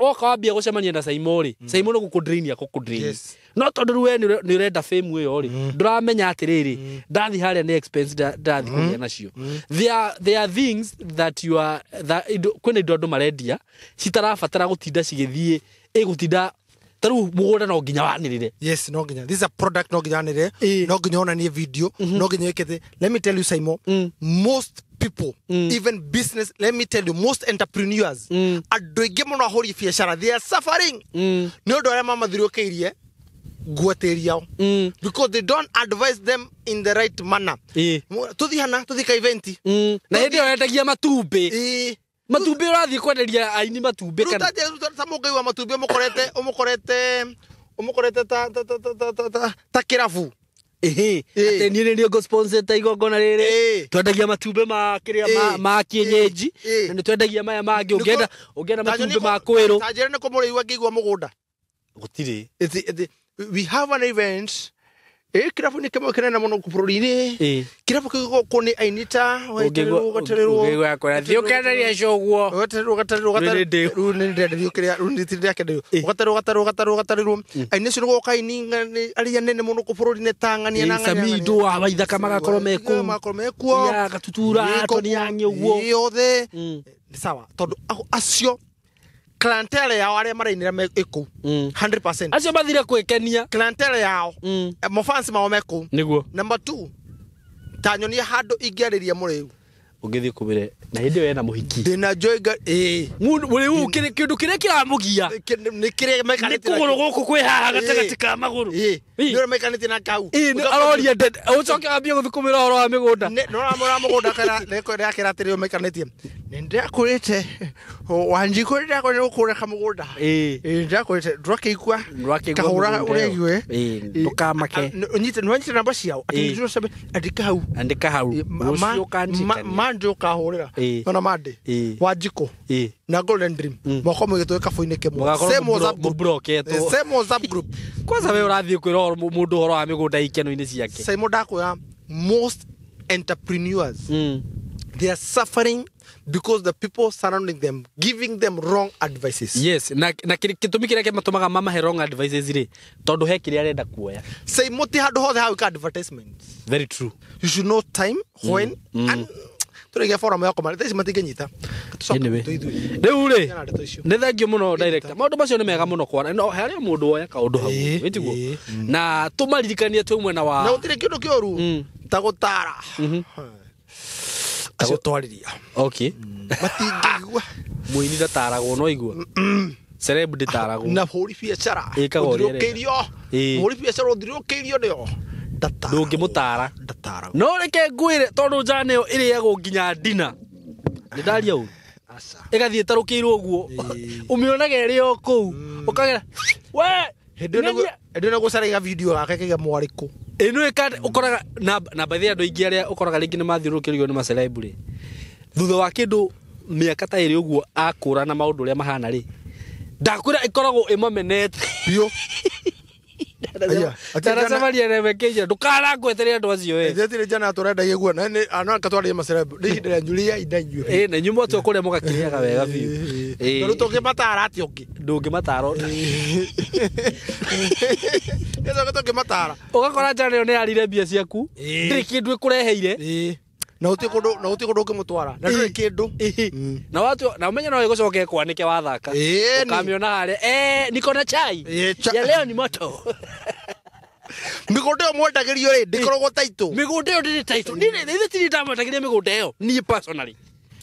woka wambia gũcemania na Saimo rĩ, Saimo nĩ gũkũdrain akũkũdrain. No tondũ rĩu we nĩ ũrenda fame ĩyo rĩ, ndũramenya atĩrĩrĩ, ndathi harĩa nĩ expense ndathi kũgĩa nacio. There are things that you are that kwĩna indo andũ marendia citarabatara gũtinda cigĩthiĩ ĩgũtinda ta rĩu mũgũnda no nginya wanĩrĩre. Yes, no nginya. This is a product no nginya wanĩrĩre, no nginya onanie video, no nginya ĩkĩte. Let me tell you Saimo, most people, even business, let me tell you, most entrepreneurs, andũ aingĩ mũno ahũri biacara, they are suffering. Nĩ ũndũ arĩa mamathirũkĩirie ngwatĩria because they don't advise them in the right manner. Tũthiĩ hana, tũthiĩ ka event. Na hĩndĩ ĩyo endagia matumbĩ. Matumbĩ ũrathiĩ kwenderia aini matumbĩ kana ta mũngai wa matumbĩ ũmũkorete ta kĩrabu. Atĩ niĩ nĩ ngũ sponsor ta igongona rĩrĩ, twendagia matumbĩ ma kĩrĩa ma kienyeji, na nĩ twendagia maya mangĩ, ũngĩenda matumbĩ ma kwĩrũ. Ta njĩra nĩ kũmũrĩiwa ngĩigua mũgũnda. Gũtirĩ. We have an event. Kĩrabu nĩ kĩmwe kĩnene mũno bũrũri-inĩ. Kĩrabu kĩu gũkũ nĩ ainita gatererwo. Thiĩ ũkenderie cũguo. Gatererwo rĩu nĩ ndĩrenderio kĩrĩa rĩu nĩ ndĩrakĩenderio. Gatererwo. Aini acio nĩ gũka aini arĩa nene mũno gũkũ bũrũri-inĩ ta ng'ania na ng'ania. Samido wa Waithaka magakorwo mekuo. Magakorwo mekuo. Ya Gatutura, Tony Yangi ũguo. Yothe. Sawa tondũ acio clientele yao arĩa marainĩra me ĩkũu 100%. Acio mathire kwĩkenia. Clientele yao mafans mao me kũu. Nĩguo. Number 2, ta nyonia handũ ingĩarĩria mũrĩu. Ũngĩthiĩ kũmĩre na hĩndĩ ĩyo ena mũhiki. Ndĩna Joy ĩĩ. Mũndũ rĩu kĩndũ kĩrĩa kĩramũgia nĩ kĩrĩa nĩ maikarĩtie kũgũrũ gũkũ kwĩ haha gatagatĩ ka magũrũ. Ĩĩ. Nĩ ũrĩa maikarĩtie na kau. Aroria ũcoke wambie gũthiĩ kũmĩra ũhoro wa mĩgũnda. Nĩ ũramwĩra mũgũnda kana ndĩrakĩra atĩrĩ maikarĩtie. Nĩ ndĩrakwĩrĩte Wanjikũ nĩ ndĩrakwĩrĩte gũkũra kamũgũnda. Ĩĩ. Ĩĩ ndĩrakwĩrĩte ndũrakĩigua. Ndũrakĩigua Kahũra mĩgũnda ũrĩa ĩyo. igue. Ĩĩ, ndũkamake. Ũnyite nĩwanyite namba ciao. Ĩĩ. Atĩ andĩka hau. Andĩka hau. Rũciũ ũkandirikania. Mande ũkahũrĩra. Ĩĩ. Nona Mande. Ĩĩ. Wanjikũ. Ĩĩ. Na Golden Dream. Mwako mũgĩtwo kabũ-inĩ kĩmwe. Mũgakorwo Same WhatsApp group. mũburoketwo. Same WhatsApp group. Kwanza we ũrathiĩ kwĩra mũndũ ũhoro wa mĩgũnda ikeno-inĩ ciake. Simon ndakwĩra most entrepreneurs they are suffering because the people surrounding them giving them wrong advices. Yes, na gĩtũmi kĩrĩa kĩmatũmaga mamahe wrong advices rĩ, tondũ he kĩrĩa arenda kuoya. Simon ti handũ hothe hau advertisements. Very true. You should know time when and tũrĩgia forum ya kũmara thaa ici matingĩnyita. Anyway. Rĩu rĩ, nĩ thengio mũno director. Maũndũ macio nĩ mega mũno kwana. No harĩ mũndũ woya kaũndũ hau. Wĩtiguo. Na tũmaririkanie twĩ mwena wa Na gũtirĩ kĩndũ kĩũru ta gũtara. Acio twarĩria. Okay. Matingĩigua. Mũini ndataragwo no igua. Celeb ndĩtaragwo. Na hũri biacara. Ĩkaga ũrĩa ĩrenda. Ũthiũrũrũkĩirio. Hũri biacara ũthiũrũrũkĩirio nĩo. Ndataragwo. Ndũngĩmũtara. Ndataragwo. No reke ngwĩre tondũ njana ĩyo ĩrĩagwo nginya ndina. Nĩ ndaria ũru. Ĩgathiĩ ĩtarũkĩirwo ũguo. Ũmĩonaga ĩrĩ o kũu. Ũkagera we Hĩndĩ ĩyo nĩgũcaragia video gake kĩgĩa mwarĩkũ. Ĩno ĩka ũkoraga na by the andũ aingĩ arĩa ũkoraga rĩngĩ nĩ mathiũrũrũkĩirio nĩ maceleb rĩ. Thutha wa kĩndũ mĩaka ta ĩrĩ ũguo akũra na maũndũ ũrĩa mahana rĩ. Ndakwĩra ĩkoragwo ĩmamenete. Biũ. Ndanacemania na Emekeja ndũkanangwetere andũ acio we. Ithuĩ jana tũrendagia guo na no akatwarĩria maceleb. Nĩ ihinda rĩanyu rĩai na inyuĩ. Ĩĩ na inyuĩ mwatua kũrĩa mũgakĩrĩaga wega biũ. Ĩĩ. Rĩu tũngĩmatara atĩa ũngĩ? Ndũngĩmatara. Nĩcoke tũngĩmatara. Ũgakora njana ĩyo nĩ yarire mbia ciaku. Ndĩrĩ kĩndũ ĩkũreheire. Ĩĩ. Na gũtirĩ kũndũ na gũtirĩ kũndũ ũngĩmũtwara. Na ndũrĩ kĩndũ. Na watu na umenye no ĩgũcoka ĩkwanĩke wathaka. Ũkamĩona harĩa niko na chai. Ya leo ni moto. Mĩgũnda ĩyo mwendagĩrio rĩ ndĩkoragwo title. Mĩgũnda ĩyo ndĩrĩ title. Niĩ ithe tiri ndamwendagĩria mĩgũnda ĩyo niĩ personally.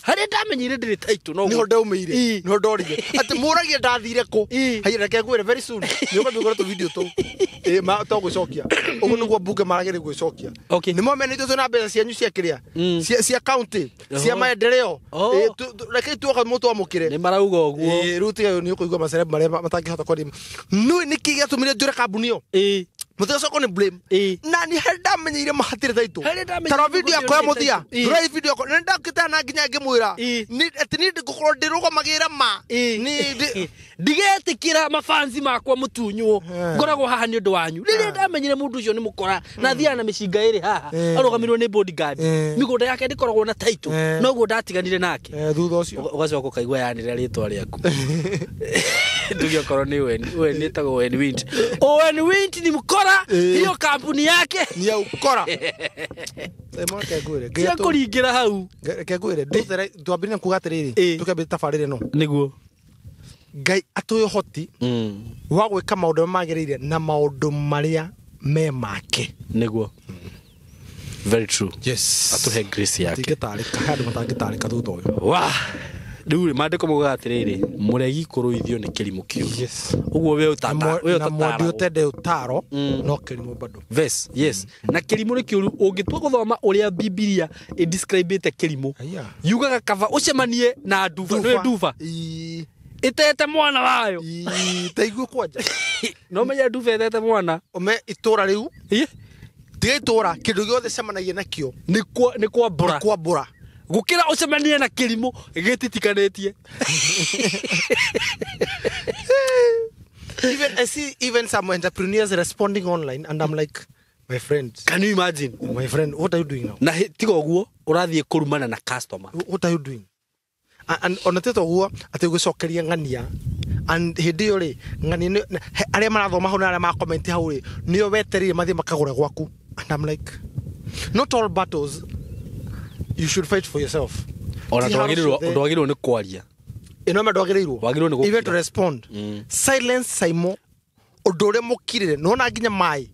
Harĩa ndamenyire ndĩrĩ title no nĩho ndaumĩire nĩho ndorire atĩ mũragia ndathire kũ. Haiya reke ngwĩre very soon nĩ ũkwambia kũrora tũvideo tũu. Ĩĩ to gwĩcokia ũguo nĩguo mbunge maragĩrĩire gwĩcokia. Nĩ momenete twĩna mbeca cianyu cia kĩrĩa cia county cia maendeleo. Reke tuoka mũtwamũkĩre. Nĩ marauga ũguo. Rĩu tiga nĩ ũkũigua maceleb marĩa matangĩhota kwaria. Nĩ nĩkĩ gĩatũmire njũre kambuni ĩyo? Mũtigacoka nĩ blame. Na nĩ harĩa ndamenyeire mahatirĩ title. Tarora video yakwa ya mũthia. Rora video yakwa. Nĩ ndakĩte na nginya ngĩmwĩra. Atĩ niĩ ngũkorwo ndĩrũgamagĩrĩra ma. Ndigetĩkĩra mafansi makwa mũtunywo. Ngoragwo haha nĩ ũndũ wanyu. Rĩrĩa ndamenyire mũndũ ũcio nĩ mũkora na athiaga na mĩcinga ĩrĩ haha arũgamĩrĩirwo nĩ bodyguard. Mĩgũnda yake ndĩkoragwo na title. Noguo ndatiganire nake. Thutha ũcio ũgacoka ũkaigua yanĩrĩra rĩtwa rĩaku. Nduge okorwo nĩ Owen ĩtagwo Owen Wint. Owen Wint ni mkora. Hiyo kampuni yake ni ya ukora. Cia kũringĩra hau. Reke ngwĩre twambĩrĩrie kuga atĩrĩrĩ tũkĩambĩrĩria tabarĩra ĩno. Nĩguo. Ngai atũhe ũhoti wa gwĩka maũndũ marĩa magĩrĩire na maũndũ marĩa me make. Nĩguo. Very true. Yes. Atũhe grace yake. Tingĩtarĩka handũ matangĩtarĩka thutha ũyũ. Wah. Rĩu maandĩko maugaga atĩrĩrĩ mũregi kũrũithio nĩ kĩrimũ kĩũru. Yes. Ũguo we ũtata na mwendi ũtende ũtaro no kĩrimũ bado. Verse, yes. Na kĩrimũ nĩ kĩũru ũngĩtua gũthoma ũrĩa Bibilia ĩdescribĩte kĩrimũ. Yugaga kaba ũcemanie na nduba, nĩ nduba. Ĩtete mwana wayo. Taigue kwanja. No menya nduba ĩtete mwana. Ũme itũra rĩu. Tiga itũra kĩndũ gĩothe cemanagia nakĩo. Nĩ kwambũra. Nĩ kwambũra. Gũkĩra ũcemanie na kĩrimũ gĩtitikanĩtie. Even I see even some entrepreneurs responding online and I'm like, my friend, can you imagine? My friend, what are you doing now? Na tiga ũguo ũrathiĩ kũrumana na customer. What are you doing? And ona tito ũguo atĩ gũcokeria ng'ania and hĩndĩ ĩyo rĩ ng'ania arĩa marathoma hau na arĩa makomenti hau rĩ nĩo wetereire mathiĩ makagũre gwaku and I'm like, not all battles you should fight for yourself. Ona ndwagĩrĩirwo nĩ kwaria. Ĩno ma ndwagĩrĩirwo. Wagĩrĩirwo nĩ gũkira. Even to respond. Silence Simon ũndũ ũrĩa mũkirĩre nĩwona nginya maĩ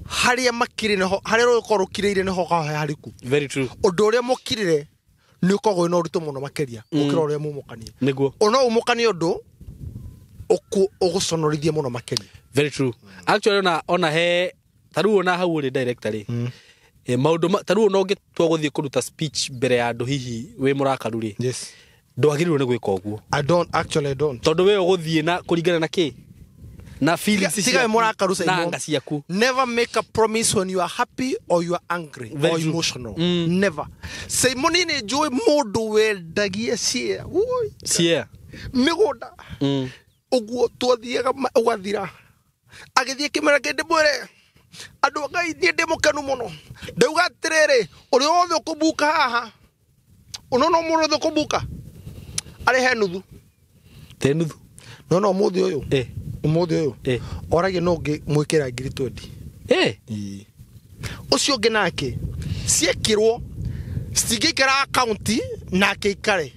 harĩa makirĩ nĩho harĩa rũgĩkorwo rũkirĩire nĩho kahe hariku. Very true. Ũndũ ũrĩa mũkirĩre Nĩ ũkoragwo wĩna ũritũ mũno makĩria gũkĩra ũrĩa mumũkanie. Nĩguo. No umũkanie ũndũ ũgũconorithie mũno makĩria. Very true. Actually ona he ta rĩu ona hau ũrĩ director rĩ, maũndũ ta rĩu ona ũngĩtua gũthiĩ kũruta speech mbere ya andũ hihi wĩ mũrakaru rĩ, yes, ndwagĩrĩirwo nĩ gwĩka ũguo. I don't actually, I don't. Tondũ we ũgũthiĩ na kũringana na kĩ na feelings ciaku na anga ciaku. Never make a promise when you are happy or you are angry. Very or true. Emotional. Never. Simon nĩ njũĩ mũndũ wendagia share. Share. Mĩgũnda. Ũguo twathiaga ũgathira. Agĩthiĩ kĩmera kĩndĩ mwĩre. Andũ a Ngai niĩ ndĩ mũkenu mũno. Ndauga atĩrĩrĩ, ũrĩa wothe ũkũmbuka haha. Ũnona mũndũ wothe ũkũmbuka. Arĩhe nuthu. Te nuthu. No no ũmũthĩ ũyũ. Ũmũthĩ ũyũ. Oragia no ũngĩ mwĩkĩra 20,000. Ũcio ũngĩ nake ciekĩrwo citingĩikara akaunti nake ikare.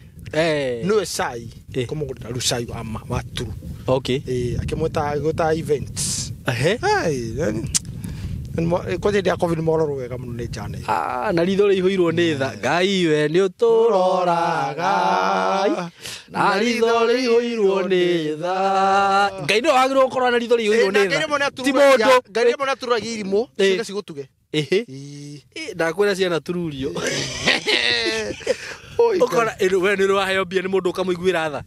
Nĩwe cai kũmũgũrĩra rĩu cai wa turu. Okay. Akĩmwĩta events. Kwanja hĩndĩ ya COVID mororwo wega mũno nĩ njane. Na ritho rĩihũirwo nĩ tha. Ngai we nĩ ũtũroraga. Na ritho rĩihũirwo nĩ tha. Ngai nĩwe wagĩrĩirwo gũkorwo na ritho rĩihũirwo nĩ tha. Ti mũndũ. Ngai rĩmwe nĩ atururagia irimũ ciũke cigũtuge. Ndakwĩra ciana tururio. Ũkora we nĩ ũraheo mbia nĩ mũndũ ũkamũiguĩra tha.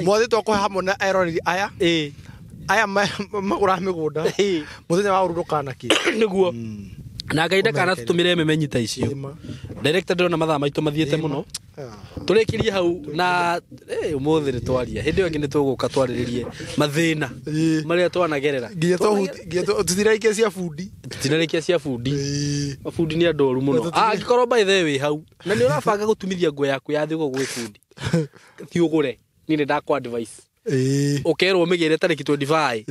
Mothe twakũhe hamwe na eroreri aya. Aya magũraga mĩgũnda mũthenya wa ũru ndũkanakĩ. Nĩguo. Na Ngai ndakanatũtũmĩre memenyi ta icio. Director ndĩrona mathaa maitũ mathiĩte mũno. Tũrĩkĩrie hau na ũmũthĩ nĩ twaria. Hĩndĩ ĩyo ĩngĩ nĩ tũgũka twarĩrĩrie mathĩna marĩa twanagerera. Nginya tũtirarĩkia cia bundi. Tũtinarĩkia cia bundi. Mabundi nĩ andũ oru mũno. Angĩkorwo by the way hau na nĩ ũrabanga gũtumithia nguo yaku ya thĩ ũguo gwĩ bundi. Thiĩ ũgũre. Niĩ nĩ ndakũ advice. Ũkerwo mĩgĩre tarĩki 25.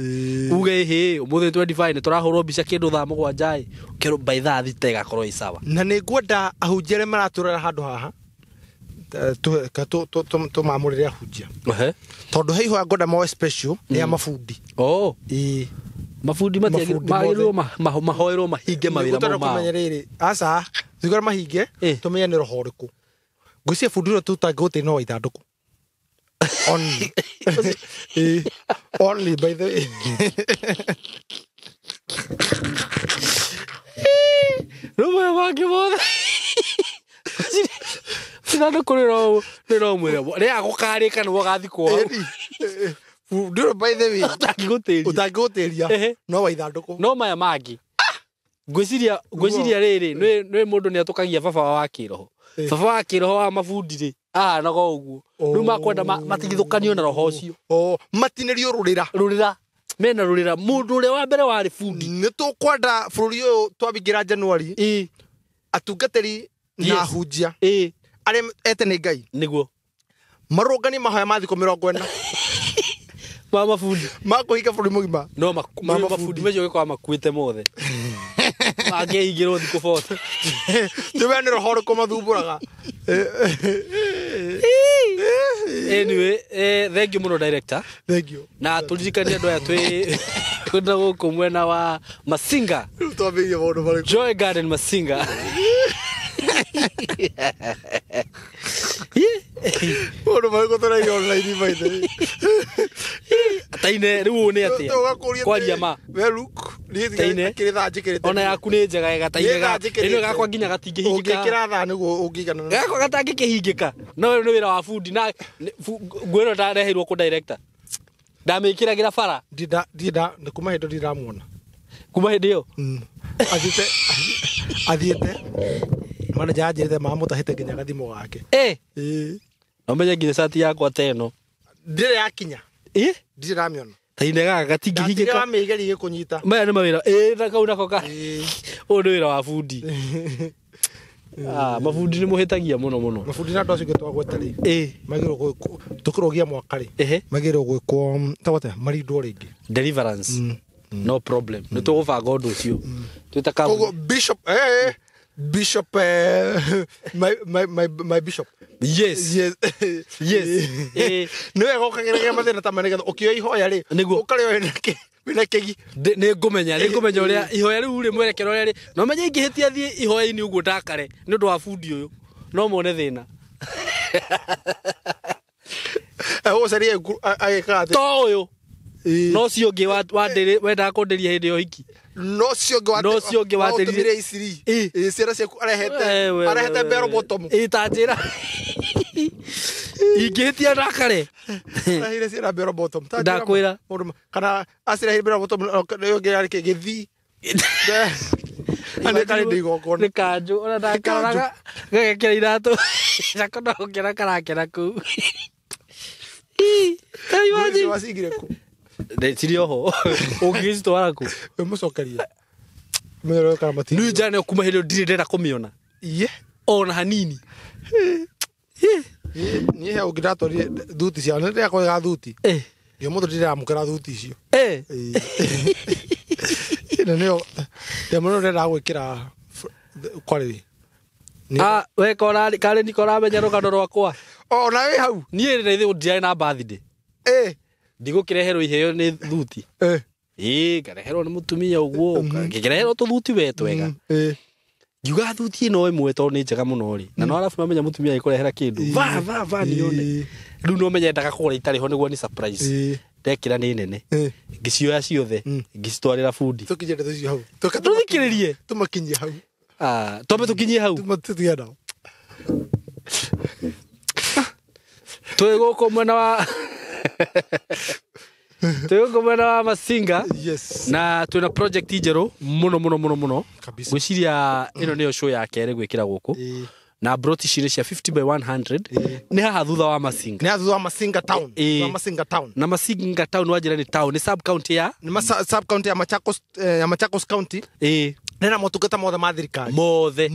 Uge ĩhĩ ũmũthĩ 25 nĩ tũrahũrwo mbica kĩndũ thaa 7 ĩ. Ũkerwo by thaa 6 ĩgakorwo ĩ sawa. Na nĩ ngwenda ahunjia arĩa maratũrera handũ haha tũmamũrĩre ahunjia. Tondũ he ihoya ngwenda moe special ya mabundi. Mabundi magĩrĩirwo mahoerwo mahinge mawĩra mau mao. Kũmenya rĩrĩ, aca tũigua mahinge tũmenye nĩ roho ũrĩkũ. Ngwĩciria bundi ũrĩa tũtangĩgũtĩri no wa ithandũkũ. Only. Only by the way. Rĩu mangĩ mothe. Ithandũkũ rĩro mwĩra. Rĩa gũkarĩka nĩguo ũgathikwo hau. Bundi ũrĩa by the way. Ũtangĩgũtĩria. No wa ithandũkũ. No maya mangĩ. Ngwĩciria rĩrĩ nĩ mũndũ nĩ atũkagia baba wa kĩroho. Baba wa kĩroho wa mabundi rĩ ahanaga ũguo. Rĩu makwenda matigithũkanio na roho ũcio. Matinĩrio rũrĩra. Rũrĩra. Mena rũrĩra. Mũndũ ũrĩa wa mbere warĩ bundi. Nĩ tũkwenda bũrũri ũyũ twambingĩra January. Atungatĩri na ahunjia. Arĩa ete nĩ Ngai. Nĩguo. Marũnganie mahoya ma thikũ 40. Ma mabundi. Ma kũhinga bũrũri mũgima. No mabundi macio gĩkorwo makuĩte mothe. Mangĩhingĩrwo thikũ 40. Tũmenya nĩ roho ũrĩkũ mathumbũraga. Anyway, thank you mũno director. Thank you. Na tũririkanie andũ aya twĩ kwenda gũkũ mwena wa Masinga. Twambĩrĩrie maũndũ marĩkũ? Joy Garden Masinga. Maũndũ marĩkũ tũraiga online by the way? Taine rĩu nĩ atĩa? Kwaria ma. We look, niĩ kĩrĩ thaa njĩkĩrĩte. Ona yaku nĩ njega ega taine ga. Ĩno gakwa nginya gatingĩhingĩka. Ũngĩkĩra thaa nĩguo ũngĩigana. Gakwa gatangĩkĩhingĩka. No nĩ wĩra wa bundi na nguo ĩno ndareheirwo kũ director. Ndamĩkĩragĩra bara. Ndinda kuma hĩndĩ ndiramuona. Kuma hĩndĩ ĩyo? Athiĩte manager anjĩrĩte mamũtahĩte nginya gathimũ gake. No menye nginya cati yakwa ta ĩno. Ndirĩ yakinya. Ndirĩ ndamĩona. Taine gaka gatingĩhingĩka. Ndirĩ wamĩgeria gĩkũnyita. Maya nĩ mawĩra. Na kau nako ka. Ũyũ nĩ wĩra wa bundi. Mabundi nĩ mũhĩtagia mũno mũno. Mabundi na andũ acio angĩ twagweta rĩ. Magĩrĩirwo tũkĩrũgia mwaka rĩ. Magĩrĩirwo gwĩkwo tagwate marindwo rĩngĩ. Deliverance. No problem. Nĩ tũgũbanga ũndũ ũcio. Twĩta kambuni. Bishop Bishop my bishop. Yes. Yes. Yes. Nĩ wega ũkageragĩra mathĩna ta maya nĩgetha ũkĩoya ihoya rĩ ũkarĩoya wĩna kĩgi. Nĩ ngũmenya ũrĩa ihoya rĩu rĩ mwerekero ũrĩa rĩ no menye ingĩhĩtia thiĩ ihoya-inĩ ũguo ndakare nĩ ũndũ wa bundi ũyũ no mone thĩna. Ũgũcaria agĩkaga atĩ to ũyũ no cio ũngĩ wendaga kũndĩria hĩndĩ ya ũhiki. No cio ũngĩ watũmire iciri. Ciana ciaku arehete bell bottom. Ta njĩra. Ingĩhĩtia ndakare. Arehire ciana bell bottom. Ndakwĩra. Kana acirehire bell bottom ũngĩ yarĩ kĩ gĩthii. Nĩ kanjũ ona ndakaroraga gagekĩra iratũ. Nako no gũkena karakena kũu. Ta imagine. Wacigire kũ? Cirĩ oho ũngĩgĩcitwara kũ? Mũcokerie. Mũrore kana matirĩ. Nĩ njana kuma hĩndĩ ĩyo ndirĩ ndĩrenda kũmĩona. Iye. Ona hanini. Niĩ he ũngĩ ndatwarire thuti ciao nĩ ndĩrakwĩra thuti. Nginya ũmũthĩ ndiramũkĩra thuti icio. Ĩno nĩyo ndĩmũrore ndĩrenda gwĩkĩra kwarĩrĩ. We karĩ niko ũramenya rũgano rwakwa. Ona wĩ hau. Niĩ rĩ ndirarĩ na birthday. Ndigũkĩreherwo iheo nĩ thuti. Ngareherwo nĩ mũtumia ũguo ngĩreherwo tũthuti we twega. Ngiuga thuti ĩno ĩmwe tondũ nĩ njega mũno rĩ. Na no arabu mamenya mũtumia agĩkũrehera kĩndũ. Va nĩone. Rĩu no menye endaga kũgũra itarĩ ho nĩguo nĩ surprise. Ndekĩra nĩ nene. Ngĩcioya ciothe ngĩcitwarĩra bundi. Tũkinyie ndeto icio hau. Tũthikĩrĩrie. Tũmakinyie hau. Twambe tũkinyie hau. Tũtige nao. Twĩ gũkũ mwena wa twĩ mwena wa Masinga. Yes. Na twĩna project njerũ mũno mũno mũno mũno. Ngwĩciria ĩno nĩyo show ya kerĩ gwĩkĩra gũkũ. Na broti cirĩ cia 50 by 100 nĩ haha thutha wa Masinga. Nĩ haha thutha wa Masinga town. Wa Masinga town. Na Masinga town wanjĩra nĩ town, nĩ sub county ya nĩ sub county ya Machakos, ya Machakos County. Nena motungata mothe ma thirikari. Mothe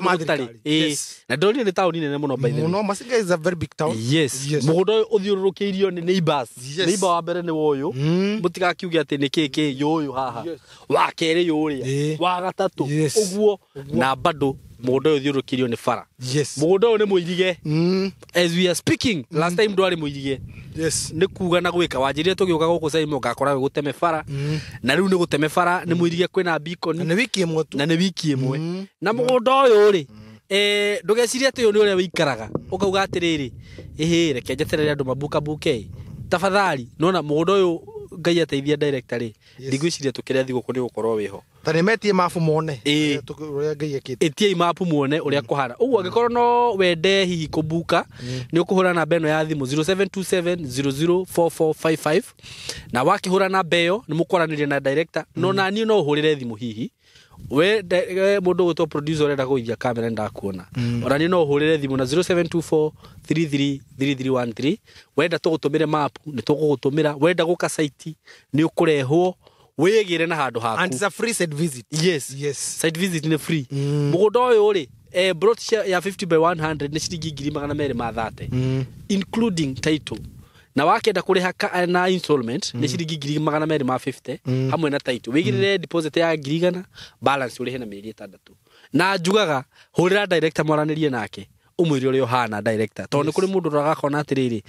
ma thirikari. Yes. Na ndonire nĩ taũni nene mũno by the way. Mũno, Masinga is a very big town. Yes. Mũgũnda ũyũ ũthiũrũrũkĩirio nĩ neighbors. Neighbor wa mbere nĩ ũyũ. Mũtigakiuge atĩ nĩ kĩ yũyũ haha. Wa kerĩ yũrĩa. Wa gatatũ. Ũguo na bado mũgũnda ũyũ ũthiũrũrũkĩirio nĩ bara. Yes. Mũgũnda ũyũ nĩ mũirige. As we are speaking, last time ndwarĩ mũirige. Yes. Nĩ kuga na gwĩka wanjĩrire tũgĩũka gũkũ Simon ngakora wĩ gũteme bara. Na rĩu nĩ gũteme bara nĩ mũirige kwĩna beacon. Na nĩ wiki ĩmwe tu. Na nĩ wiki ĩmwe. Na mũgũnda ũyũ rĩ ndũgecirie atĩ ũyũ nĩ ũrĩa wĩikaraga ũkauga atĩrĩrĩ ĩhĩ reke njeterere andũ mabukabuke tafadhali. Nona mũgũnda ũyũ Ngai ateithia director rĩ ndigwĩciria tũkĩrĩa thigũkũ nĩ gũkorwo wĩho. Ta nĩ metie mabu mone ũrĩa Ngai ekĩte. Ĩtiai mabu muone ũrĩa kũhana. Ũguo angĩkorwo no wende hihi kũbuka nĩ ũkũhũra namba ĩno ya thimũ 0727004455 na wakĩhũra namba ĩyo nĩ mũkwaranĩria na director. No naniĩ no ũhũrĩre thimũ hihi we mũndũ ũgwĩtwo producer ũrenda kũigithia kamera ndakuona. Ona niĩ no ũhũrĩre thimũ na 0724333313. Wenda tũgũtũmĩre map nĩ tũgũgũtũmĩra, wenda gũka site nĩ ũkũrehwo wĩgĩre na handũ haku. And it's a free site visit. Yes. Yes. Site visit nĩ free. Mũgũnda ũyũ rĩ brot ya 50 by 100 nĩ ciringi 230,000 including title. Na wakenda kũrĩha na installment nĩ ciringi 250,000 hamwe na title. Wĩigĩrĩre deposit ya 100,000 balance ũrĩhe na mĩeri 6. Na njugaga hũrĩra director mwaranĩrie nake ũmwĩre ũrĩa ũhana director tondũ nĩ kũrĩ mũndũ ũragakona atĩrĩrĩ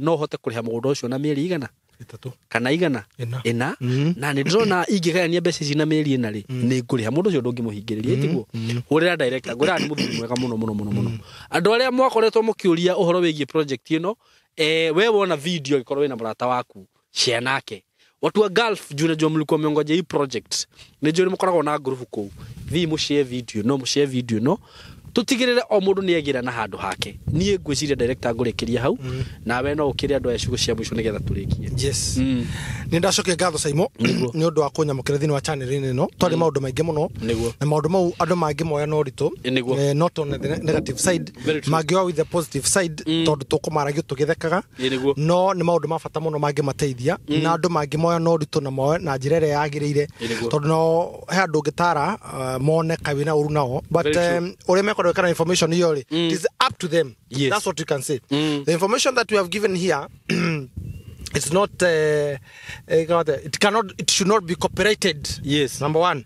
no hote kũrĩha mũgũnda ũcio na mĩeri 100 kana 100 ĩna na nĩ ndĩrona ingĩgayania mbeca ici na mĩeri 4 rĩ nĩ ngũrĩha mũndũ ũcio ndũngĩmũhingĩrĩria ĩtiguo. Hũrĩra director ngwĩraga nĩ mũthuri mwega mũno mũno mũno mũno. Andũ arĩa mwakoretwo mũkĩũria ũhoro wĩgiĩ project ĩno we wona video ikorwo wĩna mũrata waku share nake. Watu wa Gulf juu najua mlikuwa mmeongoja hii project. Nĩ njũĩ mũkoragwo na group kũu. Thiĩ mũshare video no mũshare video no tutigirire o mundu ni egira na handu hake. Niĩ ngwĩciria director ngũrĩkĩria hau nawe no ũkĩre andũ aya ciugo cia mũico nĩgetha tũrĩkie. Yes. Nĩ ndacokia ngatho Saimo nĩ ũndũ wa kũnyamũkĩra thĩinĩ wa channel ĩno. Twarĩ maũndũ maingĩ mũno na maũndũ mau andũ mangĩmoya na ũritũ, not on the negative side, mangĩoya with the positive side tondũ tũkũmaragia tũgĩthekaga, no nĩ maũndũ ma bata mũno mangĩmateithia na andũ mangĩmoya na ũritũ na moe na njĩra ĩrĩa yagĩrĩire tondũ no he andũ ũngĩtara mone kaĩ wĩna ũru nao, but ũrĩa mekwenda kind of information here, it is up to them. Yes. That's what you can say. The information that we have given here It's not it cannot, it should not be copyrighted. Yes. Number one.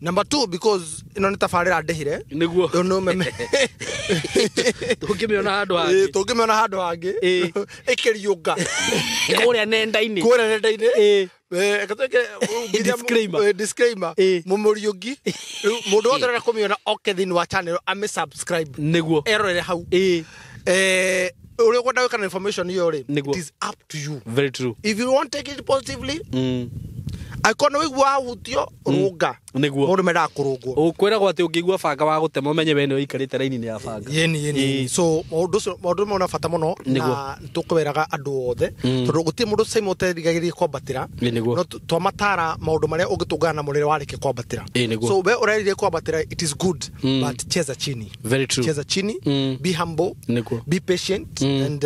Number two, because ino nĩ tabarĩra ndĩhire. Nĩguo. No meme. Tũngĩmĩona handũ hangĩ. Tũngĩmĩona handũ hangĩ. Ĩkĩriũnga. Kũrĩa nenda-inĩ. Kũrĩa nenda-inĩ. Disclaimer. Disclaimer. Mũmũriũngi. Mũndũ wothe ũrenda kũmĩona oke thĩinĩ wa channel ame subscribe. Nĩguo. Erorere hau. Ũrĩa ũkwenda gwĩka na information iyo rĩ, it is up to you. Very true. If you want take it positively, angĩkorwo nĩ waigua wahutio, rũnga. Nĩguo. Mũndũ mendaga kũrũngwo. Ũkwĩragwo atĩ ũngĩigua banga wa gũtema ũmenye we nĩwe ũikarĩte raini-inĩ ya banga. Yeni. So maũndũ mau na bata mũno na tũkwĩraga andũ othe tondũ gũtirĩ mũndũ Simon ũterigagĩrĩria kwambatĩra. No twamatara maũndũ marĩa ũngĩtũngana namo rĩrĩa warĩkia kwambatĩra. So we ũrerire kwambatĩra, it is good, but cheza chini. Very true. Cheza chini, be humble, Nĩguo. be patient and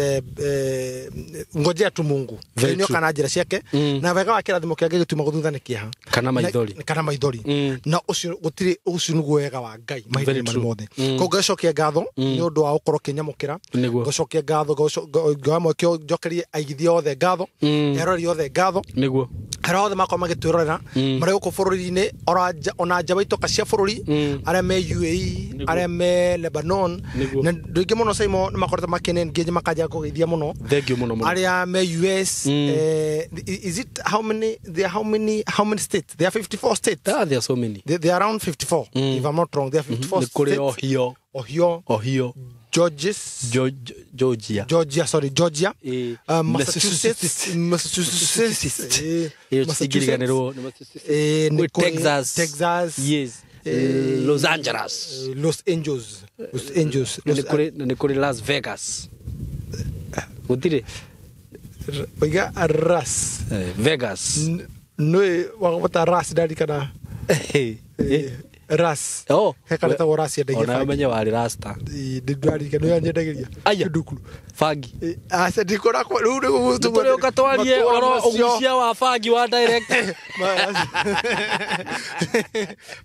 ngojea tu Mungu. Nĩ kana njĩra ciake na wega wa kĩrathimo kĩa Ngai gĩtuma gũthutha nĩ kĩeha kana maithori. Kana maithori. Na ũcio gũtirĩ, ũcio nĩguo wega wa Ngai mahinda marĩ mothe. Koguo ngacokia ngatho nĩ ũndũ wa gũkorwo ũkĩnyamũkĩra. Ngacokia ngatho, ngoya mweke ũyũ njokerie aigithia othe ngatho, eroreri othe ngatho. Nĩguo. Arĩa othe makorwo magĩtwĩrorera marĩ gũkũ bũrũri-inĩ ona nja wa itoka cia bũrũri, arĩa me UAE, arĩa me Lebanon, na andũ aingĩ mũno Simon nĩ makoretwo makĩnengage makanja kũgeithia mũno. Thank you mũno mũno. Arĩa me US, is it how many, there are how many states? There are 54 states. Ah, there are so many. They are around 54, if I'm not wrong. There are 54 states. Ohio. Georgia. Georgia. Massachusetts. Texas. Yes. Los Angeles. Los Angeles. Las Vegas. Gutire. Oiga Ras. Vegas. No, wagota Ras ndari kana. Ras. Oh, he kana ta Ras ya ndege. Ona menye wari rasta. Ndari kana ya nyendagiria. Aya. Bangi. Aca ndikora rĩu nĩguo tũrĩũka twarie oro ũgucia wa bangi wa direct.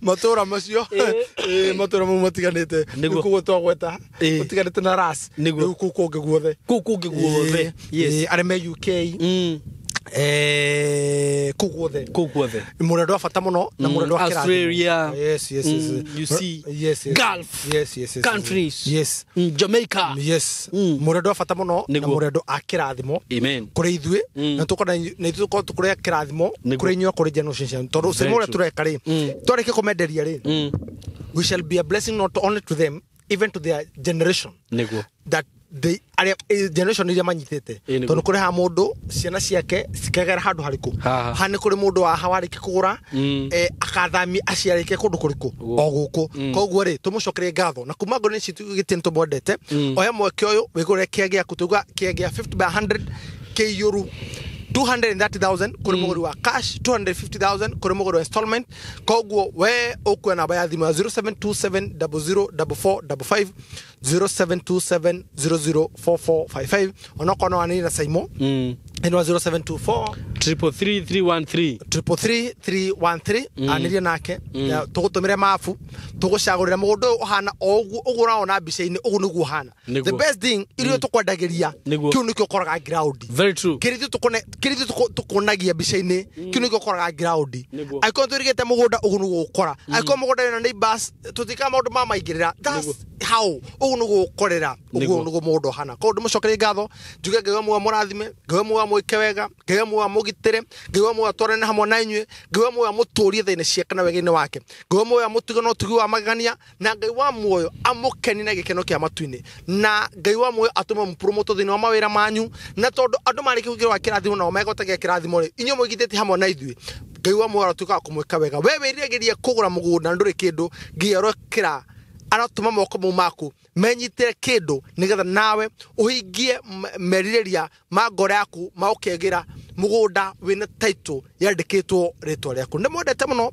Matũra macio matũra mau matiganĩte rĩu koguo twagweta ũtiganĩte na Ras rĩu kũu kũngĩ guothe. Kũu kũngĩ guothe. Yes. Arĩa me UK. Kũu guothe. Kũu guothe. Mũrĩ andũ a bata mũno na mũrĩ andũ a kĩrathimo. Australia. Yes, yes, yes. You see. Yes, yes. Gulf. Yes, yes, yes. Countries. Yes. Jamaica. Yes. Mũrĩ andũ a bata mũno na mũrĩ andũ a kĩrathimo. Amen. Kũrĩ ithuĩ na tũkona na ithuĩ tũkorwo tũkũrĩ a kĩrathimo kũrĩ inyuĩ kũrĩ generation cianyu tondũ ũcio ũrĩa tũreka rĩ twarĩkia kũmenderia rĩ we shall be a blessing not only to them even to their generation. Nĩguo. That they are generation iria manyitĩte tondũ kũrĩ ha mũndũ ciana ciake cikagera handũ harĩkũ ha nĩ kũrĩ mũndũ wa haha warĩkia kũgũra akathamia aciarĩke kũndũ kũrĩkũ o gũkũ koguo rĩ tũmũcokerie ngatho na kuma ngoro-inĩ citũ gĩtĩ nĩtũmwendete oya mweke ũyũ wĩgũrĩre kĩa gĩaku tũiga kĩa gĩa 50 by 100 kĩiyũru 230,000 kũrĩ mũgũri wa cash 250,000 kũrĩ mũgũri wa installment koguo we ũkuoya namba ya thimũ ya 0727004455 0727004455 onokorwo no wanĩrĩre na Saimo ĩno wa 0724 333 313 333 anĩrĩrie nake tũgũtũmĩre mabu tũgũcagũrĩra mũgũnda ũyũ ũhana o ũguo ũguo ũraona mbica-inĩ ũguo nĩguo ũhana. The best thing irio tũkwendagĩria kĩu nĩkĩo ũkoraga ground. Very true. Kĩrĩa tũkuonagia mbica-inĩ kĩu nĩkĩo ũkoraga ground. Angĩkorwo twĩrĩgĩte mũgũnda ũguo nĩguo ũgũkora angĩkorwo mũgũnda wĩna neighbors tũtikaga maũndũ ma maingĩrĩra that's how ũguo nĩguo ũkorera ũguo nĩguo mũgũnda ũhana. Koguo ndĩmũcokerie ngatho njuge Ngai wa muoyo mũrathime Ngai wa muoyo mwĩke wega Ngai wa muoyo mũgitĩre Ngai wa muoyo atwarane hamwe na inyuĩ Ngai wa muoyo amũtũrie tha-inĩ ciake na wega-inĩ wake Ngai wa muoyo amũtuge na ũtugi wa magegania na Ngai wa muoyo amũkenie na gĩkeno kĩa matu-inĩ na Ngai wa muoyo atũme mũpromote thĩinĩ wa mawĩra manyu na tondũ andũ marĩkia kũingĩra wa kĩrathimo nao megwatagia kĩrathimo rĩ inyuĩ mũigithĩtie hamwe na ithuĩ Ngai wa muoyo aratuĩka wa kũmwĩka wega. We wĩriragĩria kũgũra mũgũnda ndũrĩ kĩndũ Ngai arokĩra arotũma moko mau maku menyitĩre kĩndũ nĩgetha nawe ũhingie merirĩria ma ngoro yaku ma ũkegĩra mũgũnda wĩna title yandĩkĩtwo rĩtwa rĩaku. Ndĩmwendete mũno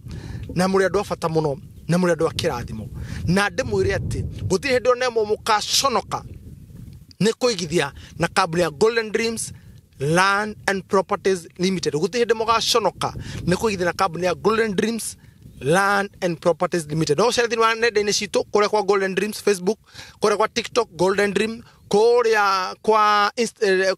na mũrĩ andũ a bata mũno na mũrĩ andũ a kĩrathimo na ndĩmwĩre atĩ gũtirĩ hĩndĩ ona ĩmwe mũkaconoka nĩ kũigithia na kambuni ya Golden Dreams Land and Properties Limited. Gũtirĩ hĩndĩ mũgaconoka nĩ kũigithia na kambuni ya Golden Dreams Land and Properties Limited. No ũcere thĩinĩ wa nenda-inĩ citũ kũrĩa kwa Golden Dreams Facebook, kũrĩa kwa TikTok Golden Dream, Kũrĩa kwa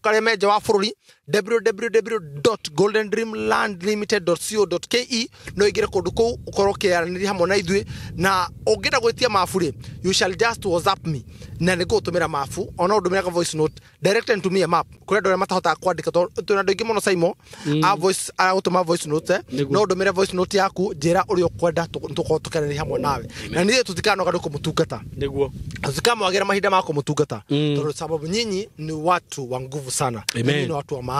karĩa menja wa bũrũri www.goldendreamlandlimited.co.ke no ingĩre kũndũ kũu ũkorwo ũkĩaranĩria hamwe na ithuĩ na ũngĩenda gwĩtia mabu rĩ, you shall just WhatsApp me na nĩ ngũgũtũmĩra mabu, ona ũndũmĩre voice note direct and tumie map. Kũrĩ andũ arĩa matahotaga kwandĩka tondũ twĩna andũ aingĩ mũno Saimo a voice aragũtũma voice note, no ũndũmĩre voice note yaku njĩra ũrĩa ũkwenda tũkorwo tũkeneria hamwe nawe na niĩ tũtikanoga nĩ kũmũtungata. Nĩguo. Tusikamwagĩra mahinda ma kũmũtungata tondũ sababu nyinyi ni watu wa nguvu sana. Nyinyi ni watu wa maana.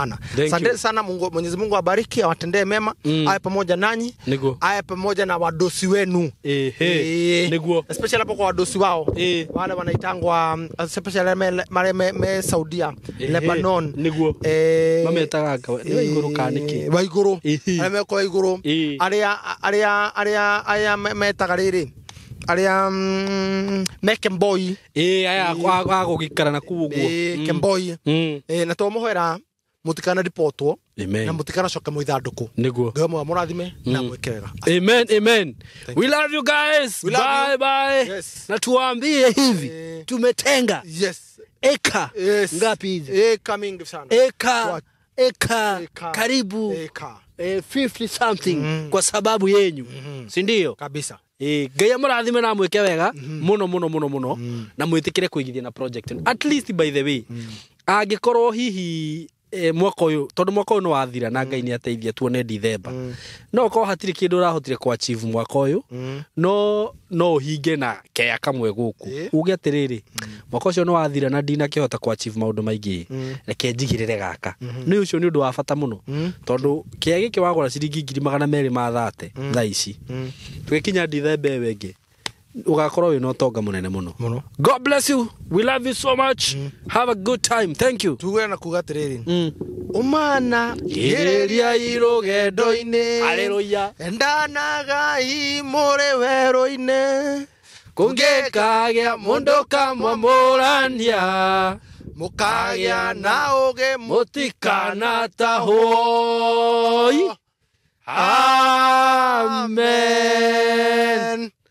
Asante sana. Mungu, Mwenyezi Mungu awabariki, awatendee mema, awe pamoja nanyi, awe pamoja na wadosi wenu. Nĩguo. Especially hapo kwa wadosi wao wale wanaitangwa, especially mare me Saudia, Lebanon. Nĩguo. Mametaga nĩ waigũrũ kana nĩkĩ? Waigũrũ. Arĩa meko waigũrũ. Arĩa arĩa arĩa aya metaga rĩrĩ arĩa me Kemboi. Aya agũgĩikara na kũu ũguo. Kemboi. Na twamũhoera mutikana ripotwo na mutikana coke mu ithandũkũ. Nĩguo. Ngai mũrathime na mwĩke wega. Amen, amen. We love you guys. We love bye you. Bye. Yes. Na tuwaambie hivi tumetenga eka ngapi hizi? Eka mingi sana. Eka eka karibu eka 50 something kwa sababu yenyu. Si ndio? Kabisa. Ngai amũrathime na mwĩke wega mũno mũno mũno mũno na mwĩtĩkĩre kũigithia na project. At least by the way, angĩkorwo hihi mwaka ũyũ tondũ mwaka ũyũ nĩ wathira na Ngai nĩ ateithia tuone Dithemba, no ũkorwo hatirĩ kĩndũ ũrahotire kũ achieve mwaka ũyũ, no no ũhinge na kea kamwe gũkũ uge atĩrĩrĩ, mwaka ũcio nĩ wathira na ndinakĩhota kũ achieve maũndũ maingĩ, reke njigĩrĩre gaka. Nĩ ũcio nĩ ũndũ wa bata mũno tondũ kĩa gĩkĩ wagũra ciringi 230,000 thaa ici, tũgĩkinya Dithemba ĩyo ĩngĩ ugakorwo wĩna ũtonga mũnene mũno. God bless you. We love you so much. Have a good time. Thank you. Tuge na kuga atĩrĩrĩ, umana gĩrĩria rũgendo-inĩ. Haleluya. Endanagai mũrĩ werũ-inĩ, kũngĩkagĩa mũndũ kamwamũrania, mũkagĩa na ũgĩ mũtikanatahwo. Amen.